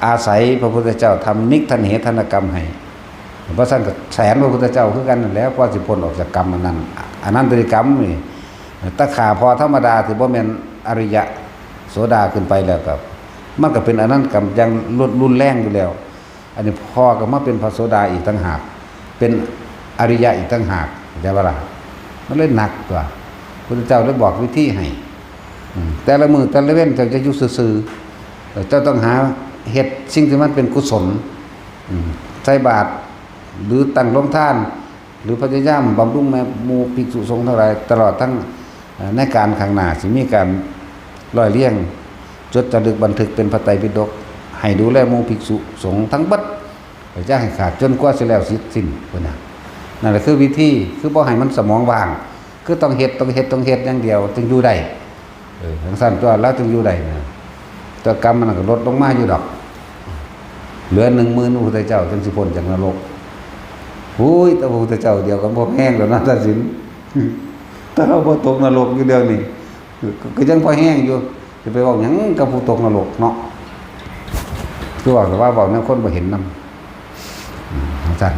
ອາໄສພະພຸດທະເຈົ້າທຳນິກທັນເຫທັນນະກຳໃຫ້ ບໍ່ຊັ້ນກໍແສນພະພຸດທະເຈົ້າຄືກັນນັ້ນແຫຼະ ກວ່າຊິພົ້ນອອກຈາກກຳອັນນັ້ນ ອະນັນຕະລິກຳນີ້ ຕາຂ້າພໍ່ທຳມະດາທີ່ບໍ່ແມ່ນອະລິຍະໂສດາຂຶ້ນໄປແລ້ວກໍ ມັນກໍເປັນອະນັນຕະກຳຢ່າງ ລຸນແຮງຢູ່ແລ້ວ ອັນນີ້ພໍ່ກໍມາເປັນພະໂສດາອີກຕ່າງຫາກ ເປັນອະລິຍະອີກຕ່າງຫາກ ເຂົ້າໃຈບໍ່ລະ? ມັນເລີຍໜັກຕົວະ ພຸດທະເຈົ້າເລີຍບອກວິທີໃຫ້ ອືມ ແຕ່ລະມື້ແຕ່ລະເວັນເຈົ້າຈະຢູ່ຊື່ໆ ເຈົ້າຕ້ອງຫາເຮັດສິ່ງທີ່ມັນເປັນກຸສົນ ອືມ ໃສ່ບາດ ຫຼື ຕັ້ງໂຮງທານ ຫຼື ພະຍາຍາມບຳລຸງແມ່ໝູ່ພິກສຸສົງທັງຫຼາຍ ຕະຫຼອດທັງ ເອີ ໃນການຂ້າງໜ້າ ຊິມີການຮ້ອຍລຽງ ຈົດຈາລຶກບັນທຶກເປັນພະໄຕປິດົກ ໃຫ້ດູແລໝູ່ພິກສຸສົງທັງເບິດ ຢ່າໃຫ້ຂາດ ຈົນກວ່າຊິແລ້ວເສັດສິ້ນ ພຸ້ນນະ ນັ້ນລະຄືວິທີ ຄືບໍ່ໃຫ້ມັນສະໝອງວ່າງ ຄືຕ້ອງເຮັດ ຕ້ອງເຮັດ ຕ້ອງເຮັດຢ່າງດຽວ ຈຶ່ງຢູ່ໄດ້ ເອີ ຈັ່ງຊັ້ນຕົວະ ລາວຈຶ່ງຢູ່ໄດ້ນະ ແຕ່ກຳມັນກໍລົດລົງມາຢູ່ດອກ ເຫຼືອໜຶ່ງໝື່ນ ພະພຸດທະເຈົ້າຈຶ່ງຊິພົ້ນຈາກນະລົກ. ໂອ້ຍ ແຕ່ພະພຸດທະເຈົ້າດຽວກໍບໍ່ແຮງແລ້ວນະ ຕັດສິນ. ແຕ່ເຮົາບໍ່ຕົກນະລົກຢູ່ດຽວນີ້ ກໍ ກໍຍັງພໍແຮງຢູ່ ຈະໄປເວົ້າຫຍັງກັບຜູ້ຕົກນະລົກເນາະ. ຄືວ່າ ກໍວ່າເວົ້າແນວຄົນບໍ່ເຫັນນຳ ອືມ ຈັ່ງຊັ້ນ.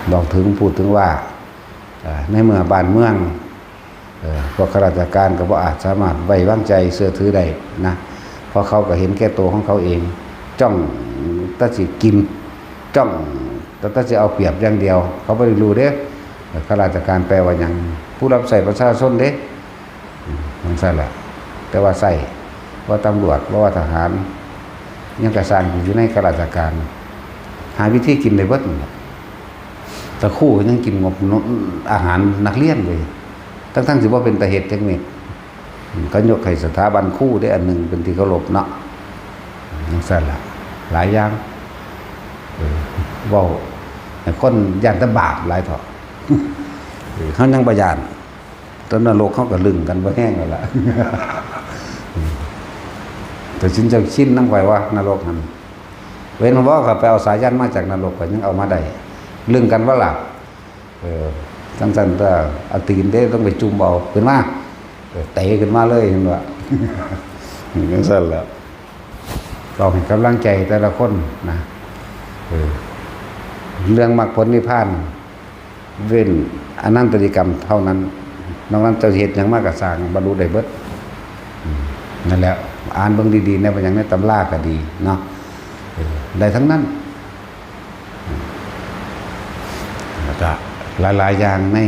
ເວົ້າເຖິງ ພູດເຖິງວ່າ ເອີ ໃນເມື່ອບ້ານເມືອງ ເອີ ພວກຂ້າລາຊະການກໍບໍ່ອາດສາມາດໄວ້ວາງໃຈເຊື່ອຖືໄດ້ນະ ເພາະເຂົາກໍເຫັນແກ່ໂຕຂອງເຂົາເອງ ຈ້ອງແຕ່ຊິກິນ ຈ້ອງແຕ່ ແຕ່ຊິເອົາປຽບຢ່າງດຽວ. ເຂົາບໍ່ໄດ້ຮູ້ເດ້ ເອີ ຂ້າລາຊະການແປວ່າຫຍັງ? ຜູ້ຮັບໃຊ້ປະຊາຊົນເດ້. ອືມ ຈັ່ງຊັ້ນລະ ແຕ່ວ່າໃຊ້ ບໍ່ວ່າຕຳຫຼວດ ບໍ່ວ່າທະຫານ ຫຍັງກະຊ່າງທີ່ຢູ່ໃນຂ້າລາຊະການ ຫາວິທີກິນໄດ້ເບິດນັ້ນແຫຼະ. ແຕ່ຄູກໍຍັງກິນງົບອາຫານນັກຮຽນເລີຍ ທັງໆທີ່ບໍ່ເປັນຕາເຮັດຈັກເມັດ. ອືມ ເຂົາຍົກໃຫ້ສະຖາບັນຄູເດ້ ອັນໜຶ່ງເປັນທີ່ເຄົາລົບເນາະ. ຈັ່ງຊັ້ນລະ ຫຼາຍຢ່າງ ເອີ ເວົ້າໃຫ້ຄົນຢ້ານແຕ່ບາບຫຼາຍເຖາະ. ເອີ ເຮົາຍັງບໍ່ຢ້ານ ຕອນນະລົກເຮົາກໍລຶ້ງກັນບໍ່ແຮງແລ້ວລະ. ແຕ່ຊິນເຈົ້າຊິນນຳຂ້ອຍວ່ານະລົກຫັ້ນ ເວັ້ນບໍ່ ຂ້ອຍໄປເອົາສາຍັນມາຈາກນະລົກ ຂ້ອຍຍັງເອົາມາໄດ້ ລຶ້ງກັນບໍ່ລະ. ເອີ ຈັ່ງຊັ້ນ ເອີ ເອົາຕີນເດ້ ຕ້ອງໄປຈຸ່ມເອົາ ຂຶ້ນມາ ເອີ ເຕະຂຶ້ນມາເລີຍ ເຫັນບໍ່? ຈັ່ງຊັ້ນແຫຼະ ຕ້ອງໃຫ້ກຳລັງໃຈແຕ່ລະຄົນນະ. ເອີ ເລື່ອງມັກຜົນນິບພານ ເວັ້ນອະນັນຕະລິກຳເທົ່ານັ້ນ ນອກນັ້ນເຈົ້າເຮັດຫຍັງມາກໍຊ່າງ ບັນລຸໄດ້ເບິດ. ອືມ ນັ້ນແຫຼະ ອ່ານເບິ່ງດີໆ ໃນ ວ່າຫຍັງໃນຕຳລາກໍດີເນາະ ເອີ ໄດ້ທັງນັ້ນ. ແລ້ວກະຫຼາຍໆຢ່າງໃນ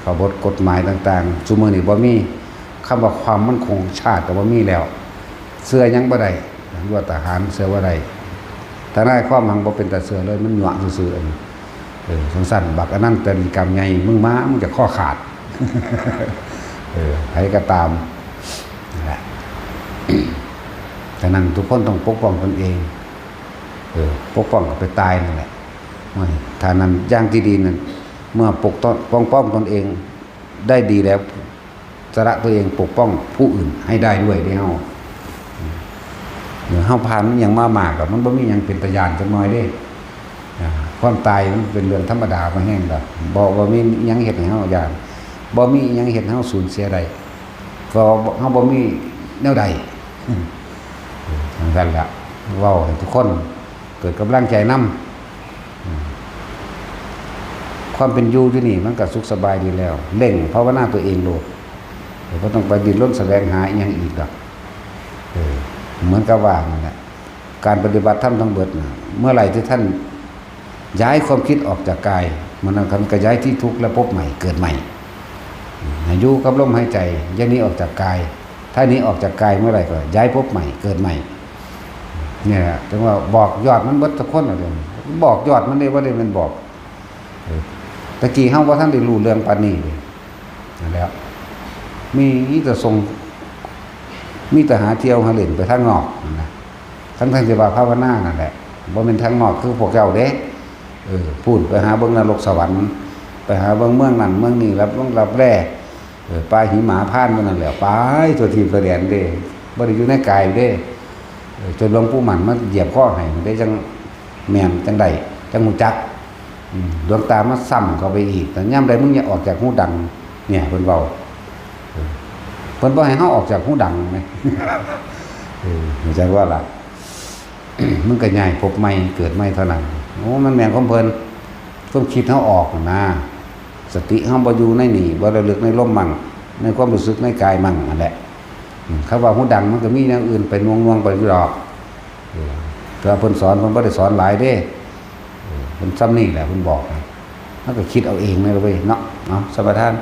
ຂໍ້ບົດກົດໝາຍຕ່າງໆ ຊຸມື້ນີ້ບໍ່ມີ ຄຳວ່າຄວາມໝັ້ນຄົງຂອງຊາດກໍບໍ່ມີແລ້ວ ເຊື່ອຫຍັງບໍ່ໄດ້ ຕົຳຫຼວດທະຫານເຊື່ອບໍ່ໄດ້ ທະນາຍຄວາມຫັ້ນບໍ່ເປັນຕາເຊື່ອເລີຍ ມັນຍົວະຊື່ໆ. ເອີ ຈັ່ງຊັ້ນ ບັກອະນັນຕະລິກຳໃຫຍ່ ມຶງມາ ມຶງຈະຄໍຂາດ ເອີ ໃຜກໍຕາມ ນັ້ນແຫຼະ ສະນັ້ນ ທຸກຄົນຕ້ອງປົກປ້ອງຕົນເອງ ເອີ ປົກປ້ອງກໍໄປຕາຍນັ້ນແຫຼະ. ໂອ້ຍ ຖ້ານັ້ນ ຢ່າງທີ່ດີນັ້ນ ເມື່ອປົກປ້ອງ ປ້ອງ ປ້ອງຕົນເອງໄດ້ດີແລ້ວ ສະຫຼະຕົວເອງປົກປ້ອງຜູ້ອື່ນໃຫ້ໄດ້ດ້ວຍເດ້ເຮົາ. ເອີ ເຮົາຜ່ານອີ່ຫຍັງມາມາກ ມັນບໍ່ມີຫຍັງເປັນຕາຢ້ານຈັກໜ້ອຍເດ້. ອາ ຄວາມຕາຍມັນເປັນເລື່ອງທຳມະດາພໍແຮງແລ້ວ ບໍ່ ບໍ່ມີຫຍັງເຮັດໃຫ້ເຮົາຢ້ານ ບໍ່ມີຫຍັງເຮັດໃຫ້ເຮົາສູນເສຍໄດ້ ເພາະເຮົາບໍ່ມີແນວໃດ. ຈັ່ງຊັ້ນລະ ເວົ້າໃຫ້ທຸກຄົນເກີດກຳລັງໃຈນຳ. ຄວາມເປັນຢູ່ຢູ່ນີ້ມັນກໍສຸກສະບາຍດີແລ້ວ ເລັ່ງພາວະນາຕົວເອງໂລດ ບໍ່ຕ້ອງໄປດີ້ນລົນສະແຫວງຫາອີ່ຫຍັງອີກດອກ. ເອີ ເໝືອນກັບວ່ານັ້ນແຫຼະ ການປະຕິບັດທຳທັງເບິດນະ ເມື່ອໃດທີ່ທ່ານຍ້າຍຄວາມຄິດອອກຈາກກາຍ ເມື່ອນັ້ນທ່ານກໍຍ້າຍທີ່ທຸກ ແລະ ພົບໃໝ່ເກີດໃໝ່. ໃຫ້ຢູ່ກັບລົມຫາຍໃຈ ຢ່າໜີອອກຈາກກາຍ. ຖ້າໜີອອກຈາກກາຍເມື່ອໃດກໍຍ້າຍພົບໃໝ່ເກີດໃໝ່. ນີ້ແຫຼະ ຈຶ່ງວ່າບອກຍອດມັນເບິດທຸກຄົນລະເດ ບອກຍອດມັນເດ້ ບໍ່ໄດ້ແມ່ນບອກ ເອີ ແຕ່ກີ້ເຮົາບໍ່ທັນໄດ້ຮູ້ເລື່ອງປານນີ້ເດ. ນັ້ນແຫຼະ ມີ ມີແຕ່ສົ່ງ ມີແຕ່ຫາທ່ຽວຫາຫຼິ້ນໄປທາງນອກນັ້ນນະ ທັງໆທີ່ວ່າພາວະນານັ້ນແຫຼະ ບໍ່ແມ່ນທາງນອກຄືພວກເຈົ້າເດ້. ເອີ ພຸ້ນ ໄປຫາເບິ່ງນະລົກສະຫວັນ ໄປຫາເບິ່ງເມືອງນັ້ນເມືອງນີ້ ລັບລົງລັບແລ ເອີ ປ່າຫິມາພານໝູ່ນັ້ນແຫຼະ ໄປທົ່ວທີບທົ່ວແດນເດ້ ບໍ່ໄດ້ຢູ່ໃນກາຍເດ້. ເອີ ຈົນຫຼວງປູ່ໝັ້ນມາຢຽບຄໍໃຫ້ເດ້ ຈັ່ງແມ່ນ ຈັ່ງໄດ້ ຈັ່ງຮູ້ຈັກ. ອືມ ຫຼວງຕາມາຊ້ຳເຂົ້າໄປອີກ ແຕ່ຍາມໃດມຶງຢ່າອອກຈາກຫູດັງ ເນຍ ເພິ່ນເວົ້າ ເອີ ເພິ່ນບໍ່ໃຫ້ເຮົາອອກຈາກຫູດັງເນຍ. ເອີ ຮູ້ຈັກວ່າລະ ມັນກໍຍ້າຍພົບໃໝ່ເກີດໃໝ່ເທົ່ານັ້ນ. ໂອ້ ມັນແມ່ນຂອງເພິ່ນ ຄວາມຄິດເຮົາອອກຫັ້ນນາ ສະຕິເຮົາບໍ່ຢູ່ໃນນີ້ ບໍ່ລະລຶກໃນລົມມັ້ງ ໃນຄວາມຮູ້ສຶກໃນກາຍມັ້ງນັ້ນແຫຼະ. ອືມ ຄຳວ່າຫູດັງມັນກໍມີແນວອື່ນໄປໜ່ວງໆໄປຢູ່ດອກ. ເອີ ແຕ່ວ່າເພິ່ນສອນ ເພິ່ນບໍ່ໄດ້ສອນຫຼາຍເດ້. ເອີ ເພິ່ນຊ່ຳນີ້ແຫຼະ ເພິ່ນບອກນະ ເຮົາກໍຄິດເອົາເອງແມ່ນລະເວີຍເນາະ. ເອົາ ສະປະທານ.